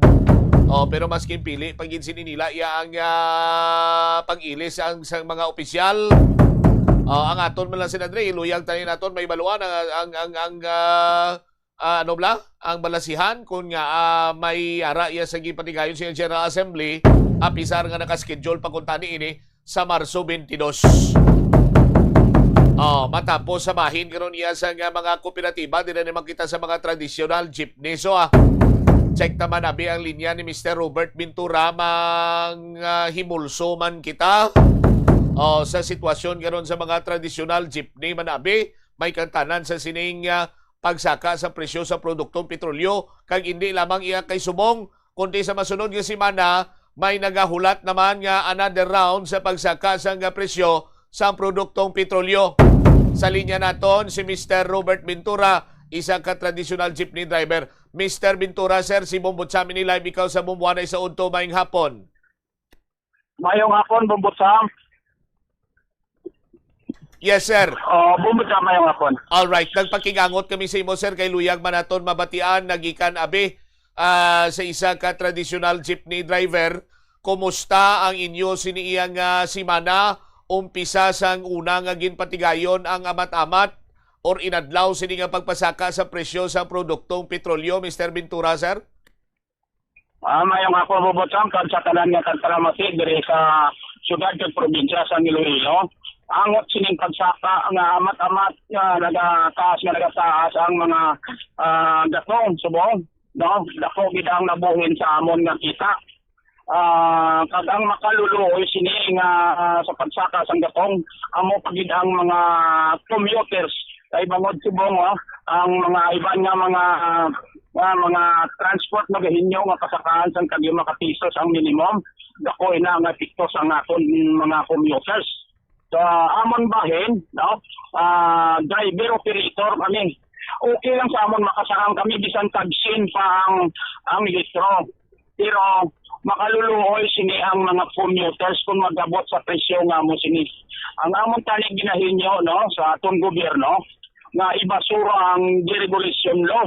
O, pero maskin pili pa gid sini nila iya ang, ah, pag-ilis ang, sang mga opisyal. Ah, ang aton man lang, Sen Andre, iluyag tayo naton, may baluan ang, ang, ang, ang, ah, ah, ano bala, ang balasihan, kung nga, ah, may ara iya sa gipatigayon sa General Assembly, apisar nga nakaschedule pa kuntani ini sa Marso twenty-two. Oh, matapos sa bahin karon iya sa nga mga kooperatiba, diri naman kita sa mga traditional jeepney. So, ah, check naman abi ang linya ni Mister Robert Ventura, mang, ah, himulso man kita. Oh, sa sitwasyon karon sa mga traditional jeepney man abi, may kantanan sa sining, ah, pagsaka sa presyo sa produktong petrolyo, kag indi lamang iya kay subong, kundi sa masunod nga semana, may nagahulat naman nga another round sa pagsaka sang presyo sa produktong petrolyo. Sa linya naton si Mister Robert Ventura, isa ka traditional jeepney driver. Mister Ventura, sir, si Bombo Cham ini live, ikaw sa Bombo Anay sa Udto, maayong hapon. Mayong hapon, Bombo Cham. Yes, sir. Oh, Bombo Cham, mayong hapon. All right. Nagpakigangot kami sa imo, sir, kay luyag man naton mabatian, nagikan abi, ah, sa isa ka traditional jeepney driver. Kumusta ang inyo sini iyang, ah, semana? Umpisa sang una nga ginpatigayon ang amat-amat or inadlaw sini nga pagpasaka sa presyo sa produktong petrolyo, Mister Ventura, sir? Ah, mayong hapon, Bombo Cham, kag sa tanan nga tagpalamati diri sa syudad kag probinsya sa Iloilo. Angot sining pagsaka nga amat-amat nga nagataas, nga nagataas ang mga, ah, gatong subong, no? Dako gid ang nabuhin sa amon nga kita. Ah, kag ang makaluluoy sini nga, ah, sa pagsaka sang gatong, amo pa gid ang mga commuters. Kay bangod subong, ah, ang mga iban nga mga, ah, mga transport magahinyo nga pasakaan sang tag-lima ka pisos ang minimum, dako ina nga epekto sa aton mga commuters. Sa amon bahin, no, ah, driver operator kami. Okay lang sa amon, makasarang kami bisan tagsin pa ang, ang litro. Pero makaluluoy sini ang mga commuters kung mag-abot sa presyo nga amo sini. Ang amon tani ginahinyo, no, sa aton gobyerno, nga ibasura ang deregulation law.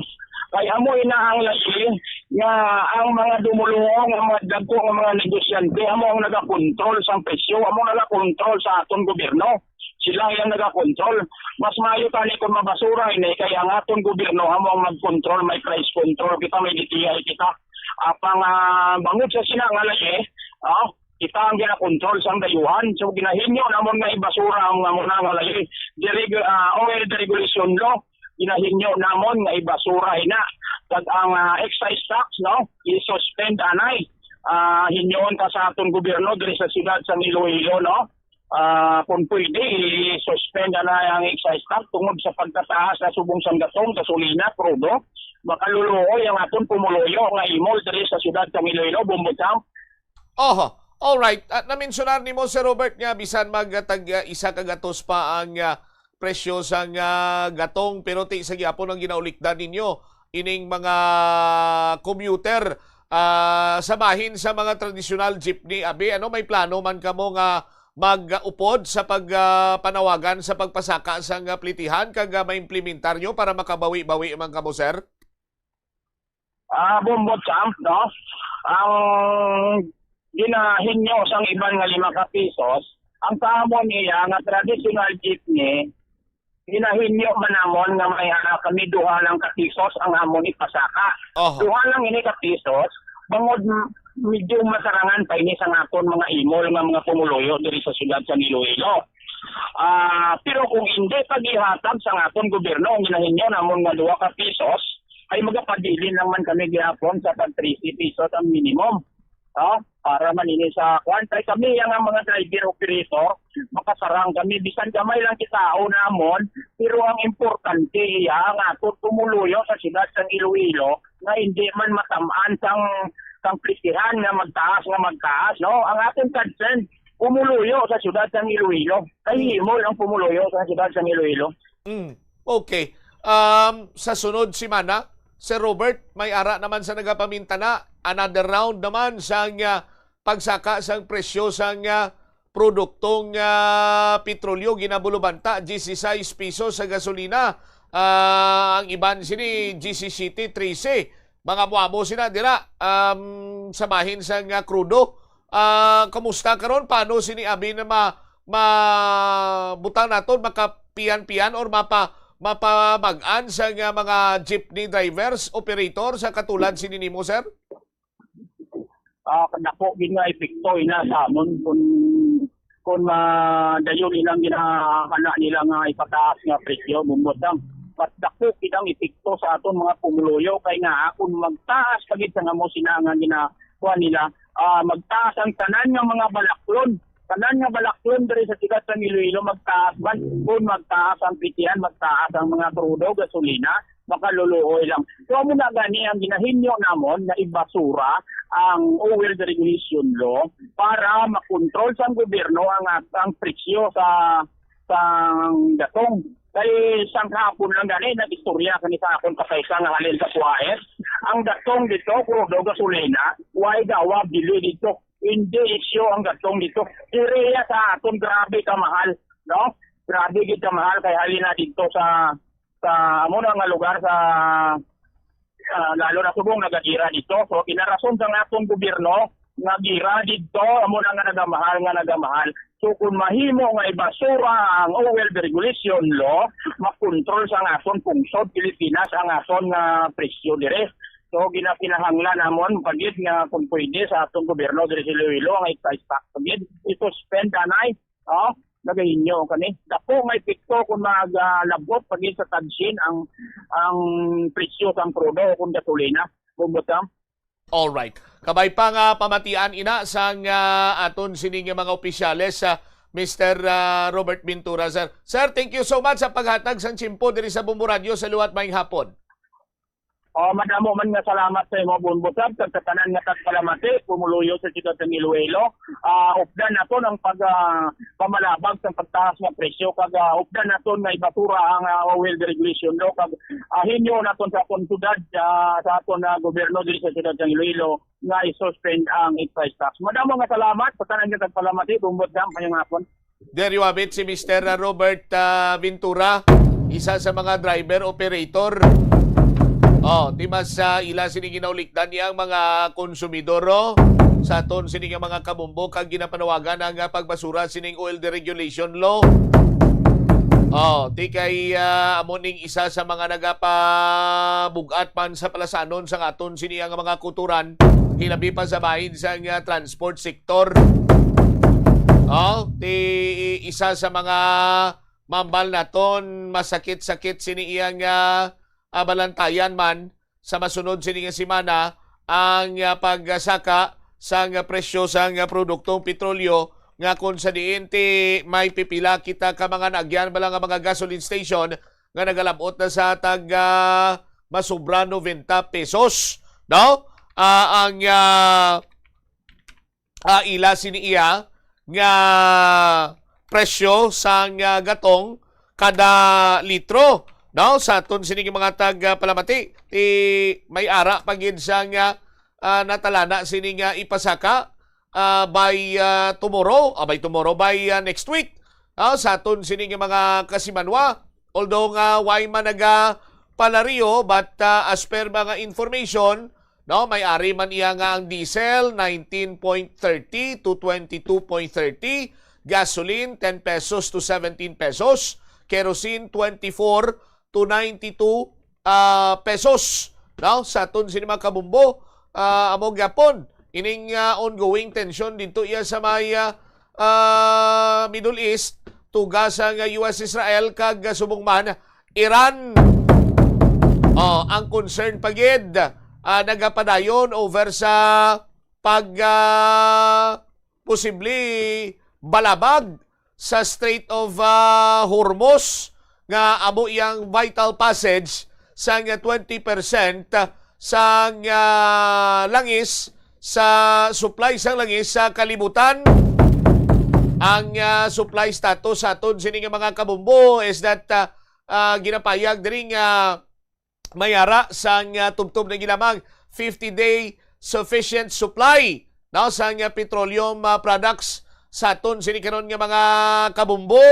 Kay amo ina ang lahi nga ang mga dumuluong, ang mga dagko nga mga negosyante amo ang nagakontrol sang presyo, amo ang nagakontrol sa aton gobyerno. Sila ang nagakontrol. Mas maayo tani kung mabasura ini kay ang aton gobyerno amo ang magkontrol, may price control kita, may D T I kita. Apang ah, bangod sa sina nga lagi, ah, kita ang ginakontrol sang dayuhan. So ginahinyo namon nga ibasura ang amo na nga lagi. Direg-, ah, oil deregulation law, ginahinyo namon nga ibasura ina. Kag ang ah, excise tax, no, i-suspend anay. Ah, hinyoon ta sa aton gobyerno diri sa siyudad sang Iloilo, no. Ah, kung pwede, i-suspend na ang excise tax tungod sa pagkataas na subong sang gatong, gasolina, krudo. Makaluluoy ang aton pumuluyo nga imol diri sa siyudad sang Iloilo, Bumbutang. Oho. Alright. At na-mensionar nimo, Sir Robert, nga bisan magtag ah, isa ka gatos pa ang ah, presyo sang ah, gatong, pero ti sa gyapon ang ginaulikdan ninyo ining mga commuter ah, sa bahin sa mga tradisyonal jeepney. Abi, ano, may plano man kamo nga mag-upod sa pag ah, panawagan sa pagpasaka sang ah, plitihan kag ah, maimplementar nyo para makabawi-bawi man kamo, sir? Ah, Bumbot Sam, no? Ang ginahinyo sang iban nga lima ka pisos, ang sa amon iya nga traditional jeepney, ginahinyo man namon nga may ah, kami duha lang ka pisos ang amon ipasaka. Oho. Duha lang ini ka pisos, bangod m- medyo masarangan pa ini sa aton mga imol nga mga pumuluyo diri sa siyudad sa Iloilo. Ah, pero kung hindi pag-ihatag sa aton gobyerno ang ginahinyo namon nga duha ka pisos, ay magapabilin lang man kami gihapon sa tag trese pisos ang minimum. No? Para man ini sa kwan. Kay kami ang mga driver operator, makasarang kami. Bisan gamay lang kita namon, pero ang importante iya ang aton pumuluyo sa siyudad sang Iloilo nga hindi man matamaan sang sang presihan nga magtaas nga magtaas, no? Ang aton concern, pumuluyo sa siyudad sang Iloilo. Kay himol ang pumuluyo sa siyudad sang Iloilo. Mm. Okay. Um, sa sunod semana, Sir Robert, may ara naman sa nagapamintana, another round naman sang ah, pagsaka sang presyo sang ah, produktong ah, petrolyo, ginabulubanta, dieciséis piso sa gasolina. Ah, ang iban sini, diyesisete, trese. Mga muamo sina dira, um, sa bahin sang ah, krudo. Ah, kumusta karon? Paano sini abi na ma, ma butang naton, makapian-pian or mapa, mapamag-an sa nga mga jeepney drivers, operator sa katulad sini nimo, sir? Ah, kadako gid nga epekto ina sa amon kung kung madayon ilang ginahana nila nga ipataas nga presyo, Bumbot Sam. Mas dako gid ang epekto sa aton mga pumuluyo kay nga kung magtaas pa gid sa nga mo sina nga ginakuha nila, ah, magtaas ang tanan nga mga balaklon. Tanan nga balaklon diri sa siyudad sa Iloilo magtaas man. Kung magtaas ang pitian, magtaas ang mga krudo, gasolina, makaluluoy lang. So, amo na gani ang ginahinyo namon nga ibasura ang oil deregulation law para makontrol sang gobyerno ang, ang presyo sa sa gatong. Kay sang kahapon lang gani, nag-istorya kani sa akon kasaysa nga halin sa Kuwait. Ang gatong dito, krudo, gasolina, way dawa bili dito. Hindi isyu ang gatong dito. Area sa aton, grabe ka mahal, no? Grabe gid ka mahal kay halin na dito sa sa amo na nga lugar sa ah, lalo na subong nagagira dito. So, kinarason sa nga atong gobyerno, nagira dito, amo na nga nagamahal, nga nagamahal. So, kung mahimo nga ibasura ang oil deregulation law, makontrol sa nga aton pungsod Pilipinas ang aton nga presyo dire. So, ginakinahanglan namon pagid nga kung pwede sa atong gobyerno diri sa Iloilo ang excise tax pagid i-suspend anay. Oh, nagahinyo kani. Dako nga epekto kung maglabot pagid sa tagsin ang ang presyo sang krudo o kung gasolina. Bumbot Sam. Alright. Kabay pa nga pamatian ina sang ah, aton sining mga opisyales sa Mister ah, Robert Ventura, sir. Sir, thank you so much sa paghatag sang tiyempo diri sa Bombo Radio sa liwat maayong hapon. Oh, madamo man nga salamat sa imo, Bumbot Sam, kag sa tanan nga tagpalamati, pumuluyo sa siyudad ng Iloilo. Ah, updan naton ang pag ah, pamalabag sa pagtaas nga presyo, kag ah, updan naton nga ibasura ang ah, oil deregulation law, kag ah, hinyo naton sa aton siyudad, ah, sa aton ah, gobyerno diri sa siyudad ng Iloilo nga i-suspend ang excise tax. Madamo nga salamat sa tanan nga tagpalamati, Bumbot Sam, maayong hapon. There you have it, si Mister Robert ah, Ventura, isa sa mga driver operator. Oh, ti mas, ah, ila sini ginaulikdan niya ang mga konsumidor, no? Sa aton sini nga mga kabumbo kag ginapanawagan ang, ah, pagbasura sining oil deregulation law. Oh, ti kay, ah, amo ning isa sa mga nagapabug-at man sa palasanon sa aton sini nga mga kutoran, hilabi pa sa bahin sa nga transport sector. Oh, ti isa sa mga mambal naton masakit-sakit sini iya nga, ah, balantayan man sa masunod sini nga semana ang, ah, pagsaka sang presyo sang, ah, produktong petrolyo, nga kung sa diin ti may pipila kita ka mga naagyan bala nga mga gasoline station nga nagalabot na sa tag, ah, masobra noventa pesos, no? Ah, ang, ah, ah, ila sini iya nga presyo sang, ah, gatong kada litro, no? Sa aton sini nga mga tag, ah, palamati, ti may ara pa gid sang, ah, ah, natalana sini nga ipasaka, ah, by, ah, tomorrow, ah, by tomorrow, by, ah, next week, ah, sa aton sini nga mga kasimanwa. Although nga way man nagapalario, but, ah, as per mga information, no, may ari man iya nga ang diesel, nineteen point thirty to twenty-two point thirty, gasoline, ten pesos to seventeen pesos, kerosene, twenty-four to ninety-two, ah, pesos, no? Sa aton sini mga kabumbo, ah, amo gyapon ining, ah, ongoing tension dito iya sa may, ah, ah, Middle East, tuga sang U S Israel kag, ah, subong man Iran. Oh, ang concern pa gid, ah, nagapadayon over sa pag, ah, posible balabag sa Strait of, ah, Hormuz nga amo iyang vital passage sang twenty percent sang, ah, langis sa supply sang langis sa kalibutan. Ang, ah, supply status sa aton sini nga mga kabumbo is that, ah, ah, ginapayag diri nga may ara sang, ah, tubtob na gilamang fifty-day sufficient supply, no, sang, ah, petroleum, ah, products sa aton sini karon nga mga kabumbo.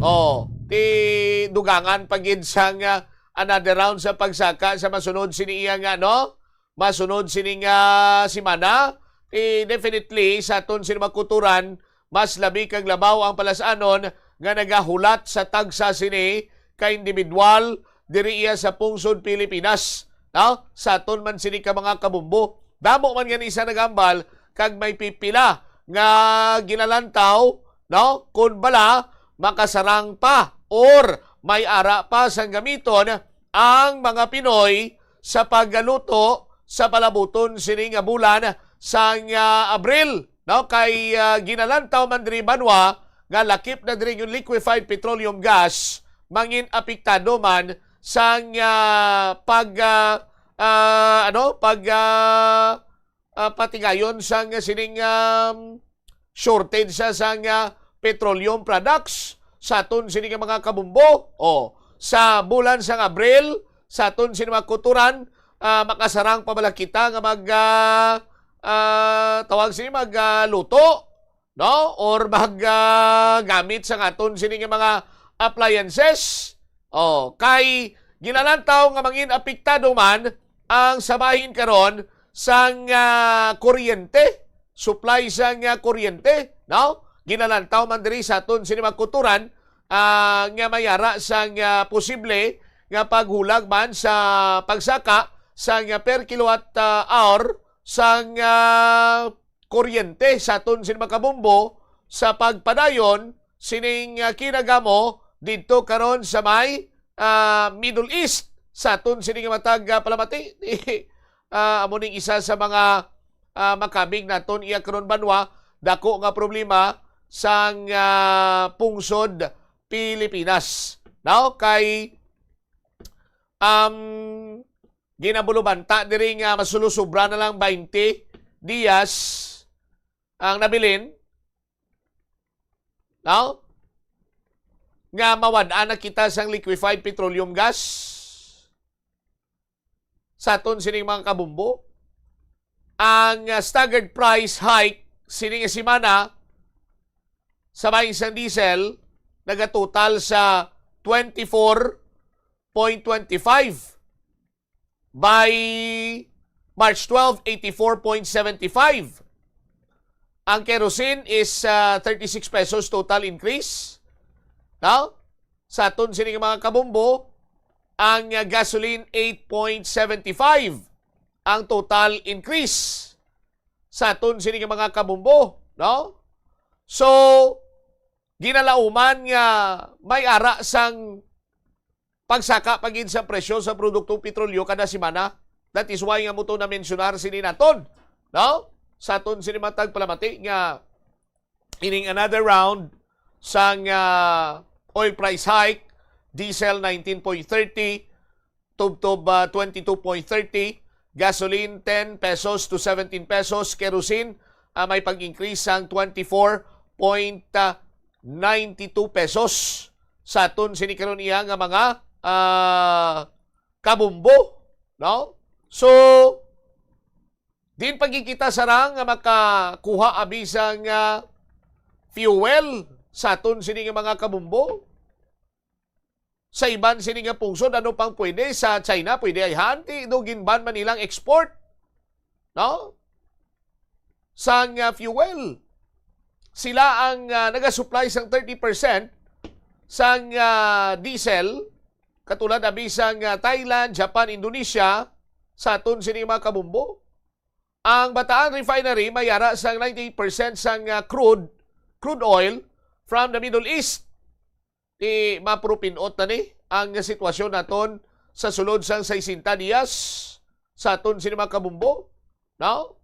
Oh, ti dugangan pa gid sang, ah, another round sa pagsaka sa masunod sini iya nga, no? Masunod sini nga semana, ti definitely sa aton sini mga kutoran, mas labi kag labaw ang palasanon nga nagahulat sa tagsa sini ka individual diri iya sa pungsod Pilipinas, no? Sa aton man sini ka mga kabumbo, damo man gani sa nagambal kag may pipila nga ginalantaw, no? Kun bala makasarang pa or may ara pa sang gamiton ang mga Pinoy sa pagluto sa palabuton sini nga bulan sang, ah, Abril, no? Kay, ah, ginalantaw man diri banwa nga lakip na diri yung liquefied petroleum gas, mangin apektado man sang, ah, pag, ah, ah, ano, pag, ah, ah, patigayon sang sining, um, shortage sa, sang, ah, petroleum products sa aton sini nga mga kabumbo. O, sa bulan sang Abril, sa aton sini mga kutoran, ah, makasarang pa bala kita nga mag, ah, ah, tawag sini, mag, ah, luto, no? Or mag, ah, gamit sang aton sini nga mga appliances. O, kay ginalantaw nga mangin apektado man ang sa bahin karon sang, ah, kuryente, supply sang, ah, kuryente, no? Ginalantaw man diri sa aton sini mga kutoran, ah, nga may ara sang, ah, posible nga paghulag man sa pagsaka sang, ah, per kilowatt, ah, hour sang, ah, kuryente sa aton sini mga kabumbo sa pagpadayon sining, ah, kinagamo didto karon sa may, ah, Middle East. Sa aton sini nga matag, ah, palamati, ah, amo ning isa sa mga, ah, makabig naton iya karon banwa, dako nga problema sang, ah, pungsod Pilipinas. Now, kay, um, ginabulubanta diri nga masulusubra na lang twenty diyas ang nabilin, no? Nga mawad-an na kita sang liquefied petroleum gas sa aton sining mga kabumbo. Ang, ah, staggered price hike sining semana sa bahin sang diesel nagatotal sa twenty-four point twenty-five. By March twelve, eighty-four point seven five. Ang kerosene is, ah, thirty-six pesos total increase. No? Sa aton sini nga mga kabumbo, ang, ah, gasoline, eight point seven five ang total increase sa aton sini nga mga kabumbo, no? So, ginalauman nga may ara sang pagsaka pa gid sa presyo sa produktong petrolyo kada semana. That is why nga mo to na-mensionar sini naton, no? Sa aton sini mga tagpalamati nga ining another round sang, ah, oil price hike, diesel nineteen point thirty, tubtob, ah, twenty-two point thirty, gasoline ten pesos to seventeen pesos, kerosene, ah, may pag-increase sang twenty-four point ninety-two pesos sa aton sini karon iya nga mga, ah, kabumbo, no? So, din pagkikita sarang nga makakuha abi sang, ah, fuel sa aton sini nga mga kabumbo. Sa iban sini nga pungsod, ano pang pwede? Sa China, pwede ayhan, ti do ginban man nilang export, no? Sang, ah, fuel. Sila ang, ah, nagasupply sang thirty percent sang, ah, diesel, katulad abi sang, ah, Thailand, Japan, Indonesia, sa aton sini mga kabumbo. Ang Bataan Refinery may ara sang ninety percent sang, ah, crude, crude oil from the Middle East. Ti mapurupinot na ni ang sitwasyon naton sa sulod sang sesenta diyas sa aton sini mga kabumbo, no?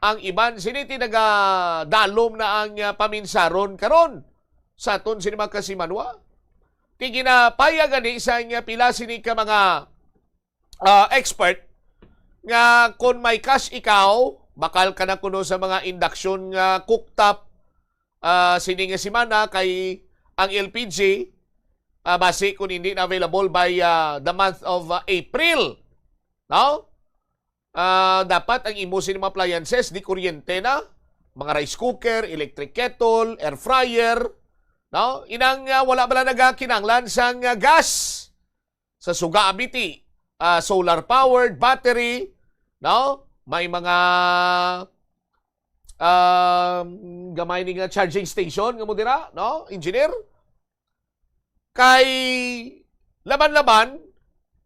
Ang iban sini ti nagadalom na ang, ah, paminsaron karon sa aton sini mga kasimanwa. Ti ginapayag gani sa, ah, pila sini ka mga, ah, expert nga kon may cash ikaw, bakal ka na kuno sa mga induction nga cooktop, ah, sini nga semana kay ang L P G, ah, basi kung hindi na available by, ah, the month of, ah, April, no? Ah, dapat ang imo sini mga appliances di kuryente na, mga rice cooker, electric kettle, air fryer, no? Inang, ah, wala bala nagakinanglan sang, ah, gas sa suga abiti, ah, solar powered, battery, no? May mga, um, gamay ni nga charging station nga mo dira, no, engineer? Kay laban-laban,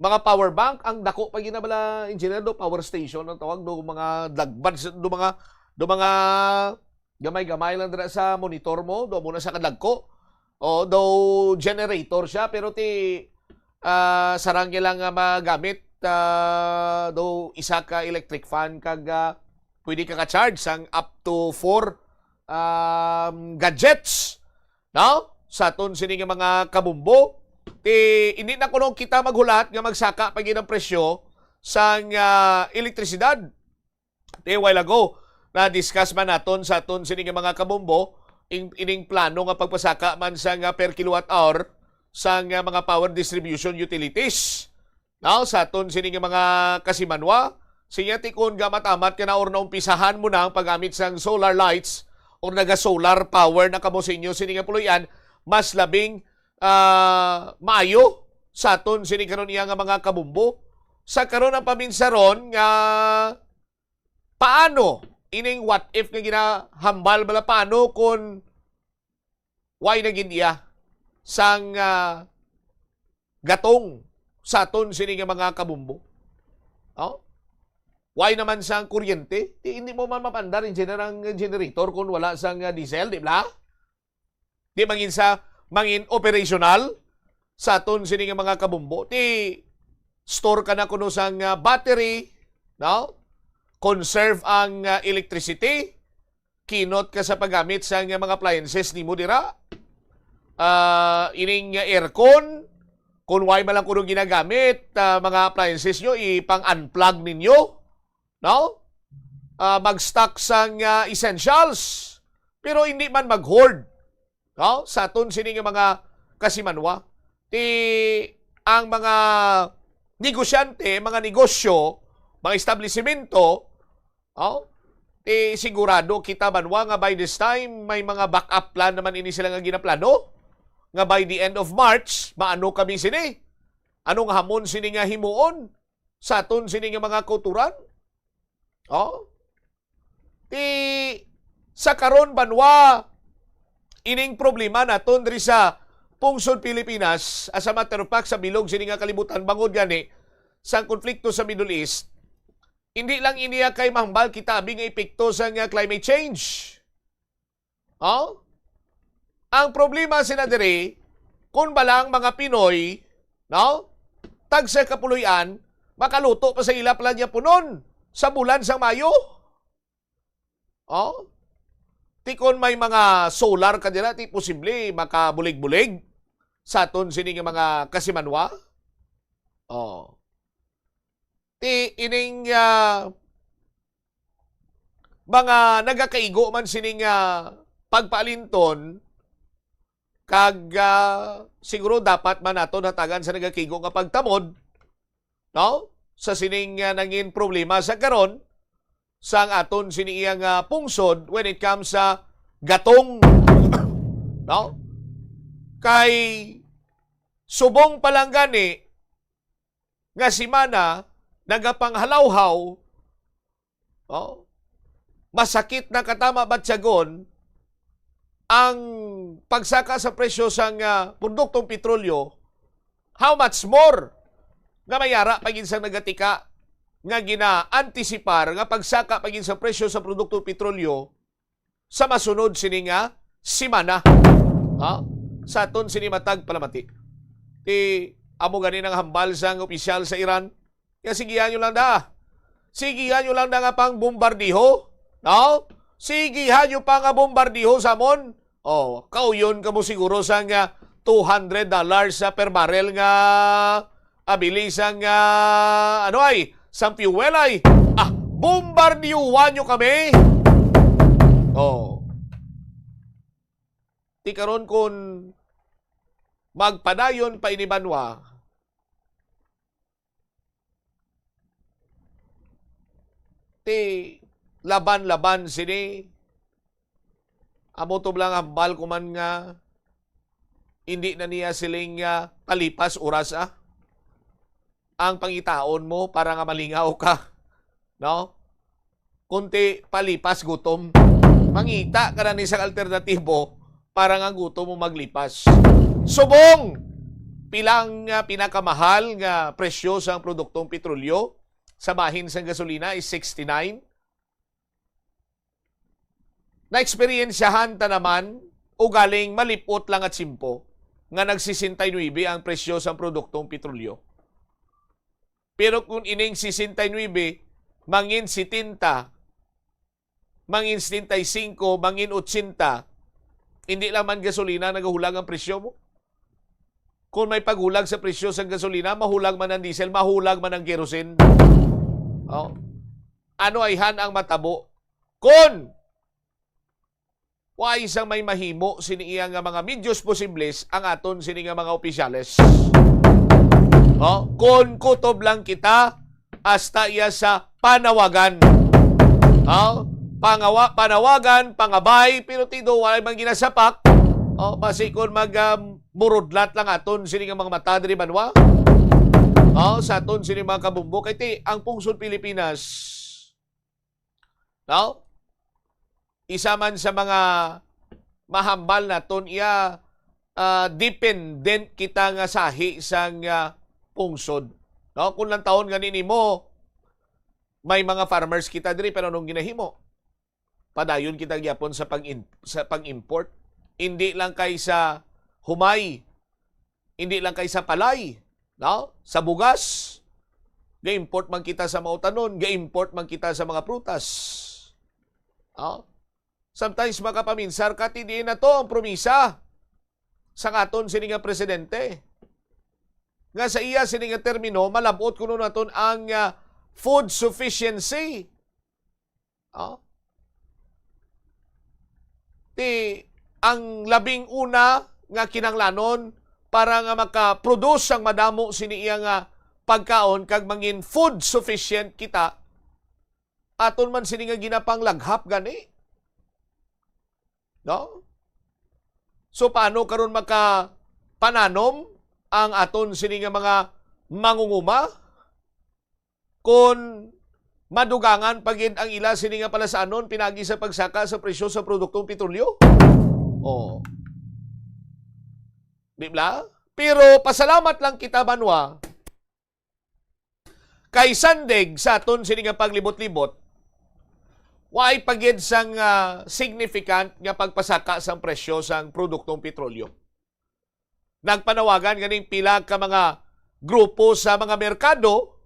mga power bank, ang dako pa ginabala, engineer, do power station ang tawag, do mga dagbad, do mga, do mga gamay-gamay lang dira sa monitor mo, do mo na sa kadagko. O, do generator siya, pero ti, ah, sarang lang nga magamit, ah, do isa ka electric fan kag, ah, pwede ka ka-charge sang up to four, um, gadgets, no? Sa aton sini nga mga kabumbo, ti hindi na kuno kita maghulat nga magsaka pa gid ang presyo sang, ah, elektrisidad. Ti a while ago, na-discuss man naton sa aton sini nga mga kabumbo, in-, ining plano nga pagpasaka man sa nga per kilowatt hour sa nga mga power distribution utilities. Now, sa aton sini nga mga kasimanwa, siya ti kon gamat-amat ka na or naumpisahan mo na ang paggamit sang solar lights or naga-solar power na kamo sa inyo sini nga puloy-an, mas labing, ah, maayo sa aton sini karon iya nga mga kabumbo. Sa karon ang paminsaron nga paano ining what if nga ginahambal bala, paano kung why na gid iya sang, ah, gatong sa aton sini nga mga kabumbo? Oh? Why naman sang kuryente? Di, hindi mo man mapandar, engineer, ang generator kung wala sang, ah, diesel, di ba? Di mangin sa, mangin operational sa aton sini nga mga kabumbo. Ti store ka na kuno sang, ah, battery, no? Conserve ang, ah, electricity. Kinot ka sa paggamit sa nga mga appliances nimo dira. Ah, ining, ah, aircon, kung why man lang kuno ginagamit, ah, mga appliances nyo, ipang-unplug ninyo, no? Ah, mag-stock sang, ah, essentials, pero hindi man mag-hoard, no? Sa aton sini nga mga kasimanwa, ti ang mga negosyante, mga negosyo, mga establisimento, oh, ti sigurado kita banwa nga by this time may mga backup plan naman ini sila nga ginaplano, nga by the end of March, maano kami sini? Anong hamon sini nga himuon? sa aton sini nga mga kauturan. Oh? Ti sa karon banwa, ining problema naton diri sa pungsod Pilipinas, as a matter of fact, sa bilog sini nga kalibutan, bangod gani sa konflikto sa Middle East, hindi lang iniya kay mahambal kita abi nga epekto sa nga climate change. Oh? Ang problema sina diri, kung bala ang mga Pinoy, no? Tagsa kapuloy-an, makaluto pa sa ila pala niya punon sa bulan sang Mayo. Oh? Ti kon may mga solar ka dira, ti posible makabulig-bulig sa aton sini nga mga kasimanwa. Oh. Ti ining, ah, mga nagakaigo man sining, ah, pagpaalinton, kag, ah, siguro dapat man naton hatagan sa nagakaigo nga pagtamod, no? Sa sining, ah, nangin problema sa karon, sang aton sini iyang, ah, pungsod when it comes sa gatong, no? Kay subong pa lang gani nga semana nagapanghalawhaw, oh, masakit na katama batyagon ang pagsaka sa presyo sang, ah, produktong petrolyo. How much more nga may ara pa gid sang nagatika nga ginaantisipar nga pagsaka pa gid sa presyo sa produktong petrolyo sa masunod sini nga semana, ha? Sa aton sini matag palamati. Ti amo gani nang hambal sang opisyal sa Iran, nga sigihan nyo lang da. Sigihan nyo lang da nga pang bombardiho, no? Sigihan nyo pa nga bombardiho sa amon. Oh, kauyon kamo siguro sang, ah, two hundred dollars sa per barrel nga abilisan nga, ano ay, sang fuel ay. Ah, bombardiyuhan nyo kami. Oh. Ti karon kun magpadayon pa ini banwa, ti laban-laban sini. Amo to lang hambal ko man nga hindi na niya siling nga palipas oras, ah. Ang pangitaon mo para nga malingaw ka, no? Kunti palipas gutom. Mangita ka na ni sa alternatibo para nga gutom mo maglipas. Subong, pilang, ah, pinakamahal nga presyo sang produktong petrolyo sa bahin sang gasolina is sixty-nine. Naeksperyensyahan ta naman ugaling malipot lang nga tiyempo nga nag-sesenta y nuebe ang presyo sang produktong petrolyo. Pero kung ining sesenta y nuebe mangin setenta, mangin setenta y cinco, mangin ochenta, hindi lang man gasolina nagahulag ang presyo mo. Kung may paghulag sa presyo sa gasolina, mahulag man ang diesel, mahulag man ang kerosene. Oh. Ano ayhan ang matabo? Kon wa isang may mahimo sini iya nga mga medios posibles ang aton sini nga mga opisyales. Oh, kon kutob lang kita, hasta iya sa panawagan. Oh, pangawa, panawagan, pangabay, pero tido, wala man ginasapak. Oh, basi kon mag, um, burudlat lang aton sini nga mga mata diri banwa. Oh, sa aton sini mga kabumbo. Kay ti, ang pungsod Pilipinas, no? Isa man sa mga mahambal naton iya, ah, dependent kita nga sahi sang, ah, pungsod. No? Kung lang taon gani nimo, may mga farmers kita diri, pero anong ginahimo? Padayon kita gyapon sa pag-in-, sa pag-import. Hindi lang kay sa humay, hindi lang kay sa palay, no? Sa bugas, ga-import man kita sa mga utanon, ga-import man kita sa mga prutas. No? Sometimes makapaminsar ka, ti diin na to ang promisa sang aton sini nga presidente, nga sa iya sini nga termino, malab-ot kuno naton ang, ah, food sufficiency. Oh. Ti, ang labing una nga kinahanglanon para nga maka-produce ang madamo sini iya nga pagkaon kag mangin food sufficient kita, aton man sini nga ginapanglaghap gani. No? So, paano karon makapananom ang aton sini nga mga mangunguma? kung madugangan pa gid ang ila sini nga palasanon pinaagi sa pagsaka sa presyo sa produktong petrolyo? Oh. Di ba? Pero pasalamat lang kita, banwa, kay sandig sa aton sini nga paglibot-libot, waay pa gid sang, ah, significant nga pagpasaka sang presyo sang produktong petrolyo. Nagpanawagan ganing pila ka mga grupo sa mga merkado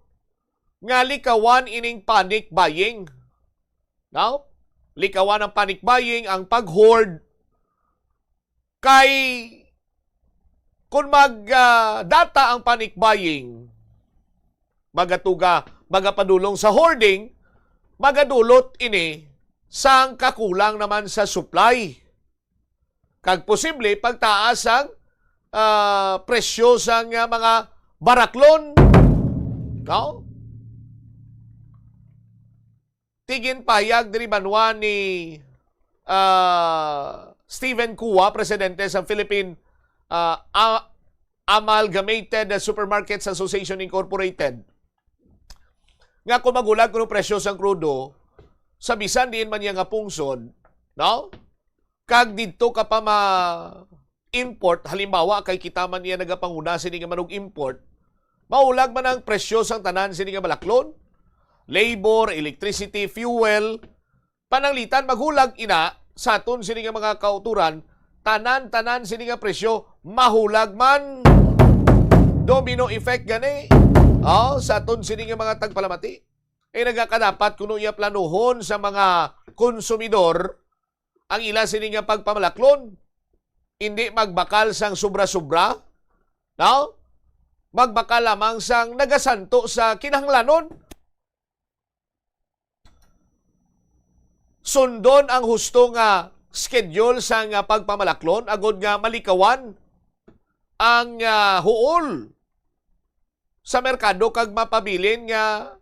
nga likawan ining panic buying. Now, likawan ang panic buying, ang pag-hoard. Kay kung mag, ah, data ang panic buying, magatuga, magapadulong sa hoarding, magadulot ini sang kakulang naman sa supply. Kag posible pagtaas ang, ah, presyo sang, ah, mga baraklon. No? Ti ginpahayag diri banwa ni, ah, Steven Cua, presidente sa Philippine, ah, A-, Amalgamated Supermarkets Association Incorporated, nga kung maghulag kuno presyo sang krudo sa bisan diin man niya nga pungsod, no? Kag didto ka pa ma-import, halimbawa, kay kita man niya nagapanguna sini nga manug-import, mahulag man ang presyo sang tanan sini nga balaklon, labor, electricity, fuel, pananglitan, maghulag ina sa aton sini nga mga kautoran, tanan-tanan sini nga presyo mahulag man. Domino effect gani, oh, sa aton sini nga mga tagpalamati. Eh, nagakadapat kuno iya planuhon sa mga konsumidor ang ila sini nga pagpamalaklon. Hindi magbakal sang sobra-sobra, no? Magbakal lamang sang nagasanto sa kinahanglanon. Sundon ang husto nga schedule sang pagpamalaklon agod nga malikawan ang, ah, huol sa merkado kag mapabilin nga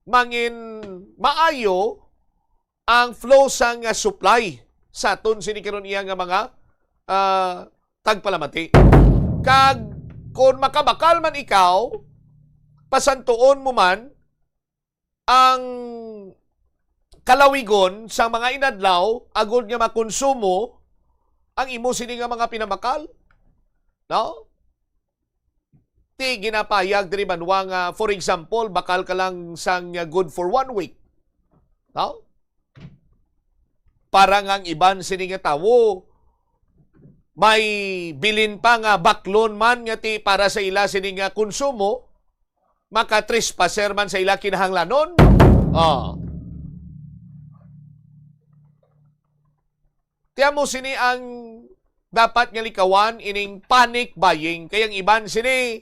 mangin maayo ang flow sang, ah, supply sa aton sini karon iya nga mga, ah, tagpalamati. Kag kon makabakal man ikaw, pasantuon mo man ang kalawigon sa mga inadlaw agod nga makonsumo ang imo sini nga mga pinamakal, no? Ti ginapayag diri banwa nga, for example, bakal ka lang sang good for one week, no? Para nga ang iban sini nga tawo may bilin pa nga baklon man nga ti para sa ila sini nga konsumo, maka-trespasser man sa ila kinahanglanon. Oh. Ti amo sini ang dapat nga likawan ining panic buying. Kay ang iban sini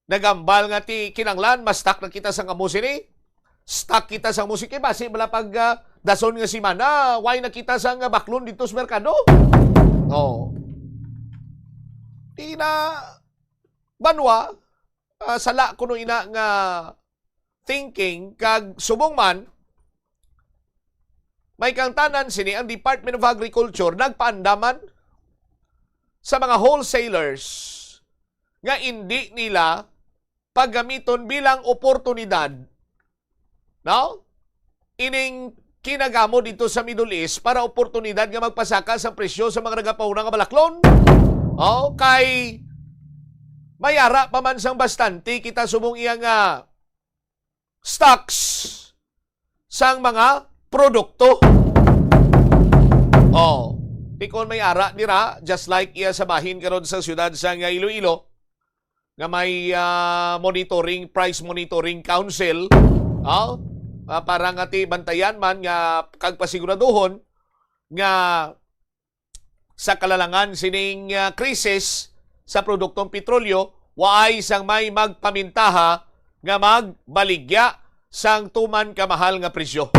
nagambal nga ti kinanglan, ma-stock na kita sang amo sini. Stock kita sang amo sini. Kay basi bala pag, ah, dason nga semana, way na kita sang, ah, baklon dito sa merkado. Oh. Di na, banwa, ah, sala kuno ina nga thinking, kag subong man, may kangtanan sini ang Department of Agriculture nagpaandaman sa mga wholesalers nga indi nila paggamiton bilang oportunidad, no? Ining kinagamo dito sa Middle East para oportunidad nga magpasaka sa presyo sa mga nagapahuna nga balaklon. Oh, kay may ara pa man sang bastante kita subong iya nga stocks sang mga produkto. Oh, tikon may ara dira, just like iya sa bahin karon sa siyudad sa nga Iloilo, nga may, ah, monitoring, price monitoring council, oh, ah, para nga ti bantayan man nga kag pasiguraduhon nga sa kalalangan sining, ah, krisis sa produktong petrolyo, waay sang may magpamintaha nga magbaligya sang tuman ka mahal nga presyo.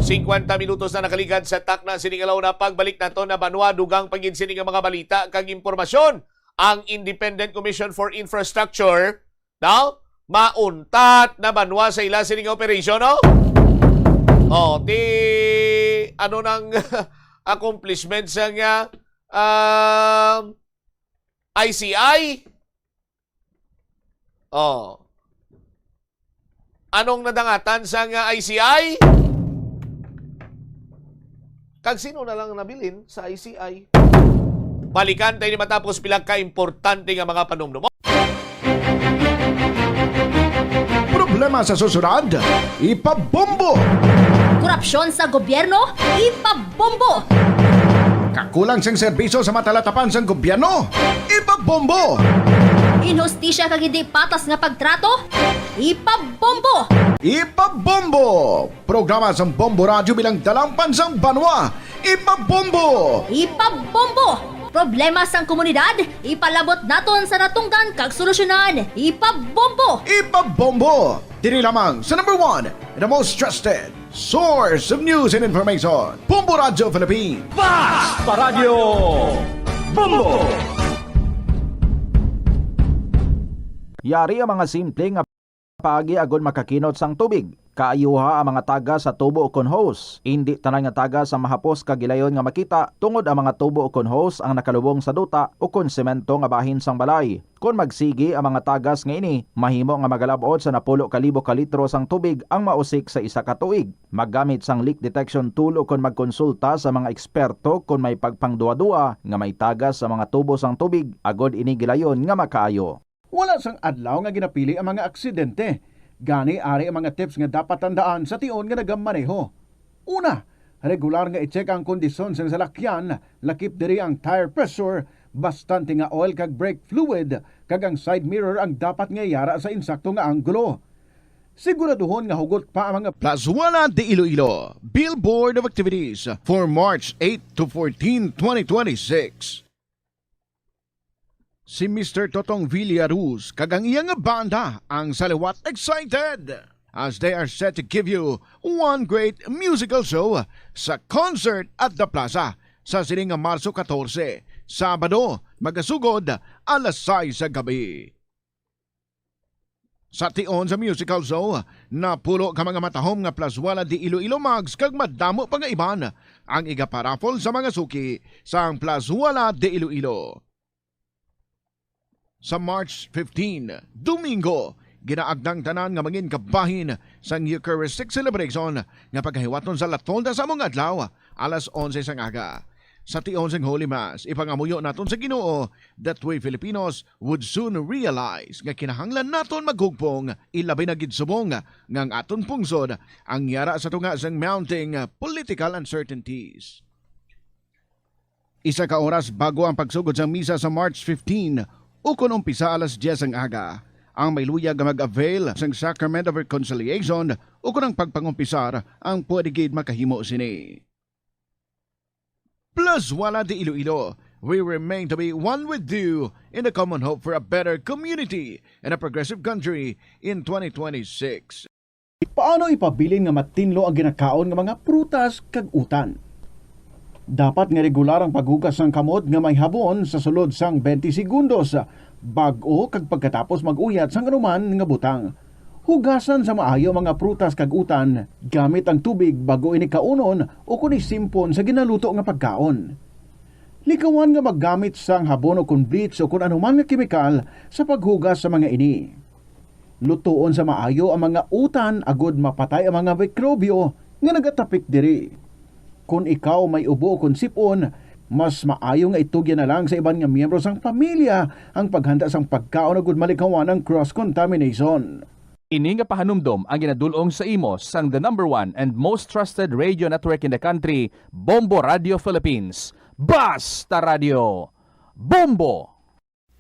Singkwenta minutos na nakaligad sa takna sining alauna. Pagbalik nato na banwa, dugang pa gid sini nga mga balita kag impormasyon. Ang Independent Commission for Infrastructure, no? Mauntat na banwa sa ila sini nga operasyon, no? Oh, ti ano nang accomplishment sa nga, um, I C I? Oh. Anong nadangatan sang, ah, I C I? Kag sino na lang nabilin sa I C I? Balikan tayo ni matapos pila ka importante nga mga panumdum. Problema sa susunod, ipabombo. Korupsyon sa gobyerno, ipabombo. Kakulang sang serbisyo sa matalatapan sang gobyerno, ipabombo. Inhustisya kag hindi patas nga pagtrato, ipabombo. Ipabombo. Programa sang Bombo Radyo bilang dalampan sang banwa, ipabombo. Ipabombo. Problema sang komunidad, ipalabot naton sa natungdan kag solusyonan, ipabombo. Ipabombo. Diri lamang sa number one, the most trusted source of news and information, Bombo Radyo Philippines. Basta Radyo Bombo! Yari ang mga simple nga paagi agud makakinot sang tubig. Kaayuha ang mga tagas sa tubo ukon hose. Indi tanan nga tagas ang mahapos kag gilayon nga makita, tungod ang mga tubo ukon hose ang nakalubong sa duta ukon semento nga bahin sang balay. Kon magsigi ang mga tagas nga ini, mahimo nga magalab-ot sa napulo ka libo ka litro sang tubig ang mausik sa isa ka tuig. Maggamit sang leak detection tool ukon magkonsulta sa mga eksperto kon may pagpangduwa-dua nga may tagas sa mga tubo sang tubig, agud ini gilayon nga makaayo. Wala sang adlaw nga ginapili ang mga aksidente. Gani, ari ang mga tips nga dapat tandaan sa tion nga nagamaneho. Una, regular nga i-check ang kondisyon sang salakyan, lakip diri ang tire pressure, bastante nga oil kag brake fluid, kag ang side mirror ang dapat nga yara sa insakto nga anggulo. Siguraduhon nga hugot pa ang mga Plazuela de Iloilo Billboard of Activities for March eight to fourteen, twenty twenty-six. Si Mister Totong Villaruz kag ang iya nga banda ang saliwat excited as they are set to give you one great musical show sa Concert at the Plaza sa sining nga Marso katorse, Sabado, magasugod alas sais sa gabi. Sa tion sa musical show, napulo ka mga matahom nga Plazuela de Iloilo mugs kag madamo pa nga iban ang igaparaffle sa mga suki sang Plazuela de Iloilo. Sa March fifteen, Domingo, ginaagda ang tanan nga mangin kabahin sang Eucharistic celebration nga pagahiwaton sa La Tolda sa among adlaw, alas onse sang aga. Sa tion sang Holy Mass, ipangamuyo naton sa Ginoo that we Filipinos would soon realize nga kinahanglan naton maghugpong, ilabi na gid subong nga ang aton pungsod ang yara sa tunga sang mounting political uncertainties. Isa ka oras bago ang pagsugod sang misa sa March fifteen, ukon umpisa alas dyes ang aga, ang may luyag nga mag-avail sang Sacrament of Reconciliation ukon ang pagpangumpisar ang pwede gid makahimo sini. Plazuela de Iloilo, we remain to be one with you in the common hope for a better community and a progressive country in twenty twenty-six. Paano ipabilin nga matinlo ang ginakaon nga mga prutas kag utan? Dapat nga regular ang paghugas sang kamot nga may habon sa sulod sang twenty segundos, bag-o kag pagkatapos mag-uyat sang anuman nga butang. Hugasan sa maayo ang mga prutas kag utan gamit ang tubig bag-o ini kaunon ukon isimpon sa ginaluto nga pagkaon. Likawan nga maggamit sang habon ukon bleach ukon anuman nga kemikal sa paghugas sa mga ini. Lutoon sa maayo ang mga utan agod mapatay ang mga mikrobyo nga nagatapik diri. Kon ikaw may ubo ukon sip-on, mas maayo nga itugyan na lang sa iban nga miyembro sang pamilya ang paghanda sang pagkaon agud malikawan ang cross-contamination. Ini nga pahanumdom ang ginadul-ong sa imo sang the number one and most trusted radio network in the country, Bombo Radio Philippines. Basta Radio! Bombo!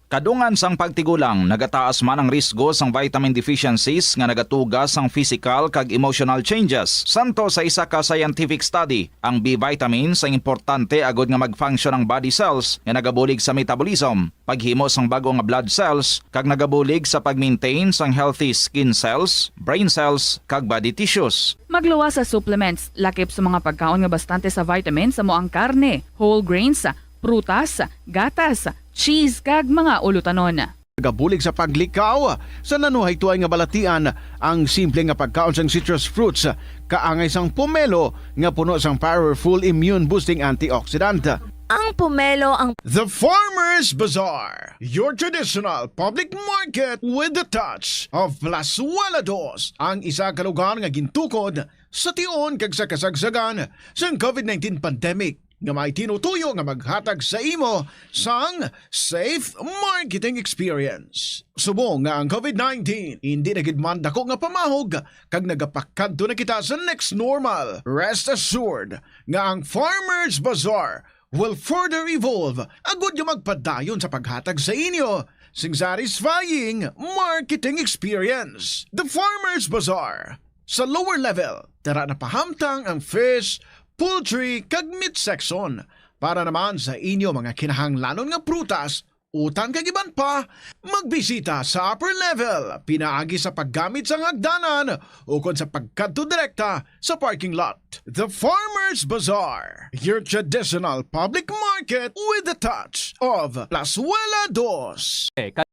Kadungan sang pagtigulang, nagataas man ang risgo sang vitamin deficiencies nga nagatuga sang physical kag emotional changes. Santo sa isa ka scientific study, ang B vitamins ang importante agud nga mag-function ang body cells nga nagabulig sa metabolism, paghimo sang bag-o nga blood cells, kag nagabulig sa pag-maintain sang healthy skin cells, brain cells, kag body tissues. Magluwas sa supplements, lakip sa mga pagkaon nga bastante sa vitamins, amo ang karne, whole grains, prutas, gatas, cheese, kag mga ulutanon. Nagabulig sa paglikaw sa nanuhaytoay nga balatian ang simple nga pagkaon sang citrus fruits, kaangay sang pomelo nga puno sang powerful immune boosting antioxidant. Ang pomelo ang The Farmers Bazaar, your traditional public market with the touch of Plazuela Dos, ang isa ka lugar nga gintukod sa tion kag sa kasagsagan sang COVID nineteen pandemic nga may tinutuyo nga maghatag sa imo sang safe marketing experience. Subong nga ang COVID nineteen hindi na gid man dako nga pamahog kag nagapakadto na kita sa next normal, rest assured nga ang Farmers Bazaar will further evolve agud nga magpadayon sa paghatag sa inyo sing satisfying marketing experience. The Farmers Bazaar. Sa lower level, tara na pahamtang ang fish, poultry, kag meat section. Para naman sa inyo mga kinahanglanon nga prutas, utan kag iban pa, magbisita sa upper level pinaagi sa paggamit sang hagdanan ukon sa pagkadto direkta sa parking lot. The Farmers Bazaar, your traditional public market with the touch of Plazuela Dos. Kag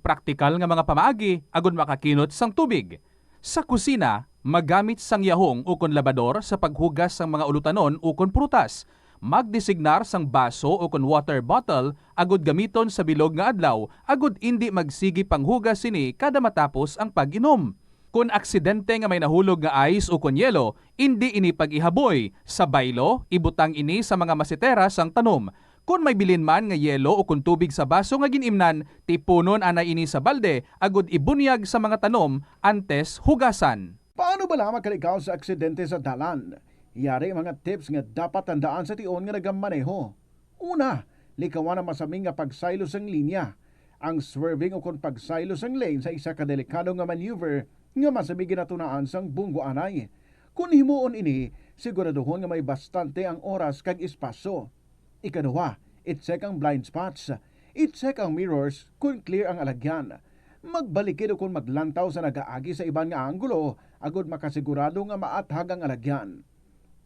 praktikal nga mga pamaagi agud makakinot sang tubig. Sa kusina, magamit sang yahong ukon labador sa paghugas sang mga ulutanon ukon prutas. Magdesignar sang baso ukon water bottle agud gamiton sa bilog nga adlaw agud indi magsigi panghugas sini kada matapos ang pag-inom. Kon aksidente nga may nahulog nga ice ukon yelo, indi ini pag-ihaboy. Sa baylo, ibutang ini sa mga masetera sang tanom. Kon may bilin man nga yelo ukon tubig sa baso nga gin-imnan, tipunon anay ini sa balde agud ibunyag sa mga tanom antes hugasan. Paano bala makalikaw sa aksidente sa dalan? Yari mga tips nga dapat tandaan sa tion nga nagamaneho. Una, likawan ang masami nga pagsaylo sang linya. Ang swerving ukon pagsaylo sang lane sa isa ka delikado nga maneuver nga masami ginatunaan sang bunggo anay. Kon himuon ini, siguraduhon nga may bastante ang oras kag espasyo. Ikaduha, i-check ang blind spots. I-check ang mirrors kon clear ang alagyan. Magbalikid ukon maglantaw sa nagaagi sa iban nga anggulo agud makasigurado nga maathag ang alagyan.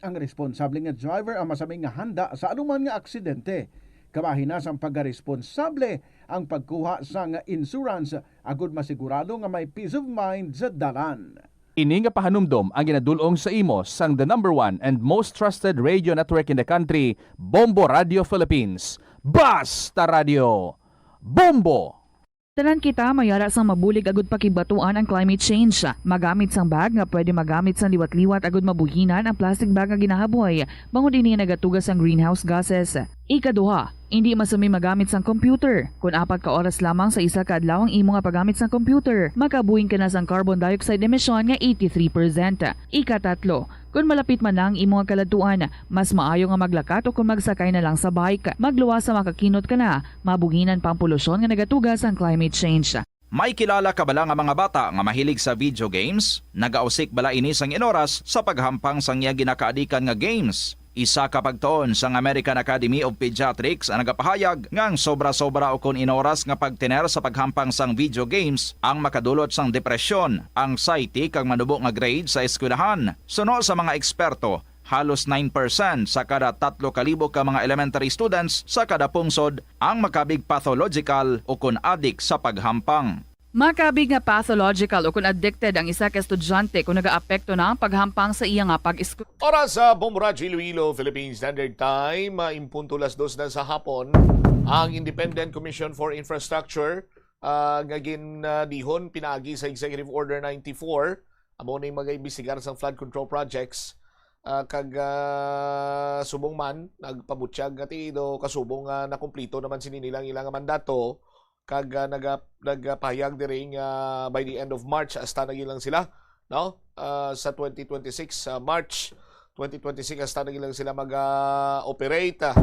Ang responsable nga driver ang masami nga handa sa anuman nga aksidente. Kabahin na sang pagkaresponsable ang pagkuha sang insurance agud masigurado nga may peace of mind sa dalan. Ini nga pahanumdom ang ginadul-ong sa imo sang the number one and most trusted radio network in the country, Bombo Radio Philippines. Basta Radio! Bombo! Tanan kita may ara sang mabulig agud pakigbaton ang climate change. Magamit sang bag nga pwede magamit sang liwat-liwat agud mabuhinan ang plastic bag nga ginahaboy, bangod ini nagatuga sang greenhouse gases. Ikaduha, indi masami magamit sang computer. Kon apat ka oras lamang sa isa ka adlaw ang imo nga paggamit sang computer, makabuhin ka na sang carbon dioxide emission nga eighty-three percent. Ikatatlo, kon malapit man na ang imo nga kaladtuan, mas maayo nga maglakat o kon magsakay na lang sa bike. Magluwas sa makakinot ka na, mabuhinan pa ang polusyon nga nagatuga sang climate change. May kilala ka bala nga mga bata nga mahilig sa video games? Nagausik bala ini sang inoras sa paghampang sang iya ginakaadikan nga games? Isa ka pagtuon sang American Academy of Pediatrics ang nagapahayag nga ang sobra-sobra ukon inoras nga pagtener sa paghampang sang video games ang makadulot sang depresyon, anxiety, kag manubo nga grade sa eskwelahan. Suno sa mga eksperto, halos nine percent sa kada tatlo ka libo ka mga elementary students sa kada pungsod ang makabig pathological ukon adik sa paghampang. Makabig nga pathological ukon addicted ang isa ka estudyante kon nagaapekto na ang paghampang sa iya nga pag-eskwela. Oras sa Bombo Radyo Iloilo, Philippine Standard Time, ah, in punto las dos na sa hapon. Ang Independent Commission for Infrastructure, ah, nga gin, ah, dihon pinaagi sa Executive Order ninety-four, amo ni mag-imbestigar sang flood control projects, ah, kag, ah, subong man nagpabutyag nga ti do kasubong nga nakumplito naman sini nilang ilang mandato, kag, ah, naga-, nagapahayag diri nga by the end of March, hasta na gyud lang sila, no? Ah, sa twenty twenty-six, ah, March twenty twenty-six, hasta na gyud lang sila mag, ah, operate, ah.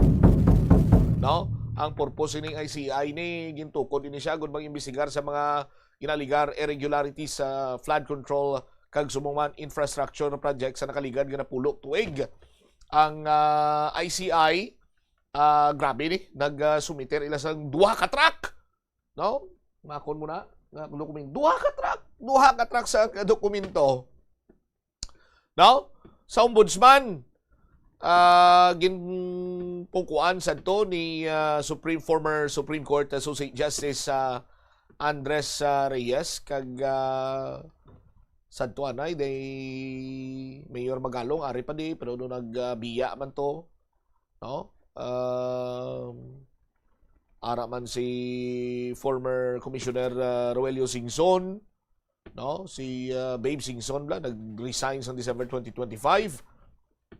No? Ang purpose ini I C I ni gintukod ini siya gud mag-imbestigar sa mga ginaligar irregularities sa flood control kag subong man infrastructure project sa nakaligad nga napulo tuig. Ang, ah, I C I, ah, grabe ni, nag, ah, sumiter ila sang duha ka truck. No? Makon mo na, nga dokumento. Duha ka truck, duha ka truck sa dokumento. No? Sa Ombudsman, ah, ginpungkuan sadto ni, ah, Supreme, former Supreme Court Associate Justice, ah, Andres, ah, Reyes kag, ah, sadto anay day Mayor Magalong, ari pa di, pero no nagbiya man to. no? Um, ara man si former Commissioner, ah, Roelio Singson, no? Si, ah, Babe Singson bala nag-resign sang December twenty twenty-five.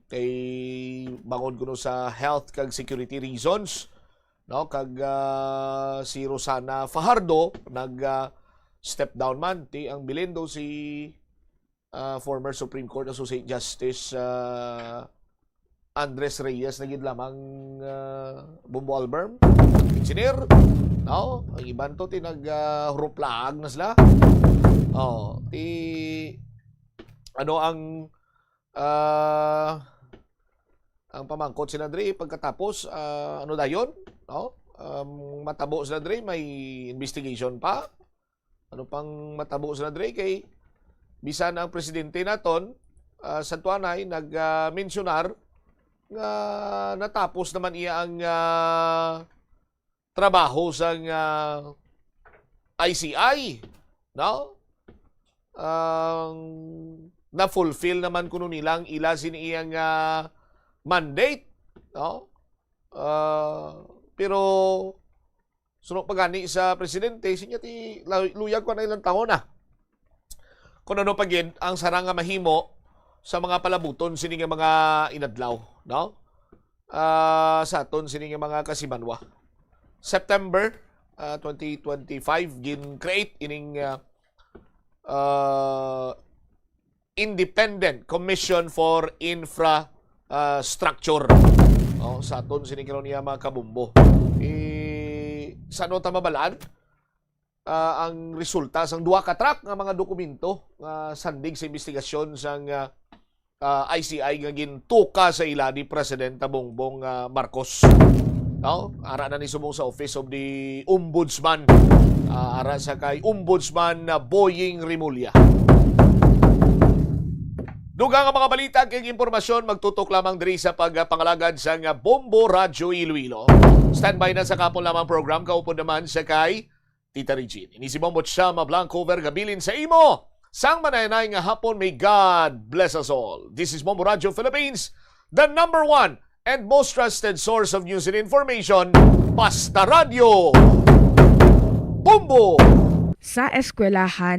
Kay bangod kuno sa health kag security reasons, no? Kag, ah, si Rosana Fajardo nag, ah, step down man. Ti ang bilin daw si, ah, former Supreme Court Associate Justice, ah, Andres Reyes na gid lamang, ah, Bombo Albert, engineer, no? Ang iban to ti nag, ah, huruplaag na sila. Oh, ti ano ang, ah, ang pamangkot sila diri pagkatapos, ah, ano dayon, no? Um, matabo sila diri, may investigation pa. Ano pang matabo sila diri? Kay bisan ang presidente naton, ah, sa tuanay nag, ah, mensyonar nga natapos naman iya ang, ah, trabaho sang, ah, I C I, no? Ang na-fulfill naman kuno nila ang ila sini iyang, ah, mandate, no? Ah, pero suno pa gani sa presidente, sinya ti la-, luyag ko na ilang taon na. Kung ano pa gid ang sarang nga mahimo sa mga palabuton sini nga mga inadlaw, no? Ah, sa aton sini nga mga kasimanwa. September, ah, twenty twenty-five, gin-create ining, ah, ah, Independent Commission for Infra, ah, Structure. Oh, sa aton sini karon niya, mga kabombo. Eh, sa ano ta mabalaan? Ah, ang resulta sang duha ka track nga mga dokumento nga sandig sa investigasyon sang, ah, ah, I C I nga gintuka sa ila ni Presidenta Bongbong, ah, Marcos. No? Ara na ni subong sa Office of the Ombudsman. Ah, ara sa kay Ombudsman na Boying Remulla. Dugang ang mga balita kag impormasyon magtutok lamang diri sa pagpangalagad sang Bombo Radyo Iloilo. Standby na sa kapon lamang program, kaupod naman sa kay Tita Regine. Ini si Bombo Chama Blanco Vergabilin sa imo sang manayanay nga hapon. May God bless us all. This is Bombo Radio Philippines, the number one and most trusted source of news and information. Basta Radio. Bombo! Sa eskwelahan,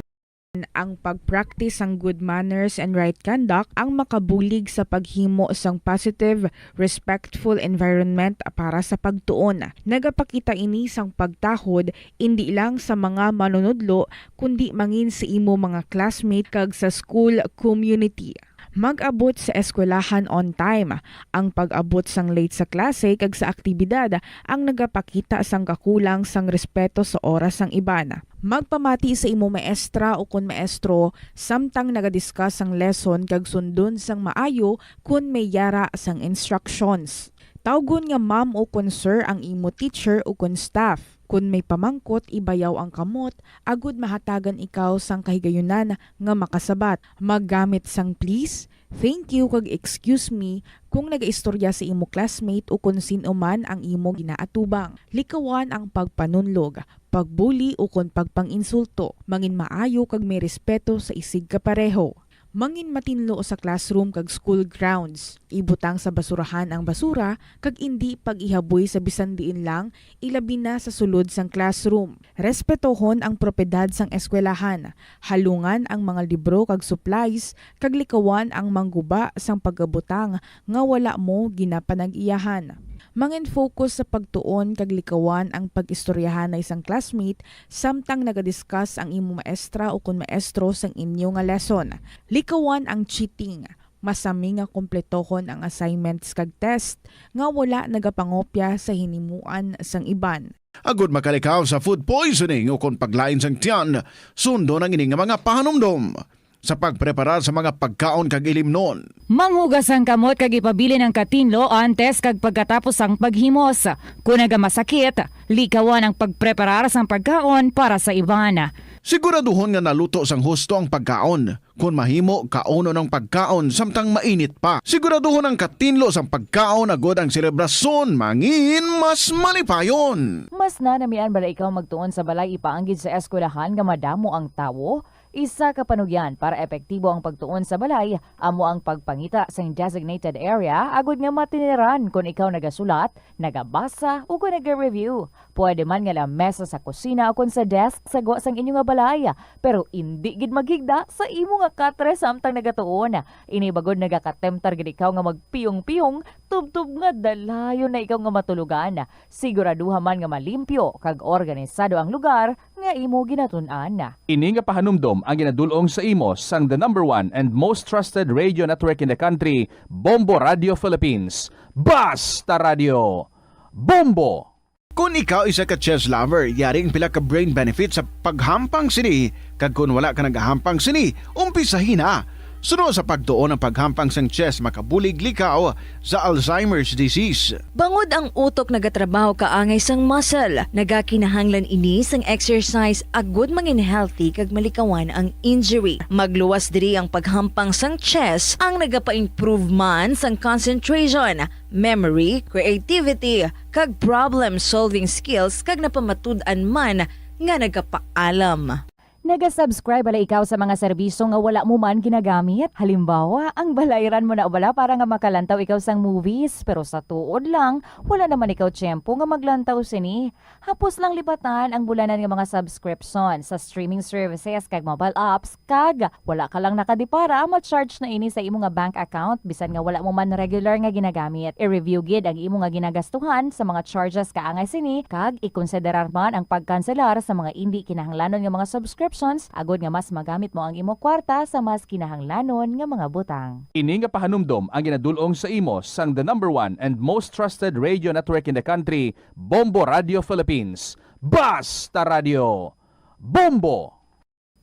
ang pag-practice sang good manners and right conduct ang makabulig sa paghimo sang positive, respectful environment para sa pagtuon. Nagapakita ini sang pagtahod indi lang sa mga manunudlo, kundi mangin sa imo mga classmate kag sa school community. Mag-abot sa eskwelahan on time. Ang pag-abot sang late sa klase kag sa aktibidad ang nagapakita sang kakulang sang respeto sa oras sang iban. Magpamati sa imo maestra ukon maestro samtang naga-discuss sang lesson kag sundon sang maayo kon may yara sang instructions. Tawgon nga ma'am ukon sir ang imo teacher ukon staff. Kon may pamangkot, ibayaw ang kamot agod mahatagan ikaw sang kahigayunan nga makasabat. Maggamit sang please, thank you, kag excuse me kung nagaistorya sa imo classmate ukon sin-o man ang imo ginaatubang. Likawan ang pagpanunlog, pagbuli ukon pagpang-insulto. Mangin maayo kag may respeto sa isigkapareho. Mangin matinlo sa classroom kag school grounds. Ibutang sa basurahan ang basura kag indi pag-ihaboy sa bisan diin lang, ilabi na sa sulod sang classroom. Respetohon ang propiedad sang eskwelahan. Halungan ang mga libro kag supplies kag likawan ang mangguba sang pagabutang nga wala mo ginapanag-iyahan. Mangin-focus sa pagtuon kag likawan ang pag-istoryahanay sang classmate samtang naga-discuss ang imo maestra ukon maestro sang inyo nga lesson. Likawan ang cheating. Masami nga kompletohon ang assignments kag test nga wala nagapangopya sa hinimuan sang iban. Agud makalikaw sa food poisoning ukon paglain sang tiyan, sundon ang ini nga mga pahanumdom sa pagpreparar sa mga pagkaon kag ilimnon. Manghugas ang kamot kag ipabilin ang katinlo antes kag pagkatapos sang paghimos. Kon nagamasakit, likawan ang pagpreparar sang pagkaon para sa iban. Siguraduhon nga naluto sang husto ang pagkaon. Kon mahimo, kaunon ang pagkaon samtang mainit pa. Siguraduhon ang katinlo sang pagkaon agud ang selebrasyon mangin mas malipayon. Mas nanamian bala ikaw magtuon sa balay ipaanggid sa eskwelahan nga madamo ang tawo? Isa ka panugyan para epektibo ang pagtuon sa balay amo ang pagpangita sing designated area agud nga matiniran kon ikaw nagasulat, nagabasa, o kon naga-review. Pwede man nga lamesa sa kusina o kon sa desk sa gwa sang inyo nga balay, pero indi gid maghigda sa imo nga katre samtang nagatuon. Ini bagod nagakatemptar gid ikaw nga magpiyong-piyong tubtob nga dalayon na ikaw nga matulogan. Siguraduha man nga malimpyo kag organisado ang lugar nga imo ginatun-an. Ini nga pahanumdom ang ginadul-ong sa imo sang the number one and most trusted radio network in the country, Bombo Radio Philippines. Basta Radio! Bombo! Kon ikaw isa ka chess lover, yari ang pila ka brain benefits sa paghampang sini, kag kon wala ka nagahampang sini, umpisahi na. Suno sa pagtuon ang paghampang sang chess makabulig likaw sa Alzheimer's disease. Bangod ang utok nagatrabaho kaangay sang muscle, nagakinahanglan ini sang exercise agud mangin healthy kag malikawan ang injury. Magluwas diri ang paghampang sang chess ang nagapa-improve man sang concentration, memory, creativity, kag problem-solving skills kag napamatud-an man nga nagapaalam. Naga-subscribe bala ikaw sa mga serbisyo nga wala mo man ginagamit? Halimbawa, ang balayran mo na bala para nga makalantaw ikaw sang movies, pero sa tuod lang, wala naman ikaw tiyempo nga maglantaw sini. Hapos lang libatan ang bulanan nga mga subscription sa streaming services kag mobile apps, kag wala ka lang nakadipara, ma-charge na ini sa imo nga bank account bisan nga wala mo man regular nga ginagamit. I-review gid ang imo nga ginagastuhan sa mga charges kaangay sini, kag ikonsiderar man ang pagkanselar sa mga indi kinahanglanon nga mga subscriptions agud nga mas magamit mo ang imo kwarta sa mas kinahanglanon nga mga butang. Ini nga pahanumdom ang ginadul-ong sa imo sang the number one and most trusted radio network in the country, Bombo Radio Philippines. Basta Radio! Bombo!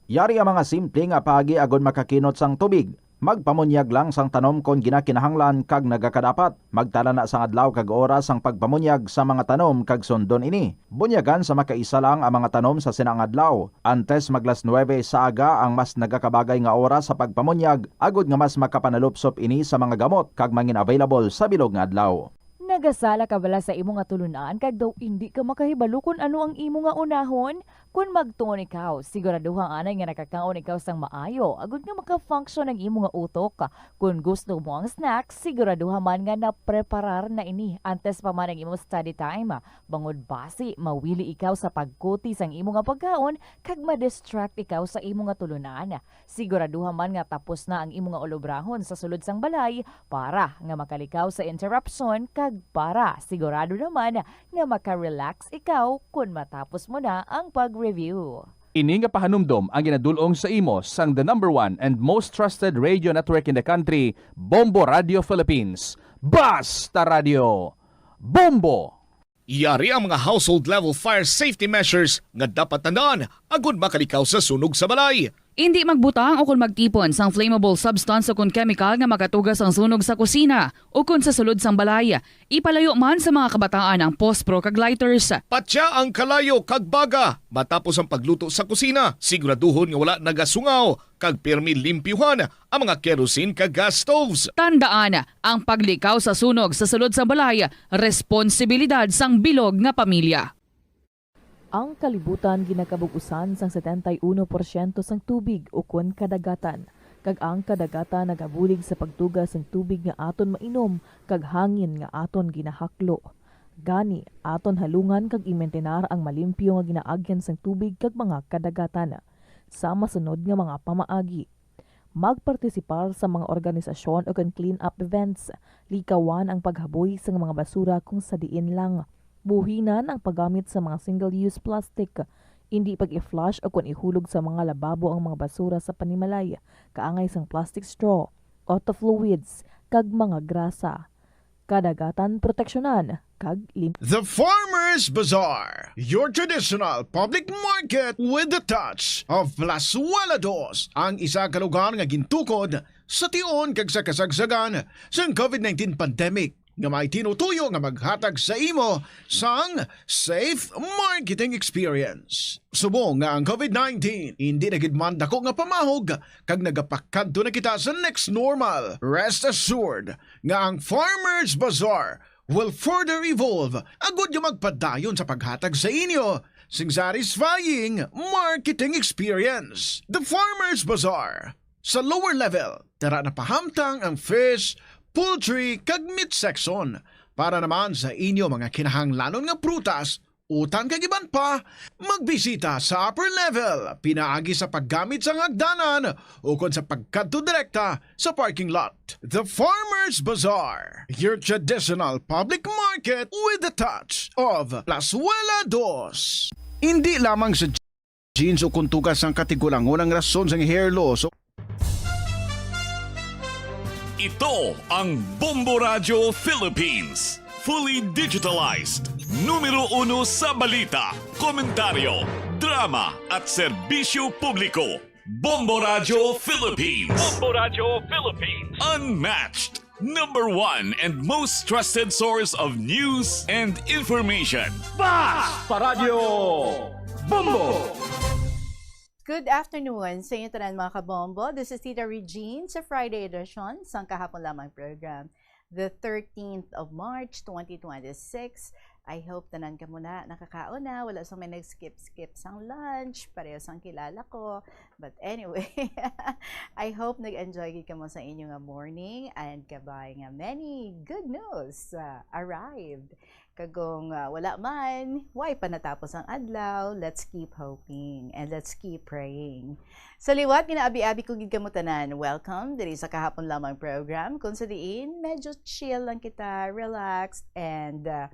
Yari ang mga simple nga paagi agud makakinot sang tubig. Magpamunyag lang sang tanom kon ginakinahanglan kag nagakadapat. Magtala na sang adlaw kag oras sang pagpamunyag sa mga tanom kag sundon ini. Bunyagan sa makaisa lang ang mga tanom sa sina nga adlaw. Antes mag las nuebe sa aga ang mas nagakabagay nga oras sa pagpamunyag, agud nga mas makapanalupsop ini sa mga gamot kag mangin available sa bilog nga adlaw. Nagasala ka bala sa imo nga tulunan kag daw indi ka makahibalo kon ano ang imo nga unahon? Kon magtuon ikaw, siguraduha anay nga nakakaon ikaw sang maayo agud nga maka-function ang imo nga utok. Kon gusto mo ang snack, siguraduha man nga napreparar na ini antes pa man ang imo study time. Bangod basi mawili ikaw sa pagkuti sang imo nga pagkaon kag ma-distract ikaw sa imo nga tulunan. Siguraduha man nga tapos na ang imo nga ulobrahon sa sulod sang balay para nga makalikaw sa interruption kag para sigurado naman nga maka-relax ikaw kon matapos mo na ang pag-review. Ini nga pahanumdom ang ginadul-ong sa imo sang the number one and most trusted radio network in the country, Bombo Radio Philippines. Basta Radio! Bombo! Yari ang mga household level fire safety measures nga dapat tandaan agud makalikaw sa sunog sa balay. Indi magbutang o kon magtipon sang flammable substance o kon chemical nga makatuga sang sunog sa kusina o kon sa sulod sang balay. Ipalayo man sa mga kabataan ang pospro kag lighters. Patya ang kalayo kag baga matapos ang pagluto sa kusina. Siguraduhon nga wala nagasungaw kag pirmi limpyuhan ang mga kerosene kag gas stoves. Tandaan, ang paglikaw sa sunog sa sulod sang balay, responsibilidad sang bilog nga pamilya. Ang kalibutan ginakabug-usan sang setenta y uno porsyento sang tubig ukon kadagatan, kag ang kadagatan nagabulig sa pagtuga sang tubig nga aton mainom kag hangin nga aton ginahaklo. Gani, aton halungan kag imintinar ang malimpyo nga ginaagyan sang tubig kag mga kadagatan. Sa masunod nga mga pamaagi, magpartisipar sa mga organisasyon ukon clean-up events. Likawan ang paghaboy sang mga basura kung sa diin lang. Buhinan ang paggamit sa mga single-use plastic. Indi pag-i-flush ukon ihulog sa mga lababo ang mga basura sa panimalay, kaangay sang plastic straw, auto fluids, kag mga grasa. Kadagatan proteksyonan kag lim- The Farmers Bazaar, your traditional public market with the touch of Plazuela Dos, ang isa ka lugar nga gintukod sa tion kag sa kasagsagan sang covid nineteen pandemic, nga may tinutuyo nga maghatag sa imo sang safe marketing experience. Subong nga ang covid nineteen indi na gid man dako nga pamahog kag nagapakadto na kita sa next normal, rest assured nga ang Farmers Bazaar will further evolve agud nga magpadayon sa paghatag sa inyo sing satisfying marketing experience. The Farmers Bazaar. Sa lower level, dira napahamtang ang fish, poultry, kag meat section. Para naman sa inyo mga kinahanglanon nga prutas, utan kag iban pa, magbisita sa upper level pinaagi sa paggamit sang hagdanan ukon sa pagkadto direkta sa parking lot. The Farmers Bazaar, your traditional public market with a touch of Plazuela Dos. Indi lamang sa jeans o kuntugas ang katigulangon ang rason sang hair loss. Ito ang Bombo Radyo Philippines. Fully digitalized. Numero uno sa balita, komentaryo, drama, at serbisyo publiko. Bombo Radyo Philippines. Bombo Radyo Philippines. Unmatched. Number one and most trusted source of news and information. Bas pa Radyo Bombo! Good afternoon sa inyo tanan, mga kabombo. This is Tita Regine sa Friday edition sang kahapon lamang program, the thirteenth of March, twenty twenty-six. I hope tanan kamo na nakakaon na, wala sang may nag-skip-skip sang lunch, pareho sang kilala ko. But anyway, I hope nag-enjoy gid kamo sa inyo nga morning and kabay nga many good news, ah, arrived. Kag kung, ah, wala man, way pa natapos ang adlaw, let's keep hoping and let's keep praying. Sa liwat, ginaabi-abi ko gid kamo tanan. Welcome diri sa kahapon lamang program, kung sa diin medyo chill lang kita, relaxed, and, ah,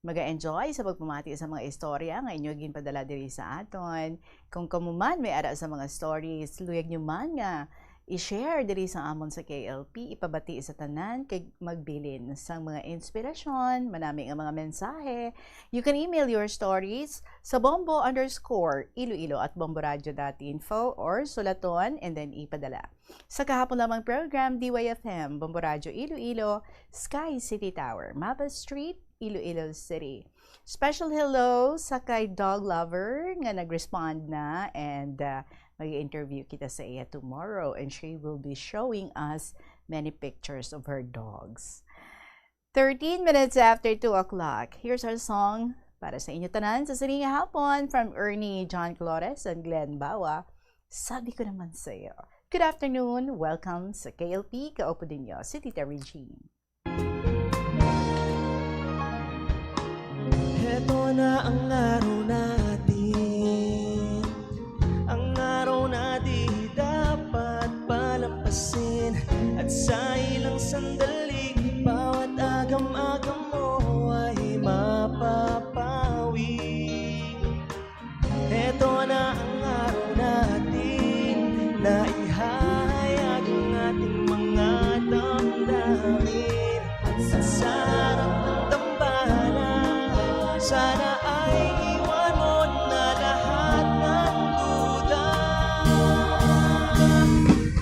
maga-enjoy sa pagpamati sa mga istorya nga inyo ginpadala diri sa aton. Kung kamo man may ara sa mga stories, luyag nyo man nga i-share diri sa amon sa K L P, ipabati sa tanan, kay magbilin sang mga inspirasyon, manami nga mga mensahe. You can email your stories sa bombo underscore iloilo at bomboradio dot info or sulaton and then ipadala. Sa kahapon lamang program, D Y F M, Bombo Radyo Iloilo, Sky City Tower, Mapa Street, Iloilo City. Special hello sa kay dog lover nga nag-respond na, and, uh, mag-interview kita sa iya tomorrow, and she will be showing us many pictures of her dogs. Thirteen minutes after two o'clock. Here's our song para sa inyo tanan sa sining nga hapon from Ernie John Flores and Glenn Bawa. Sabi ko naman sa'yo. Good afternoon. Welcome sa K L P. Kaupo ninyo si Tita Regine. Heto na ang araw natin, ang araw na di dapat palampasin. At sa ilang sandali, bawat agam-agam mo ay mapapawi. Heto na ang araw natin na ihahayag ang ating mga damdamin. At sa harap ng tambalan, sana ay iwan mo na lahat ng duda.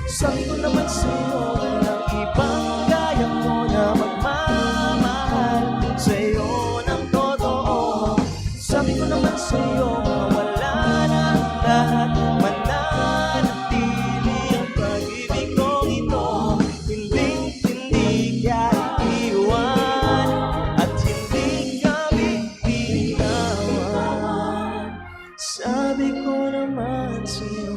Sabi ko naman sa'yo, walang ibang kaya ko na magmamahal sa'yo ng totoo. Sabi ko naman sa'yo, mawala na ang lahat, mananatili ang pag-ibig kong ito. Hinding-hindi ka iwan at hindi ka bibitawan. Sabi ko naman sa'yo,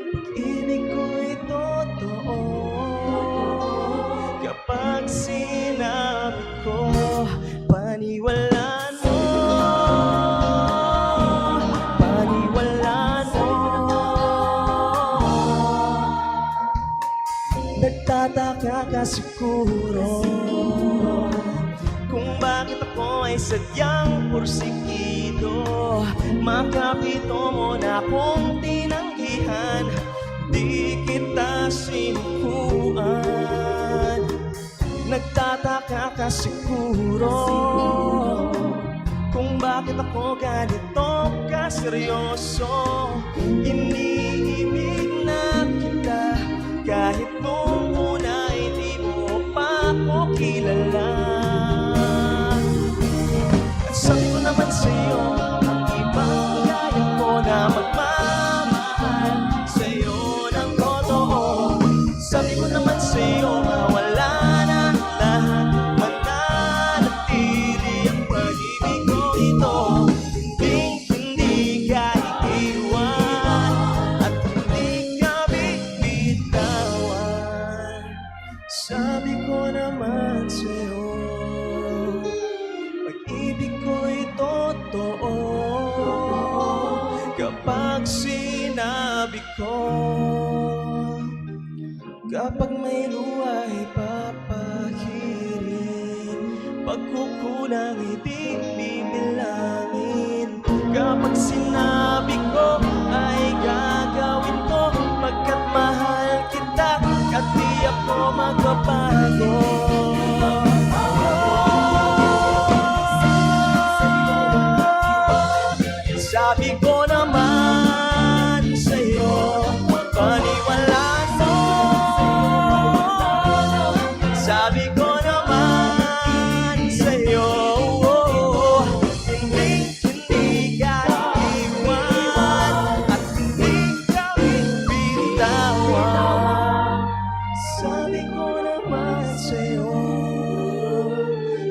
pag-ibig ko'y totoo. Kapag sinabi ko, paniwalaan mo, paniwalaan mo. Nagtataka ka siguro kung bakit ako ay sadyang porsigido. Makapito mo na akong tinanggihan, di kita sinukuan. Nagtataka ka siguro kung bakit ako ganito kaseryoso. Iniibig na kita kahit nung una ay di mo pa ako kilala. At sabi ko naman sa'yo, ang ibang kaya ko na magmamahal sa'yo ng totoo. Sabi ko naman sa'yo, mawala na ang lahat, mananatili ang pag-ibig ko ito. Sabi ko naman sa'yo, pag-ibig ko'y totoo. Kapag sinabi ko, kapag may luha ipapahirin, pagkukulang hindi bibilangin. Kapag sinabi ko ay gagawin ko, pagkat mahal kita, at di ako magbabago. Sabi ko naman sa'yo, paniwalaan mo. Sabi ko naman sa'yo, hindi, hindi ka iwan at hindi ka bitawan. Sabi ko naman sa'yo,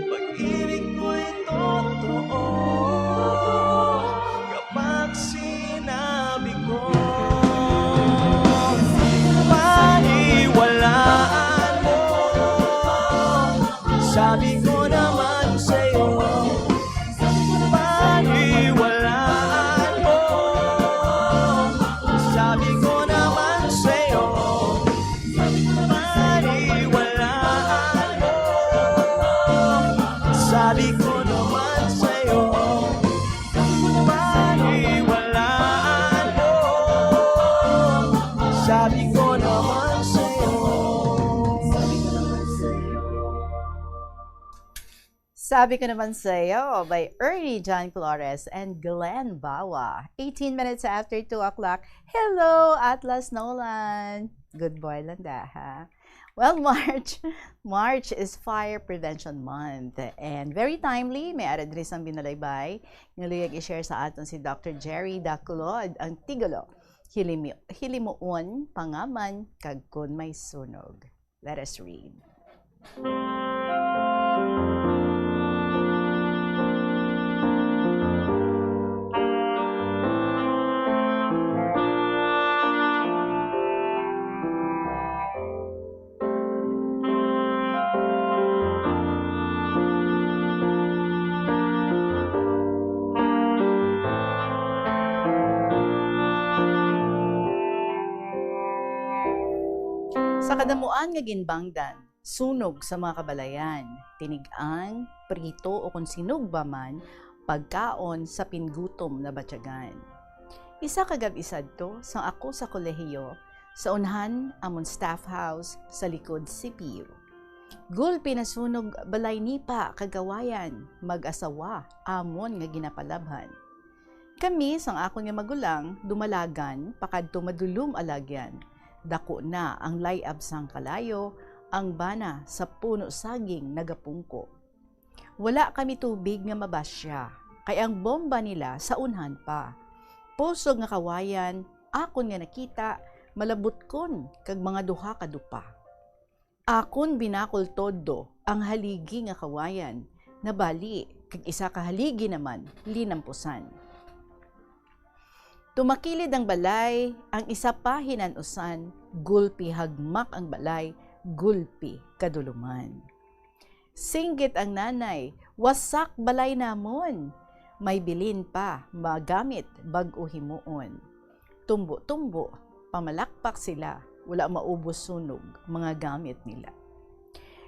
pag-ibig ko'y totoo. Kapag sinabi ko, paniwalaan mo. Sabi ko naman sa'yo, paniwalaan mo. Sabi ko naman sa'yo, paniwalaan mo. Sabi ko naman sa'yo, paniwalaan mo. Sabi ko naman sa'yo. Sabi ko naman sa'yo. Sabi ko naman sa'yo by Ernie John Flores and Glenn Bawa. Eighteen minutes after two o'clock. Hello, Atlas Nolan. Good boy lang da, ha? Well, March, March is Fire Prevention Month. And very timely, may ara diri sang binalaybay nga luyag i-share sa aton si Doctor Jerry Daculod, ang tigulo, Hilimi-, Hilimuon, Pangaman, kag Kon May Sunog. Let us read. Sa kadamuan nga ginbangdan, sunog sa mga kabalayan, tinig-ang, prito o kon sinugba man, pagkaon sa pingutom na batyagan. Isa ka gab-i sadto, sang ako sa kolehiyo, sa unhan amon staff house sa likod C P U. Gulpi nasunog balay nipa kag kawayan, mag-asawa, amon nga ginapalabhan. Kami sang akon nga magulang dumalagan pakadto madulom alagyan. Dako na ang layab sang kalayo, ang bana sa puno saging nagapungko. Wala kami tubig nga mabasya, kay ang bomba nila sa unhan pa. Pusog nga kawayan, akon nga nakita, malabutkon kag mga duha ka dupa. Akon binakol todo ang haligi nga kawayan, nabali, kag isa ka haligi naman linampusan. Tumakilid ang balay, ang isa pa hinan-usan, gulpi hagmak ang balay, gulpi kaduluman. Singgit ang nanay, "Wasak balay namon! May bilin pa, magamit, bag-o himuon." Tumbo-tumbo, pamalakpak sila, wala maubos sunog, mga gamit nila.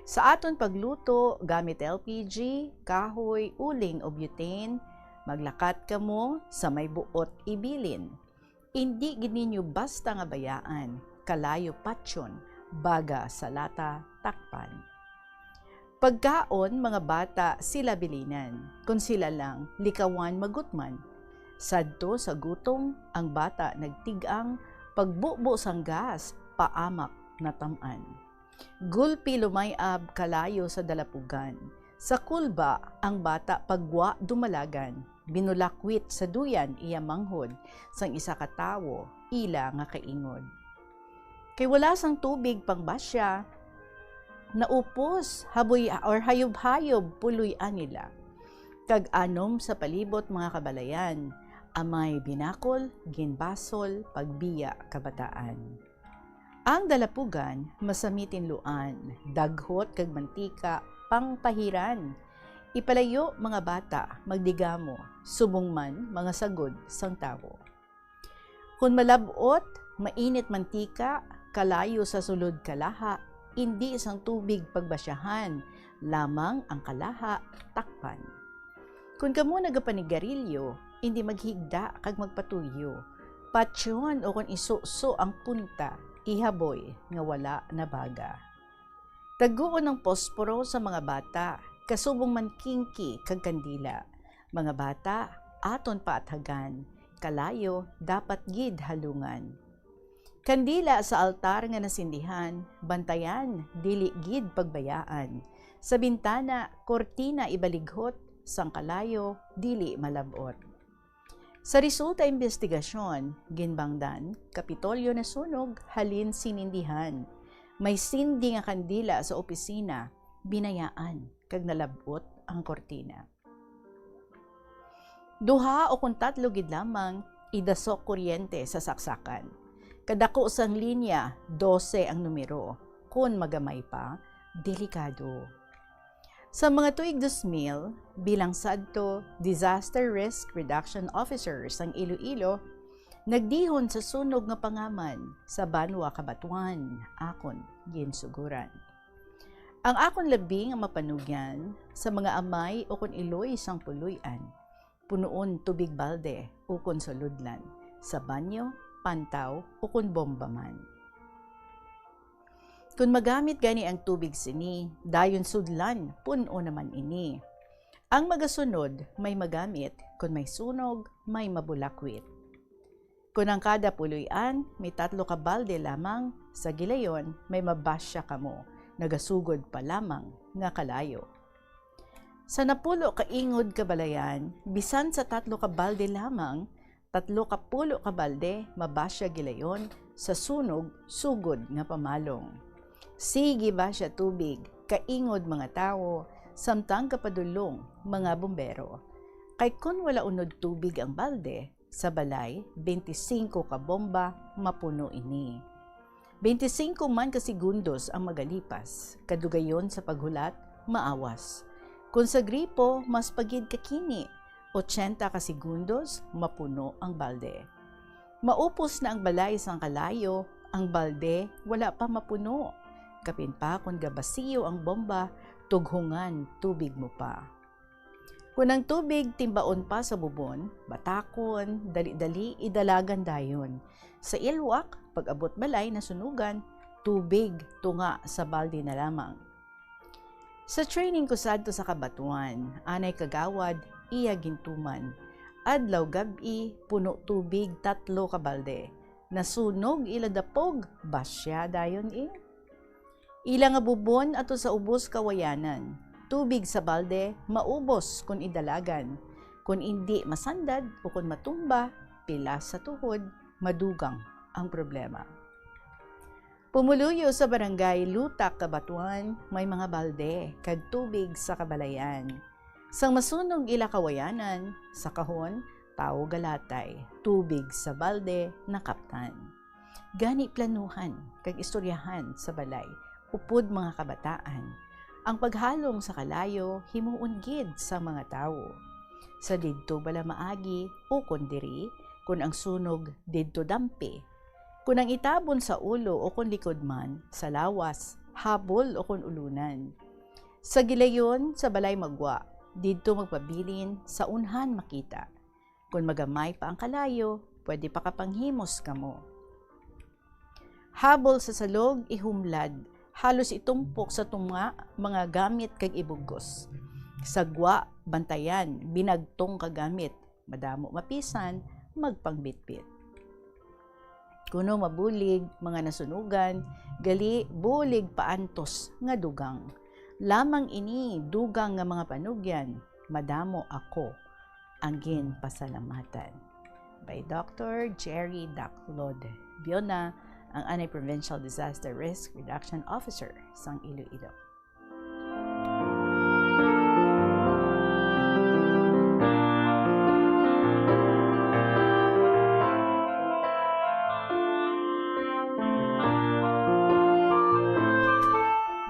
Sa aton pagluto, gamit L P G, kahoy, uling o butane, maglakat kamo sa may buot ibilin. Indi gid ninyo basta nga bayaan, kalayo patyon, baga sa lata, takpan. Pagkaon, mga bata, sila bilinan. Kon sila lang, likawan magutman. Sadto sa gutom, ang bata nagtig-ang, pagbubo sang gas, paamak natam-an. Gulpi lumay-ab kalayo sa dalapugan. Sa kulba, ang bata pagwa dumalagan, binulakwit sa duyan iya manghod, sang isa ka tawo, ila nga kaingod. Kay wala sang tubig pangbasya, naupos, haboy, or hayob-hayob, puloy-an nila. Kag anom sa palibot mga kabalayan, amay binakol, ginbasol, pagbiya kabataan. Ang dalapugan, masami tinluan, daghot kag mantika, pangpahiran. Ipalayo, mga bata, magdigamo, subong man mga sagod sang tawo. Kon malab-ot, mainit mantika, kalayo sa sulod kalaha, indi sang tubig pagbasyahan, lamang ang kalaha takpan. Kon kamo nagapanigarilyo, indi maghigda kag magpatuyo. Patyon o kon isuso ang punta, ihaboy nga wala nabaga. Taguon ang posporo sa mga bata, kasubong man kingki kag kandila. Mga bata, aton paathagan, kalayo dapat gid halungan. Kandila sa altar nga nasindihan, bantayan, dili gid pagbayaan. Sa bintana, kurtina ibalighot, sang kalayo, dili malab-ot. Sa resulta imbestigasyon, ginbangdan, Kapitolyo nasunog halin sinindihan. May sindi nga kandila sa opisina, binayaan, kag nalab-ot ang kurtina. Duha o kon tatlo gid lamang idasok kuryente sa saksakan. Kadako sang linya, dose ang numero. Kon magamay pa, delikado. Sa mga tuig dos mil, bilang sadto Disaster Risk Reduction Officer sang Iloilo, nagdihon sa sunog nga pangaman sa Banwa Cabatuan, akon ginsuguran. Ang akon labi nga mapanugyan sa mga amay o kon iloy sang puloy-an, punuon tubig balde ukon sulodlan, sa banyo, pantaw, ukon bomba man. Kon magamit gani ang tubig sini, dayon sudlan, pun-o naman ini. Ang magasunod, may magamit, kon may sunog, may mabulakwit. Kon ang kada puloy-an may tatlo ka balde lamang, sa gilayon may mabasya kamo, nagasugod pa lamang nga kalayo. Sa napulo ka ingod ka balayan, bisan sa tatlo ka balde lamang, tatlo ka pulo ka balde mabasya gilayon sa sunog sugod nga pamalong. Sige basya tubig, kaingod mga tawo, samtang kapadulong mga bombero. Kay kon wala unod tubig ang balde, sa balay, bente singko ka bomba mapuno ini. Bente singko man ka segundos ang magalipas, kadugayon sa paghulat, maawas. Kon sa gripo, mas pa gid ka kini, ochenta ka segundos, mapuno ang balde. Maupos na ang balay sang kalayo, ang balde wala pa mapuno. Kapin pa kon gabasiyo ang bomba, tughungan tubig mo pa. Kon ang tubig timbaon pa sa bubon, batakon, dali-dali idalagan dayon. Sa ilwak, pag-abot balay nasunugan, tubig tunga sa balde na lamang. Sa training ko sadto sa Cabatuan, anay kagawad, iya gintuman. Adlaw gab-i, puno tubig tatlo ka balde. Nasunog ila dapog, basya dayon, eh. Ila nga bubon ato sa ubos kawayanan, tubig sa balde maubos kon idalagan. Kon indi masandad o kon matumba, pilas sa tuhod, madugang ang problema. Pumuluyo sa Barangay Lutak, Cabatuan, may mga balde kag tubig sa kabalayan. Sang masunog ila kawayanan, sa kahon, tawo galatay, tubig sa balde, nakaptan. Gani planuhan kag istoryahan sa balay, upod mga kabataan, ang paghalong sa kalayo himuon gid sa mga tawo. Sa didto bala maagi, ukon diri, kun ang sunog didto dampi. Kun ang itabon sa ulo ukon likod man, sa lawas, habol ukon ulunan. Sa gilayon, sa balay magwa, didto magpabilin, sa unhan makita. Kon magamay pa ang kalayo, pwede pakapanghimos kamo. Habol sa salog, ihumlad, halos itumpok sa tunga, mga gamit kag ibugos. Sa gwa, bantayan, binagtong ka gamit, madamo mapisan, magpangbitbit. Kuno mabulig, mga nasunugan, gali bulig paantos nga dugang. Lamang ini dugang nga mga panugyan, madamo ako ang ginpasalamatan. By Doctor Jerry Daclod Biona, ang anay Provincial Disaster Risk Reduction Officer sang Iloilo.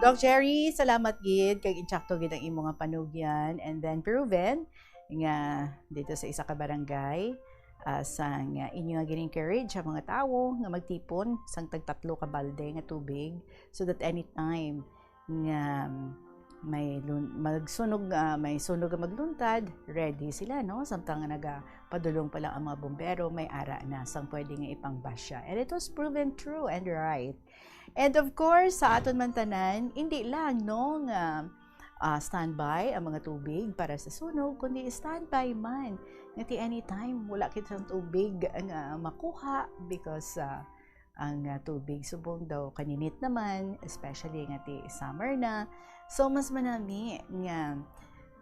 Doc Jerry, salamat gid kag insakto gid ang imo nga panugyan, and then proven nga dito sa isa ka barangay, ah, sang inyo nga gin-encourage sa mga tawo nga magtipon sang tagtatlo ka balde nga tubig, so that anytime nga may lun-, magsunog, ah, may sunog nga magluntad, ready sila, no? Samtang nga nagapadulong pa lang ang mga bumbero, may ara na sang pwede nga ipangbasya. And it was proven true and right. And of course, sa aton man tanan, hindi lang, no, nga, ah, standby ang mga tubig para sa sunog, kundi standby man nga ti anytime wala kita sang tubig nga makuha because, ah, ang, ah, tubig subong daw kaninit naman, especially nga ti summer na. So, mas manami nga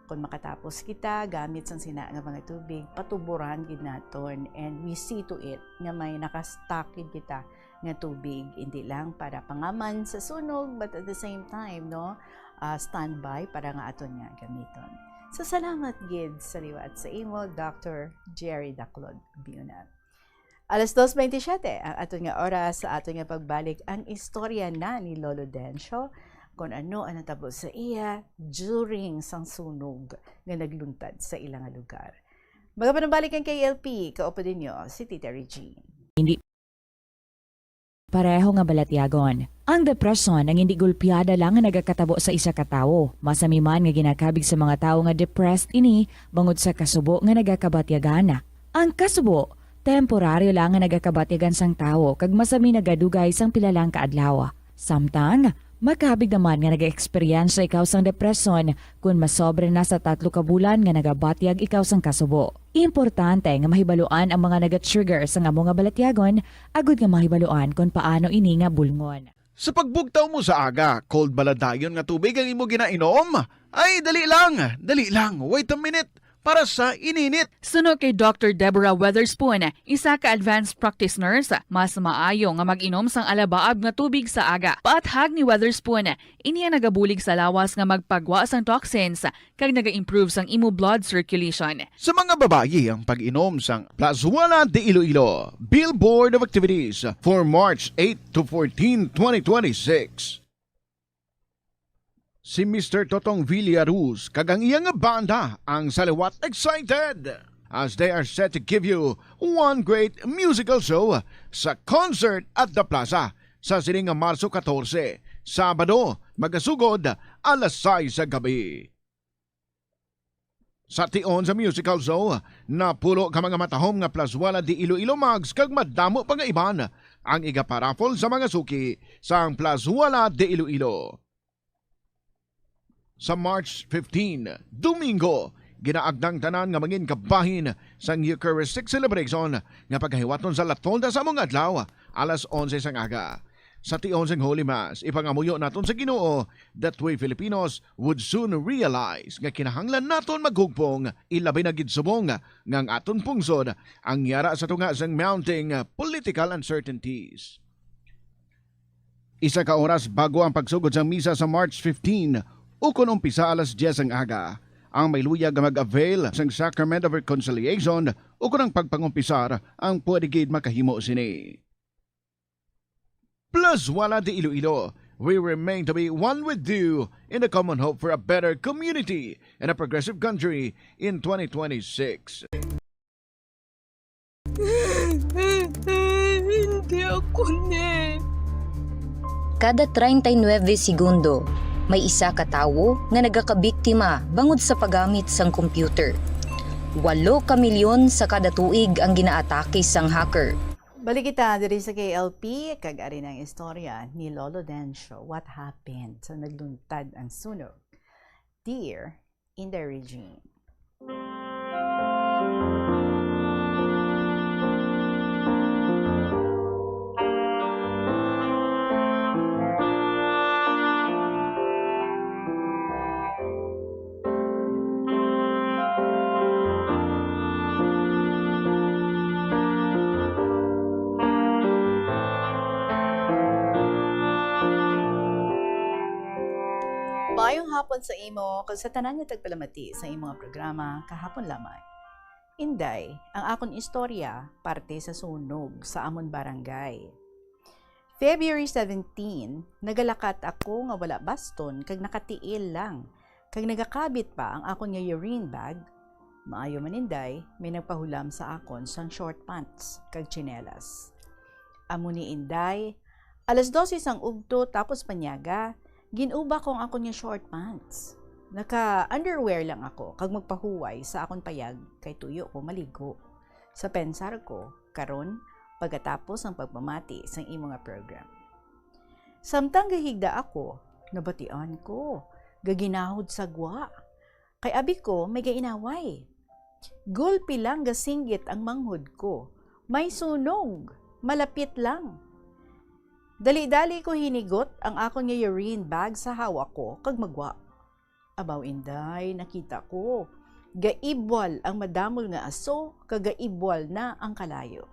kung makatapos kita gamit sang sina nga mga tubig, patuboran gid naton, and we see to it nga may nakastock gid kita nga tubig, hindi lang para pangaman sa sunog, but at the same time, no, ah, standby para nga aton nga gamiton. So, salamat gid sa liwat sa imo, Doctor Jerry Daclod Biuna. Alas dos veintisiete ang aton nga oras sa aton nga pagbalik ang istorya na ni Lolo Dencio kung ano ang natabo sa iya during sang sunog nga nagluntad sa ila nga lugar. Magapanambalik ang K L P, kaupo ninyo si Tita Regine. Hindi pareho nga balatyagon. Ang depresyon ang hindi gulpiada lang nga nagakatabo sa isa ka tawo. Masami man nga ginakabig sa mga tawo nga depressed ini bangod sa kasubo nga nagakabatyagan. Ang kasubo, temporaryo lang nga nagakabatyagan sang tawo kag masami nagadugay sang pila lang ka adlaw. Samtang, makabig naman nga nag-eksperyensya ikaw sang depresyon kon masobra na sa tatlo ka bulan nga nagabatyag ikaw sang kasubo. Importante nga mahibaluan ang mga naga-trigger sang amo nga balatyagon agud nga mahibaluan kon paano ini nga bulngon. Sa pagbugtaw mo sa aga, cold bala dayon nga tubig ang imo ginainom? Ay, dali lang, dali lang, wait a minute, para sa ininit. Suno kay Doctor Deborah Weatherspoon, isa ka advanced practice nurse, mas maayo nga mag-inom sang alabaab nga tubig sa aga. Paathag ni Weatherspoon, ini ang nagabulig sa lawas nga magpagwa sang toxins kag naga-improve sang imo blood circulation. Sa mga babayi ang pag-inom sang Plazuela de Iloilo, Billboard of Activities for March eight to fourteen, twenty twenty-six. Si Mister Totong Villaruz kag ang iyang banda ang saliwat excited as they are set to give you one great musical show sa Concert at the Plaza sa sining nga Marso katorse, Sabado, magasugod alas sais sa gabi. Sa tion sa musical show, napulo ka mga matahom nga Plazuela de Iloilo mugs kag madamo pa nga iban ang igaparaffle sa mga suki sang Plazuela de Iloilo. Sa March fifteen, Domingo, ginaagnang tanan nga mangin kabahin sang Eucharistic celebration nga pagahiwaton sa La Tolda sa among adlaw, alas onse sang aga. Sa tion sang Holy Mass, ipangamuyo naton sa Ginoo that we Filipinos would soon realize nga kinahanglan naton maghugpong, ilabi na gid subong nga ang aton pungsod ang yara sa tunga sang mounting political uncertainties. Isa ka oras bago ang pagsugod sang misa sa March fifteen, ukon umpisa alas diyes ang aga, ang may luyag nga mag-avail sang Sacrament of Reconciliation ukon ang pagpangumpisar ang pwede gid makahimo sini. Plazuela de Iloilo, we remain to be one with you in the common hope for a better community and a progressive country in twenty twenty-six. Hindi ako ni. Kada treinta y nueve segundo, may isa ka tawo nga nagakabiktima bangod sa paggamit sang computer. Walo ka milyon sa kada tuig ang ginaatake sang hacker. Balik kita diri sa K L P, kag ari na ang istorya ni Lolo Dencio. What happened sa nagluntad ang sunog? Dear in the regime. Maayong hapon sa imo kag sa tanan nga tagpalamati sa imo nga programa, Kahapon Lamang. Inday, ang akon istorya parte sa sunog sa amon barangay. February seventeen, nagalakat ako nga wala baston kag nakatiil lang, kag nagakabit pa ang akon nga urine bag. Maayo man, Inday, may nagpahulam sa akon sang short pants kag tsinelas. Amo ni, Inday, alas dose sang ugto, tapos panyaga, gin-uba ko ang akon nga short pants. Naka-underwear lang ako kag magpahuway sa akon payag kay tuyo ko maligo. Sa pensar ko, karon, pagkatapos ang pagpamati sang imo nga program. Samtang gahigda ako, nabatian ko, gaginahod sa gwa. Kay abi ko, may gainaway. Gulpi lang gasinggit ang manghod ko. May sunog! Malapit lang! Dali-dali ko hinigot ang akon nga urine bag sa hawak ko kag magwa. Abaw, Inday, nakita ko. Gaibwal ang madamol nga aso, kag gaibwal na ang kalayo.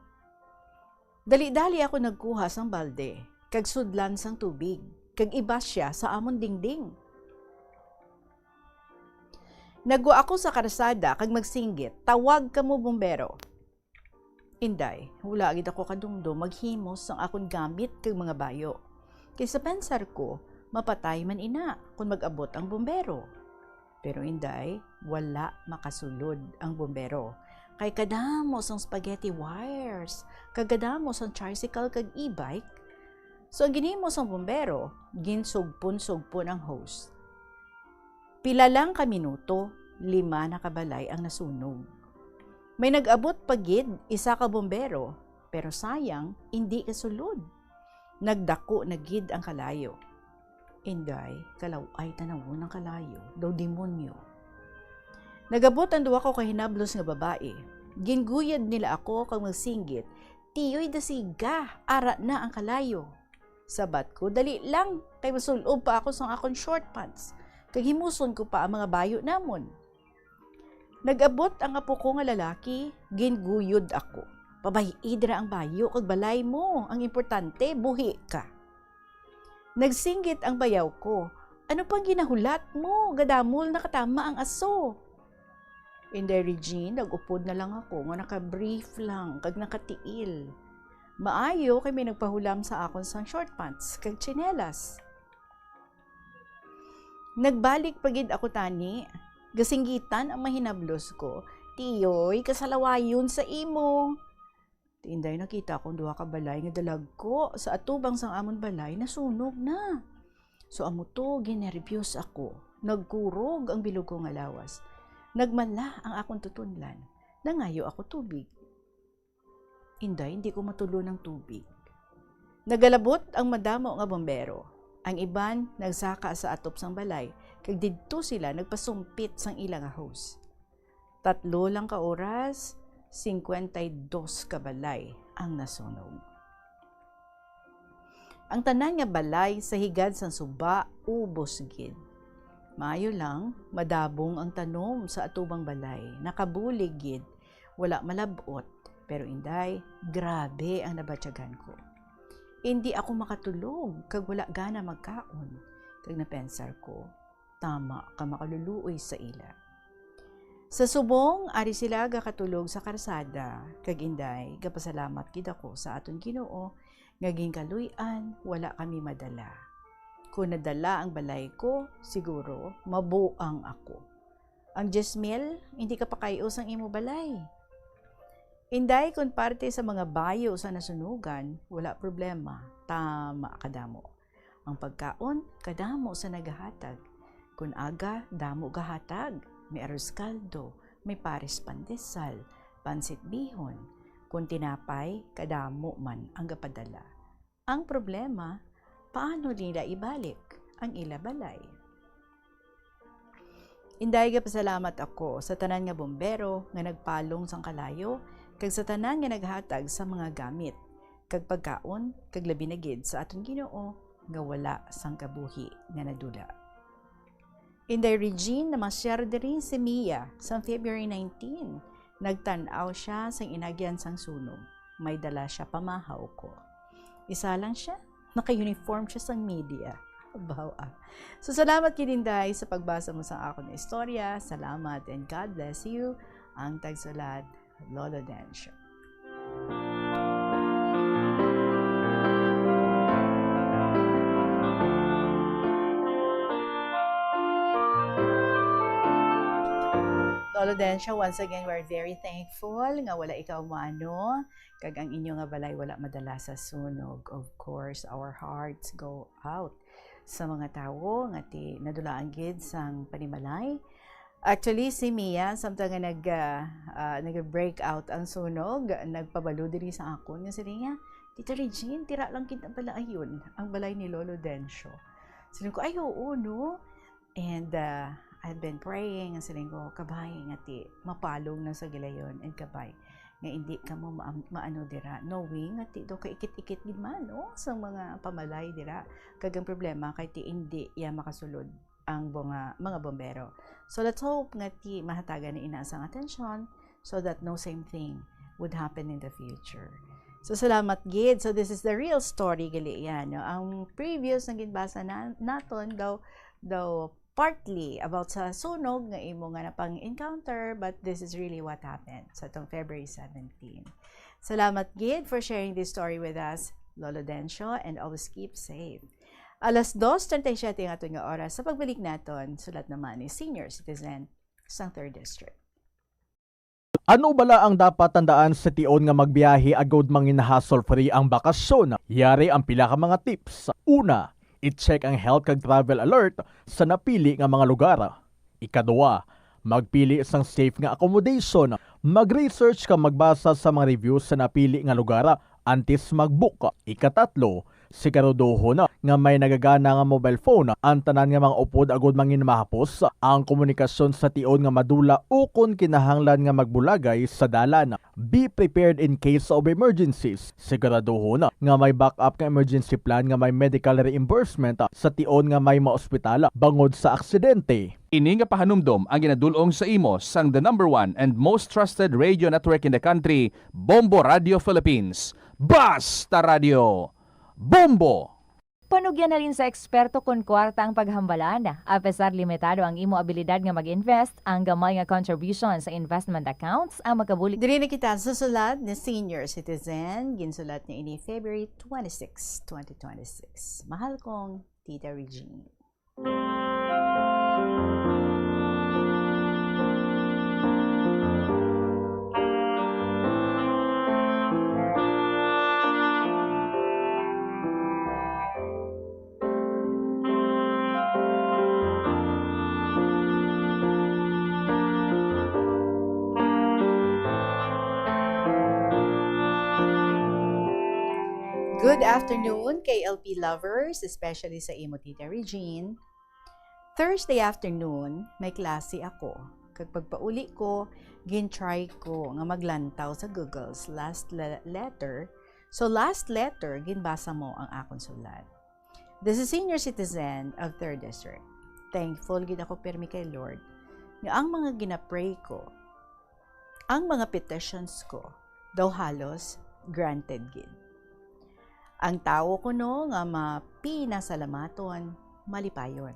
Dali-dali ako nagkuha sang balde, kag sudlan sang tubig, kag ibasya sa amon dingding. Nagwa ako sa karsada kag magsinggit, "Tawag kamo bumbero." Inday, wala gid ako kadumdom maghimos sang akon gamit kag mga bayo. Kay sa pensar ko, mapatay man ina kon mag-abot ang bumbero. Pero, Inday, wala makasulod ang bumbero. Kay kadamo sang spaghetti wires, kag kadamo sang tricycle kag e-bike. So, ang ginhimo sang bumbero, ginsugpon-sugpon ang hose. Pila lang ka minuto, lima na ka balay ang nasunog. May nag-abot pa gid isa ka bumbero, pero sayang, indi kasulod. Nagdako na gid ang kalayo. Inday, kalaw-ay tanawon ang kalayo, daw demonyo. Nagabot ang duha ko ka hinablos nga babayi. Ginguyod nila ako kag magsinggit, "Tiyoy, dasiga, ara na ang kalayo." Sabat ko, "Dali lang, kay masul-ob pa ako sang akon short pants, kag himuson ko pa ang mga bayo namon." Nag-abot ang apo ko nga lalaki, ginguyod ako. "Pabay-i dira ang bayo kag balay mo. Ang importante, buhi ka." Nagsinggit ang bayaw ko, "Ano pang ginahulat mo? Gadamol nakatama ang aso." Inday Regine, nag-upod na lang ako nga naka-brief lang kag nakatiil. Maayo kay may nagpahulam sa akon sang short pants kag tsinelas. Nagbalik pa gid ako tani. Gasinggitan ang mahinablos ko, "Tiyoy, kasalawayon sa imo." Ti Inday, nakita ko ang duha ka balay nga dalagko sa atubang sang amon balay nasunog na. So amo to, ginerbiyos ako. Nagkurog ang bilog ko nga lawas. Nagmala ang akon tutunlan. Nangayo ako tubig. Inday, hindi ko matulo ng tubig. Nagalabot ang madamo nga bombero. Ang iban nagsaka sa atop sang balay, kag didto sila nagpasumpit sang ila nga hose. Tatlo lang ka oras, singkwenta y dos ka balay ang nasunog. Ang tanan nga balay sa higad sang suba ubos gid. Maayo lang, madabong ang tanom sa atubang balay, nakabulig gid, wala malab-ot, pero, Inday, grabe ang nabatyagan ko. Indi ako makatulog kag wala gana magkaon, kag napensar ko, "Tama ka makaluluoy sa ila." Sa subong, ari sila gakatulog sa karsada, kag, Inday, gapasalamat gid ako sa aton Ginoo nga ginkaluy-an wala kami madala. Kon nadala ang balay ko, siguro mabuang ako. Ang diyes mil, hindi ka pakay-o sang imo balay. Inday, kon parte sa mga bayo sa nasunugan, wala problema, tama kadamo. Ang pagkaon, kadamo sa nagahatag. Kon aga, damo gahatag. May arroz caldo, may pares pandesal, pansit bihon. Kon tinapay, kadamo man ang gapadala. Ang problema, paano nila ibalik ang ila balay? Inday, gapasalamat ako sa tanan nga bombero nga nagpalong sang kalayo, kag sa tanan nga naghatag sa mga gamit kag pagkaon, kag labi na gid sa aton Ginoo nga wala sang kabuhi nga nadula. Inday Regine, namasyar diri si Mia sang February nineteen. Nagtan-aw siya sang inagyan sang sunog. May dala siya pamahaw ko. Isa lang siya, naka-uniform siya sang media. Abaw, ah. So, salamat gid, Inday, sa pagbasa mo sa akon istorya. Salamat and God bless you. Ang tagsulat, Lolo Dencio. Lolo Dencio, once again, we're very thankful nga wala ikaw maano, kag ang inyo nga balay wala madala sa sunog. Of course, our hearts go out sa mga tawo nga ti nadulaan gid sang panimalay. Actually, si Mia, samtang nga nag, ah, ah, nag-break out ang sunog, nagpabalo diri sa akon nga siling niya, "Tita Regine, tira lang kita balaayon ang balay ni Lolo Dencio." Siling ko, "Ay, oo, no?" And, ah, I've been praying, ang siling ko, "Kabay nga ti mapalong na sa gilayon, and kabay nga indi kamo ma-, maano dira, knowing nga ti daw kaikit-ikit gid man, no, sa mga pamalay dira." Kag ang problema kay ti indi iya makasulod ang bunga, mga bombero. So, let's hope nga ti mahatagan ni ina sang atensyon so that no same thing would happen in the future. So, salamat gid. So, this is the real story, gali yan, no? Ang previous nga ginbasa na, naton daw, daw partly about sa sunog nga imo nga napang-encounter, but this is really what happened sa tong February seventeen. Salamat gid for sharing this story with us, Lolo Dencio, and always keep safe. Alas dos treinta y siete ang aton nga oras. Sa pagbalik naton, sulat naman ni senior citizen sang Third District. Ano bala ang dapat tandaan sa tion nga magbiyahe agud mangin-hassle-free ang bakasyon? Yari ang pila ka mga tips. Una, i-check ang health kag travel alert sa napili nga mga lugar. Ikaduha, magpili sang safe nga accommodation. Mag-research kag magbasa sa mga reviews sa napili nga lugar antes mag-book. Ikatatlo, siguraduhon nga may nagagana nga mobile phone ang tanan nga mga upod agud mangin mahapos ang komunikasyon sa tion nga madula ukon kinahanglan nga magbulagay sa dalan. Be prepared in case of emergencies. Siguraduhon nga may backup nga emergency plan nga may medical reimbursement sa tion nga may maospital bangod sa aksidente. Ini nga pahanumdom ang ginadul-ong sa imo sang the number one and most trusted radio network in the country, Bombo Radio Philippines. Basta Radio, Bombo! Panugyan halin sa eksperto kon kwarta ang paghambalan. Apesar limitado ang imo abilidad nga mag-invest, ang gamay nga contribution sa investment accounts ang makabulig. Diri na kita sa sulat ni senior citizen. Ginsulat niya ini February twenty-six, twenty twenty-six. Mahal kong Tita Regine. Good afternoon, K L P lovers, especially sa imo, Tita Regine. Thursday afternoon, may klase ako, kag pagpauli ko, gin-try ko nga maglantaw sa Google's last le-, letter. So, last letter, ginbasa mo ang akon sulat. This is senior citizen of Third District. Thankful gid ako pirmi kay Lord nga ang mga ginapray ko, ang mga petitions ko, daw halos granted gid. Ang tawo kuno nga mapinasalamaton, malipayon.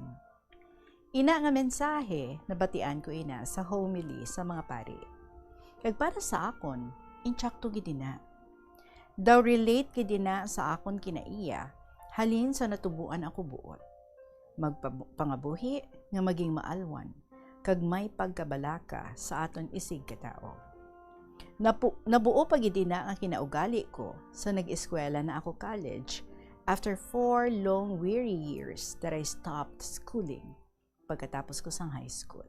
Ina nga mensahe, nabatian ko ina sa homily sa mga pari. Kag para sa akon, insakto gid ina. Daw relate gid ina sa akon kinaiya, halin sa natubuan ako buot. Magpabu-, pangabuhi nga maging maalwan, kag may pagkabalaka sa aton isig ka tawo. Napu-, nabuo pa gid ina nga kinaugali ko sa nag-eskwela na ako college after four long weary years that I stopped schooling pagkatapos ko sang high school.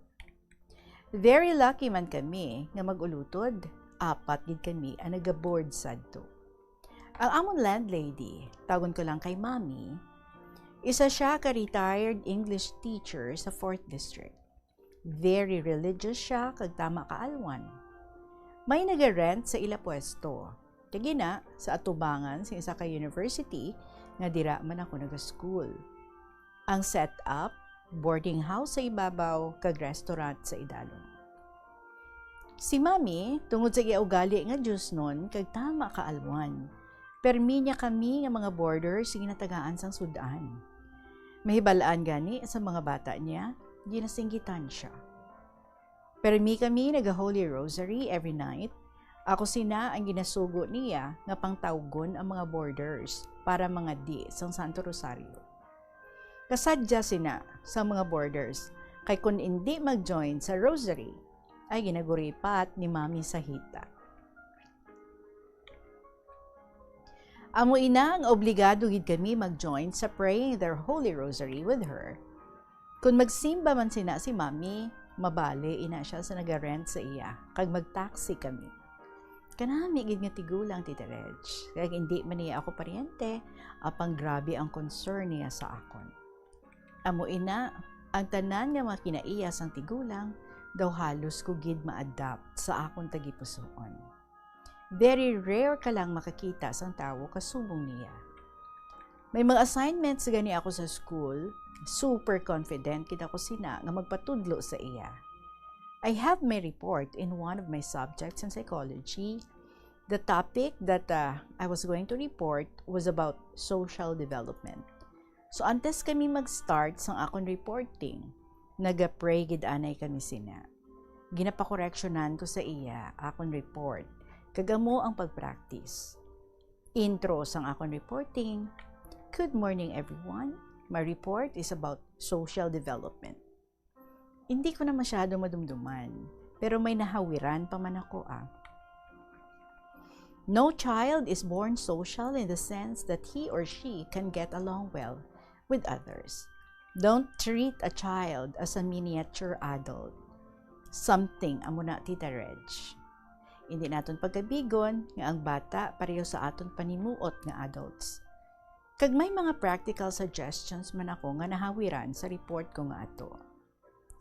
Very lucky man kami nga mag-ulutod, apat gid kami ang nagaboard sadto. Ang amon landlady, tawgon ko lang kay Mami, isa siya ka retired English teacher sa Fourth District. Very religious siya kag tama ka alwan. May naga-rent sa ila pwesto. Kag ina, sa atubangan sa isa ka university nga dira man ako naga-school. Ang setup, boarding house sa ibabaw kag restaurant sa idalom. Si Mami, tungod sa iya ugali nga diosnon kag tama ka alwan, permi niya kami nga mga boarders ginatagaan sang sud-an. Mahibal-an gani sa mga bata niya, ginasinggitan siya. Permi kami naga-Holy Rosary every night. Ako sina ang ginasugo niya nga pangtawgon ang mga boarders para mangadi sang Santo Rosario. Kasadya sina sa mga boarders, kay kon indi mag-join sa Rosary, ay ginaguripat ni Mami sa hita. Amo ina nga obligado gid kami mag-join sa praying their Holy Rosary with her. Kon magsimba man sina si Mami, mabali ina siya sa naga-rent sa iya, kag mag-taxi kami. Kanami gid nga tigulang, Tita Reg, kag indi man niya ako paryente, apang grabe ang concern niya sa akon. Amo ina, ang tanan nga mga kinaiya sang tigulang, daw halos ko gid ma-adapt sa akon tagipusoon. Very rare ka lang makakita sang tawo kasubong niya. May mga assignments gani ako sa school, super confident gid ako sina nga magpatudlo sa iya. I have my report in one of my subjects in psychology. The topic that, uh, I was going to report was about social development. So, antes kami mag-start sang akon reporting, naga-pray gid anay kami sina. Ginapakoreksyonan ko sa iya akon report, kag amo ang pag-practice. Intro sang akon reporting. Good morning, everyone. My report is about social development. Hindi ko na masyado madumduman, pero may nahawiran pa man ako, ah. No child is born social in the sense that he or she can get along well with others. Don't treat a child as a miniature adult. Something amo na, Tita Reg. Hindi naton pagkabigon nga ang bata pareho sa aton panimuot nga adults. Kag may mga practical suggestions man ako nga nahawiran sa report ko nga ato.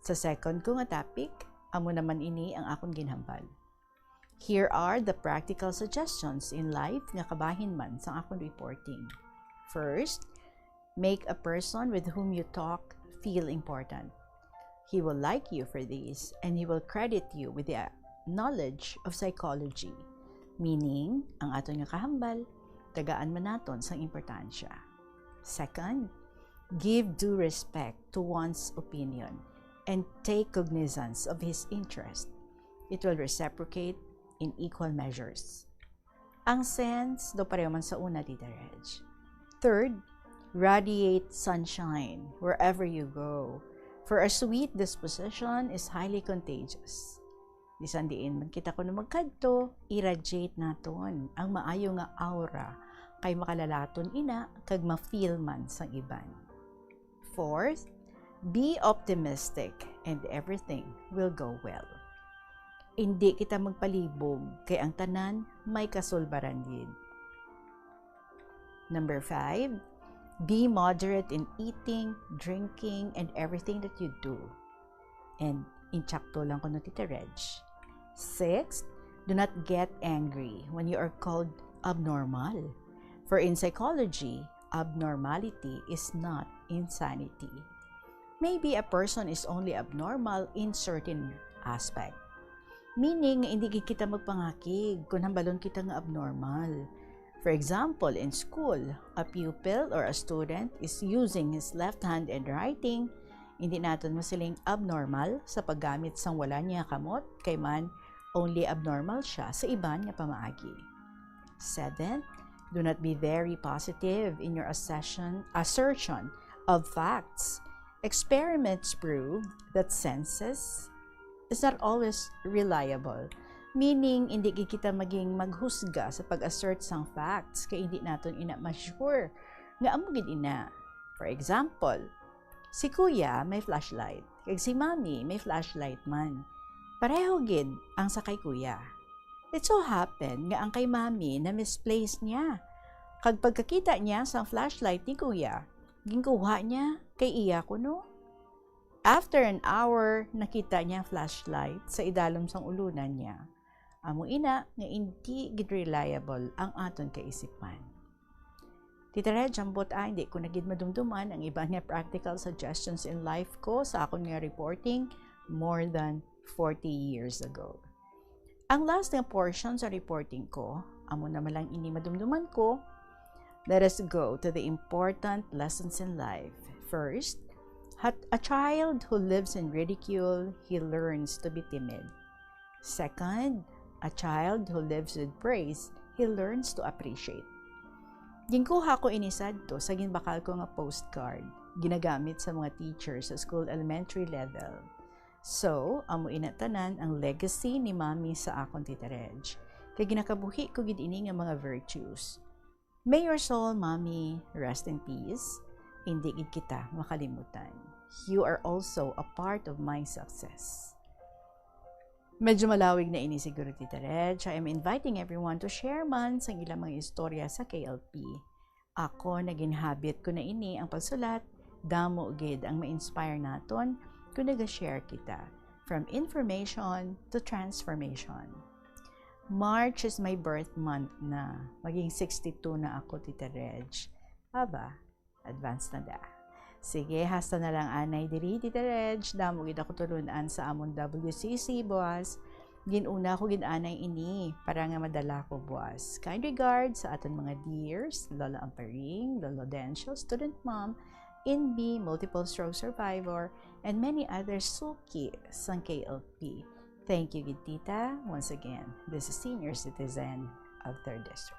Sa second ko nga topic, amo naman ini ang akon ginhambal. Here are the practical suggestions in life nga kabahin man sang akon reporting. First, make a person with whom you talk feel important. He will like you for this, and he will credit you with the knowledge of psychology. Meaning, ang aton nga kahambal, tagaan man naton sang importansya. Second, give due respect to one's opinion and take cognizance of his interest. It will reciprocate in equal measures. Ang sense, daw pareho man sa una, Tita Reg. Third, radiate sunshine wherever you go, for a sweet disposition is highly contagious. Bisan diin man kita kuno magkadto, i-radiate naton ang maayo nga aura, kay makalalaton ina kag ma-feel man sang iban. Fourth, be optimistic and everything will go well. Indi kita magpalibog, kay ang tanan may kasulbaran gid. Number five, be moderate in eating, drinking, and everything that you do. And insakto lang kuno, Tita Reg. Sixth, do not get angry when you are called abnormal. For in psychology, abnormality is not insanity. Maybe a person is only abnormal in certain aspect. Meaning, hindi gid kita magpangakig kung hambalon kita nga abnormal. For example, in school, a pupil or a student is using his left hand and writing, hindi naton masiling abnormal sa paggamit sang wala niya kamot, kay man only abnormal siya sa iban nga pamaagi. Seventh, do not be very positive in your assertion, assertion of facts. Experiments prove that senses is not always reliable. Meaning, hindi gid kita maging maghusga sa pag-assert sang facts kay hindi naton ina ma-sure nga amo gid ina. For example, si Kuya may flashlight, kag si Mami may flashlight man. Pareho gid ang sa kay Kuya. It so happen nga ang kay Mami na-misplace niya. Kag pagkakita niya sang flashlight ni Kuya, ginkuha niya kay iya kuno. After an hour, nakita niya ang flashlight sa idalom sang ulunan niya. Amo ina nga indi gid reliable ang aton kaisipan. Tita Reg, ambot, ah, hindi ko na gid madumduman ang iban nga practical suggestions in life ko sa akon nga reporting more than forty years ago. Ang last nga portion sa reporting ko, amo naman lang ini madumduman ko. Let us go to the important lessons in life. First, hat-, a child who lives in ridicule, he learns to be timid. Second, a child who lives with praise, he learns to appreciate. Ginkuha ko ini sadto sa ginbakal ko nga postcard, ginagamit sa mga teacher sa school elementary level. So, amo ina tanan ang legacy ni Mommy sa akon, Tita Reg. Kay ginakabuhi ko gid ini nga mga virtues. May your soul, Mommy, rest in peace. Hindi gid kita makalimutan. You are also a part of my success. Medyo malawig na ini siguro, Tita Reg. I am inviting everyone to share man sang ilang mga istorya sa K L P. Ako, naging habit ko na ini ang pagsulat. Damo gid ang ma-inspire naton kung naga-share kita. From information to transformation. March is my birth month na. Maging sixty-two na ako, Tita Reg. Aba, advance na da. Sige, hasta na lang anay diri, Tita Reg. Damo gid ako tulun-an sa amon W C C, boss. Gin-una ko gid anay ini para nga madala ko, boss. Kind regards sa aton mga dears, Lolo Amparing, Lolo Dencio, student mom, Inbi, multiple stroke survivor, and many other suki sang K L P. Thank you gid, Tita. Once again, this is Senior Citizen of Third District.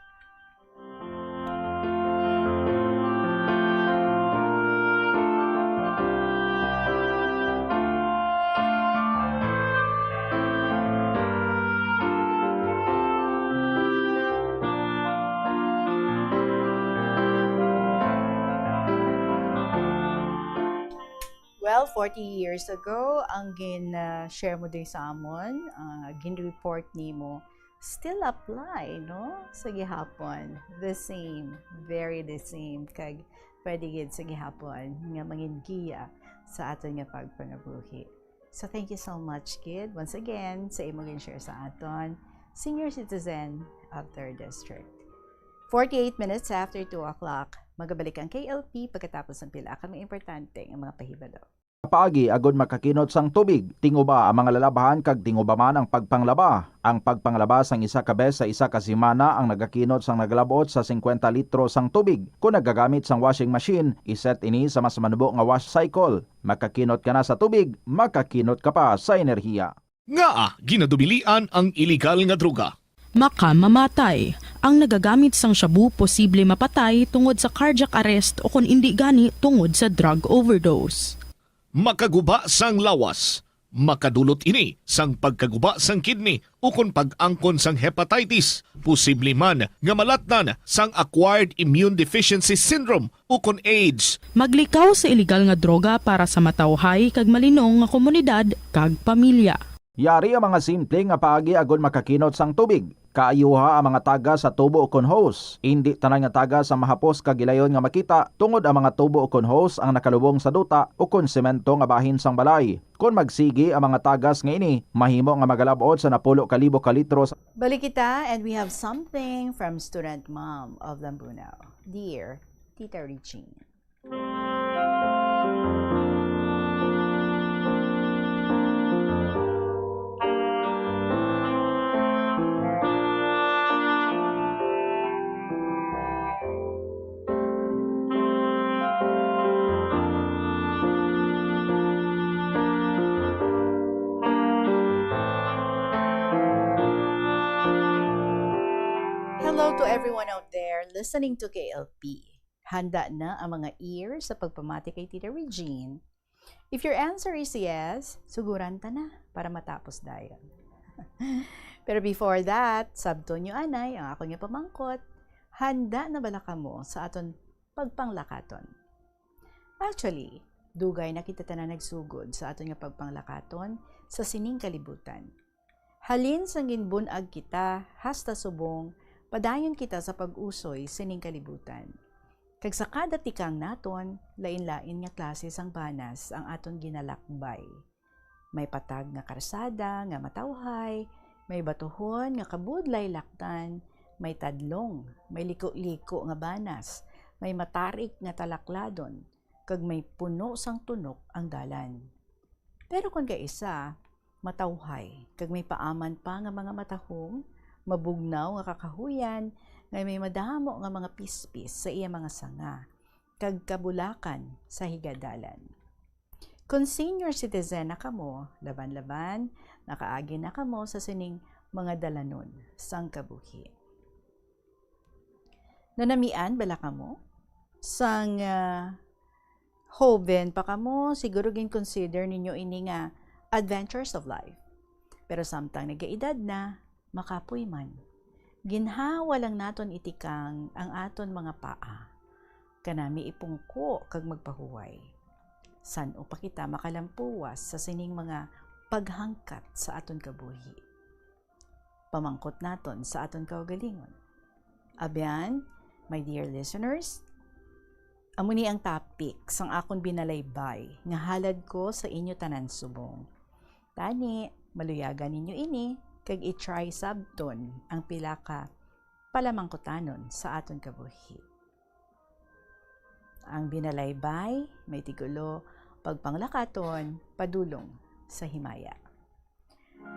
Well, forty years ago, ang gin, ah, share mo diri sa amon, ah, gin-report nimo, still apply, no? Sa gihapon, the same, very the same. Kag pwede gid sa gihapon nga mangin giya sa aton nga pagpangabuhi. So, thank you so much, kid, once again, sa imo gin-share sa aton, Senior Citizen of Third District. Forty-eight minutes after two o'clock, magabalik ang K L P pagkatapos ng pila ka mga importante nga mga pahibalo. Paagi agud makakinot sang tubig, tinguba ang mga lalabhan kag tinguba man ang pagpanglaba. Ang pagpanglaba sang isa ka bes sa isa ka semana ang nagakinot sang nagalab-ot sa singkwenta litro sang tubig. Kon nagagamit sang washing machine, iset ini sa mas manubo nga wash cycle. Makakinot ka na sa tubig, makakinot ka pa sa enerhiya. Ngaa ginadubilian ang iligal nga droga? Makamamatay. Ang nagagamit sang shabu posible mapatay tungod sa cardiac arrest o kon indi gani tungod sa drug overdose. Makaguba sang lawas. Makadulot ini sang pagkaguba sang kidney ukon pag-angkon sang hepatitis, posible man nga malatnan sang acquired immune deficiency syndrome ukon AIDS. Maglikaw sa iligal nga droga para sa matawhay kag malinong nga komunidad kag pamilya. Yari ang mga simple nga paagi agud makakinot sang tubig. Kaayuha ang mga tagas sa tubo ukon hose. Indi tanan nga tagas ang mahapos kag gilayon nga makita, tungod ang mga tubo ukon hose ang nakalubong sa duta ukon semento nga bahin sang balay. Kon magsigi ang mga tagas nga ini, mahimo nga magalab-ot sa napulo ka libo ka litro sa Balik kita, and we have something from student mom of Lambunao. Dear Tita Regine. Hello to everyone out there listening to K L P. Handa na ang mga ear sa pagpamati kay Tita Regine? If your answer is yes, suguran ta na para matapos dayon. Pero before that, sabton nyo anay ang akon nga pamangkot, handa na bala kamo sa aton pagpanglakaton? Actually, dugay na kita tanan nagsugod sa aton nga pagpanglakaton sa sining kalibutan. Halin sang ginbun-ag kita hasta subong padayon kita sa pag-usoy sining kalibutan. Kag sa kada tikang naton, lain-lain nga klase sang banas ang aton ginalakbay. May patag nga karsada nga matawhay, may batuhon nga kabudlay laktan, may tadlong, may liko-liko nga banas, may matarik nga talakladon, kag may puno sang tunok ang dalan. Pero kon kaisa, matawhay, kag may paaman pa nga mga matahom, mabugnaw nga kakahuyan, nga may madamo nga mga pispis sa iya mga sanga, kag kabulakan sa higadalan. Kon senior citizen na kamo, laban-laban, nakaagi na kamo sa sining mga dalanon sang kabuhi. Nanamian bala kamo? Sang, ah, hoben pa kamo, siguro gin-consider ninyo ini nga Adventures of life. Pero samtang nagaedad na, makapoy man. Ginhawa lang naton itikang ang aton mga paa. Kanami ipungko kag magpahuway. San-o pa kita makalampuwas sa sining mga paghangkat sa aton kabuhi? Pamangkot naton sa aton kaugalingon. Abyan, my dear listeners, amo ni ang topic sang akon binalaybay nga halad ko sa inyo tanan subong. Tani, maluyagan ninyo ini kag i-try sabton ang pila ka palamangkutanon sa aton kabuhi. Ang binalaybay may tigulo, pagpanglakaton padulong sa himaya.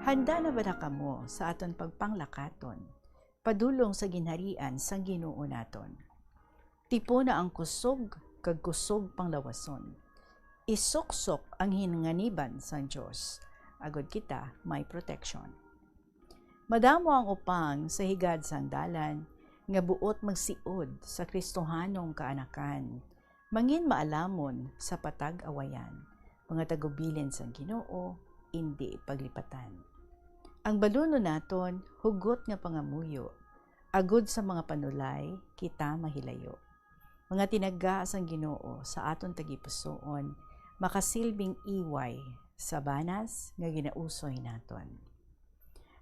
Handa na bala kamo sa aton pagpanglakaton padulong sa ginharian sang Ginoo naton? Tipona ang kusog kag kusog panglawason. Isuksok ang hinganiban sang Dios, agod kita may protection. Madamo ang upang sa higad sang dalan nga buot magsiod sa Kristohanong kaanakan, mangin maalamon sa patag-awayan, mga tagubilin sang Ginoo, indi paglipatan. Ang balunon naton hugot nga pangamuyo, agud sa mga panulay kita mahilayo. Mga tinaga sang Ginoo sa aton tagipusoon, makasilbing iway sa banas nga ginausoy naton.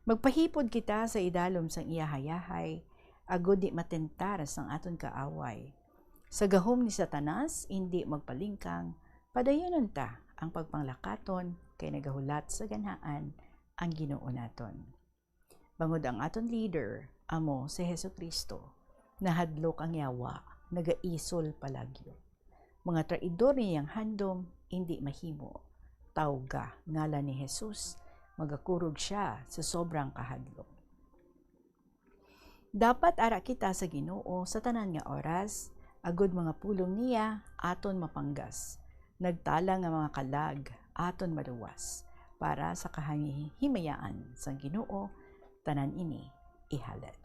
Magpahipod kita sa idalom sang iya hayahay, agud di matentar sang aton kaaway. Sa gahom ni Satanas, indi magpalingkang, padayonon ta ang pagpanglakaton, kay nagahulat sa ganhaan ang Ginoo naton. Bangod ang aton leader amo si Jesu-Cristo, nahadlok ang yawa, nagaisol palagyo. Mga traidor niyang handom, indi mahimo. Tawga ngalan ni Jesus, magakurog sia sa sobrang kahadlok. Dapat ara kita sa Ginoo sa tanan nga oras, agud mga pulong niya aton mapanggas. Nagtala nga mga kalag aton maluwas, para sa kahimayaan sang Ginoo tanan ini ihalad.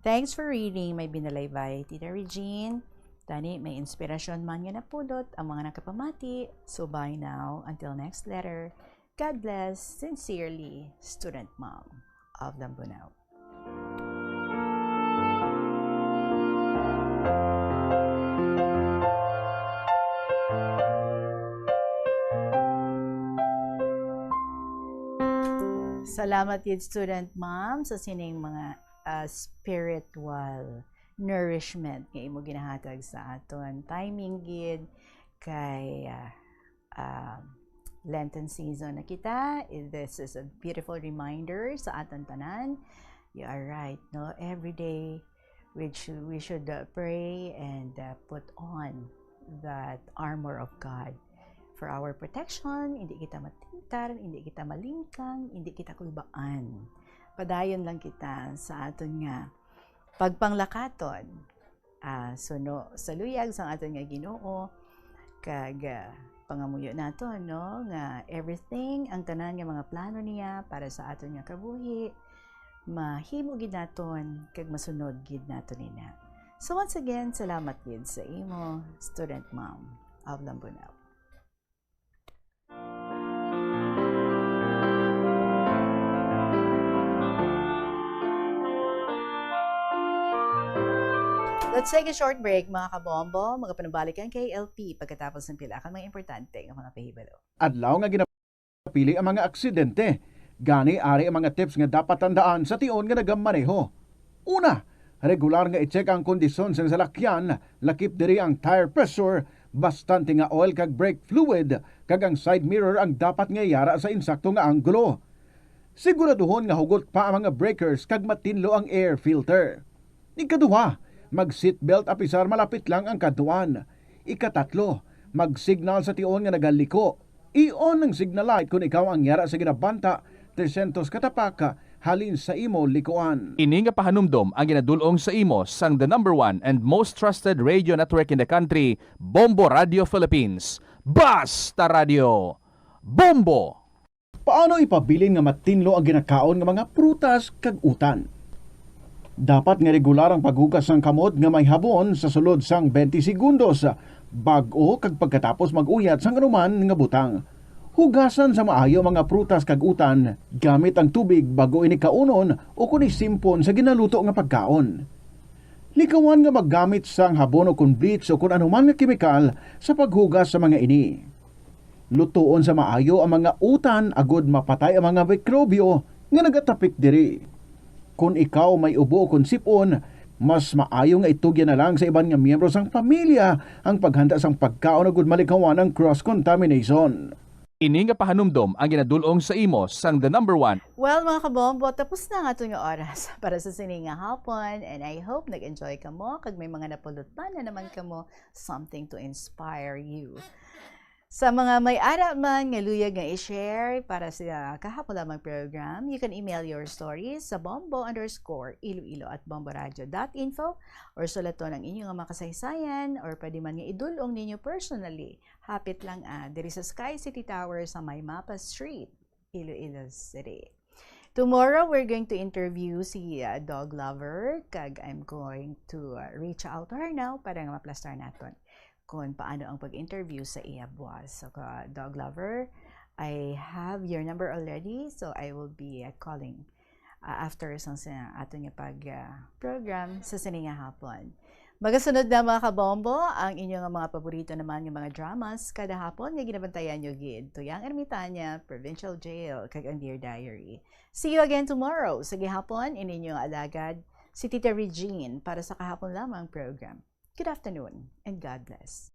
Thanks for reading, my binalaybay, Tita Regine. Tani, may inspirasyon man nga napulot ang mga nakapamati. So, bye now. Until next letter. God bless. Sincerely, Student Mom of Lambunao. Salamat gid, Student Mom, sa sining mga, ah, spiritual nourishment nga imo ginahatag sa aton. Timing gid kay, ah, um, Lenten season na kita. This is a beautiful reminder sa aton tanan. You are right, no? Every day, we should, we should, uh, pray and, uh, put on that armor of God for our protection. Hindi kita matintar, hindi kita malingkang, hindi kita kulbaan. Padayon lang kita sa aton nga pagpanglakaton. Ah, suno sa luyag sang aton nga Ginoo, kag, ah, pangamuyo naton, no, nga everything, ang tanan nga mga plano niya para sa aton nga kabuhi, mahimo gid naton kag masunod gid naton ina. So, once again, salamat gid sa imo, Student Mom of Lambunao. Let's take a short break, mga kabombo. Magapanubalik ang K L P pagkatapos ng pila ka mga importante nga mga pahibalo. Adlaw nga ginapili ang mga aksidente. Gani, ari ang mga tips nga dapat tandaan sa tion nga nagamaneho. Una, regular nga i-check ang kondisyon sang salakyan, lakip diri ang tire pressure, bastante nga oil kag brake fluid, kag ang side mirror ang dapat nga yara sa insakto nga anggulo. Siguraduhon nga hugot pa ang mga breakers kag matinlo ang air filter. Ikaduha, mag-seatbelt apisar malapit lang ang kadtuan. Ikatatlo, mag-signal sa tion nga nagaliko. I-on ang signal light kon ikaw ang yara sa ginabanta trescientos ka tapak halin sa imo likuan. Ini nga pahanumdom ang ginadul-ong sa imo sang the number one and most trusted radio network in the country, Bombo Radio Philippines. Basta Radio Bombo! Paano ipabilin nga matinlo ang ginakaon nga mga prutas kag utan? Dapat nga regular ang paghugas sang kamot nga may habon sa sulod sang twenty segundos, bag-o kag pagkatapos mag-uyat sang anuman nga butang. Hugasan sa maayo ang mga prutas kag utan gamit ang tubig bag-o ini kaunon o kon isimpon sa ginaluto nga pagkaon. Likawan nga maggamit sang habon o kon bleach o kon anuman nga kemikal sa paghugas sa mga ini. Lutoon sa maayo ang mga utan agod mapatay ang mga mikrobyo nga nagatapik diri. Kon ikaw may ubo o kon sip-on, mas maayo nga itugyan na lang sa iban nga miyembro sang pamilya ang paghanda sang pagkaon agud malikawan ang cross contamination. Ini nga pahanumdom ang ginadul-ong sa imo sang The Number One. Well, mga kabombo, tapos na ang aton nga oras para sa sini nga hapon, and I hope nag-enjoy kamo kag may mga napulutan na naman kamo, something to inspire you. Sa mga may ara man nga luyag nga i-share para sa kahapon lamang program, you can email your stories sa bombo underscore iloilo at bomboradio dot info, or sulaton ang inyo nga mga kasaysayan, or pwede man nga idul-ong ninyo personally. Hapit lang, ah, diri sa Sky City Tower sa may Mapa Street, Iloilo City. Tomorrow, we're going to interview si, ah, Dog Lover, kag I'm going to, ah, reach out to her now para nga maplastar naton kung paano ang pag-interview sa iya buwas. So, ka Dog Lover, I have your number already, so I will be, ah, calling, ah, after sa, sa aton nga pag, ah, program sa sini nga hapon. Magasunod na, mga kabombo, ang inyo nga mga paborito naman nga mga dramas kada hapon nga ginabantayan nyo gid, Tuyang Ermitana, Provincial Jail, kag ang Dear Diary. See you again tomorrow. Sa gihapon, ininyo nga alagad, si Tita Regine para sa kahapon lamang program. Good afternoon and God bless.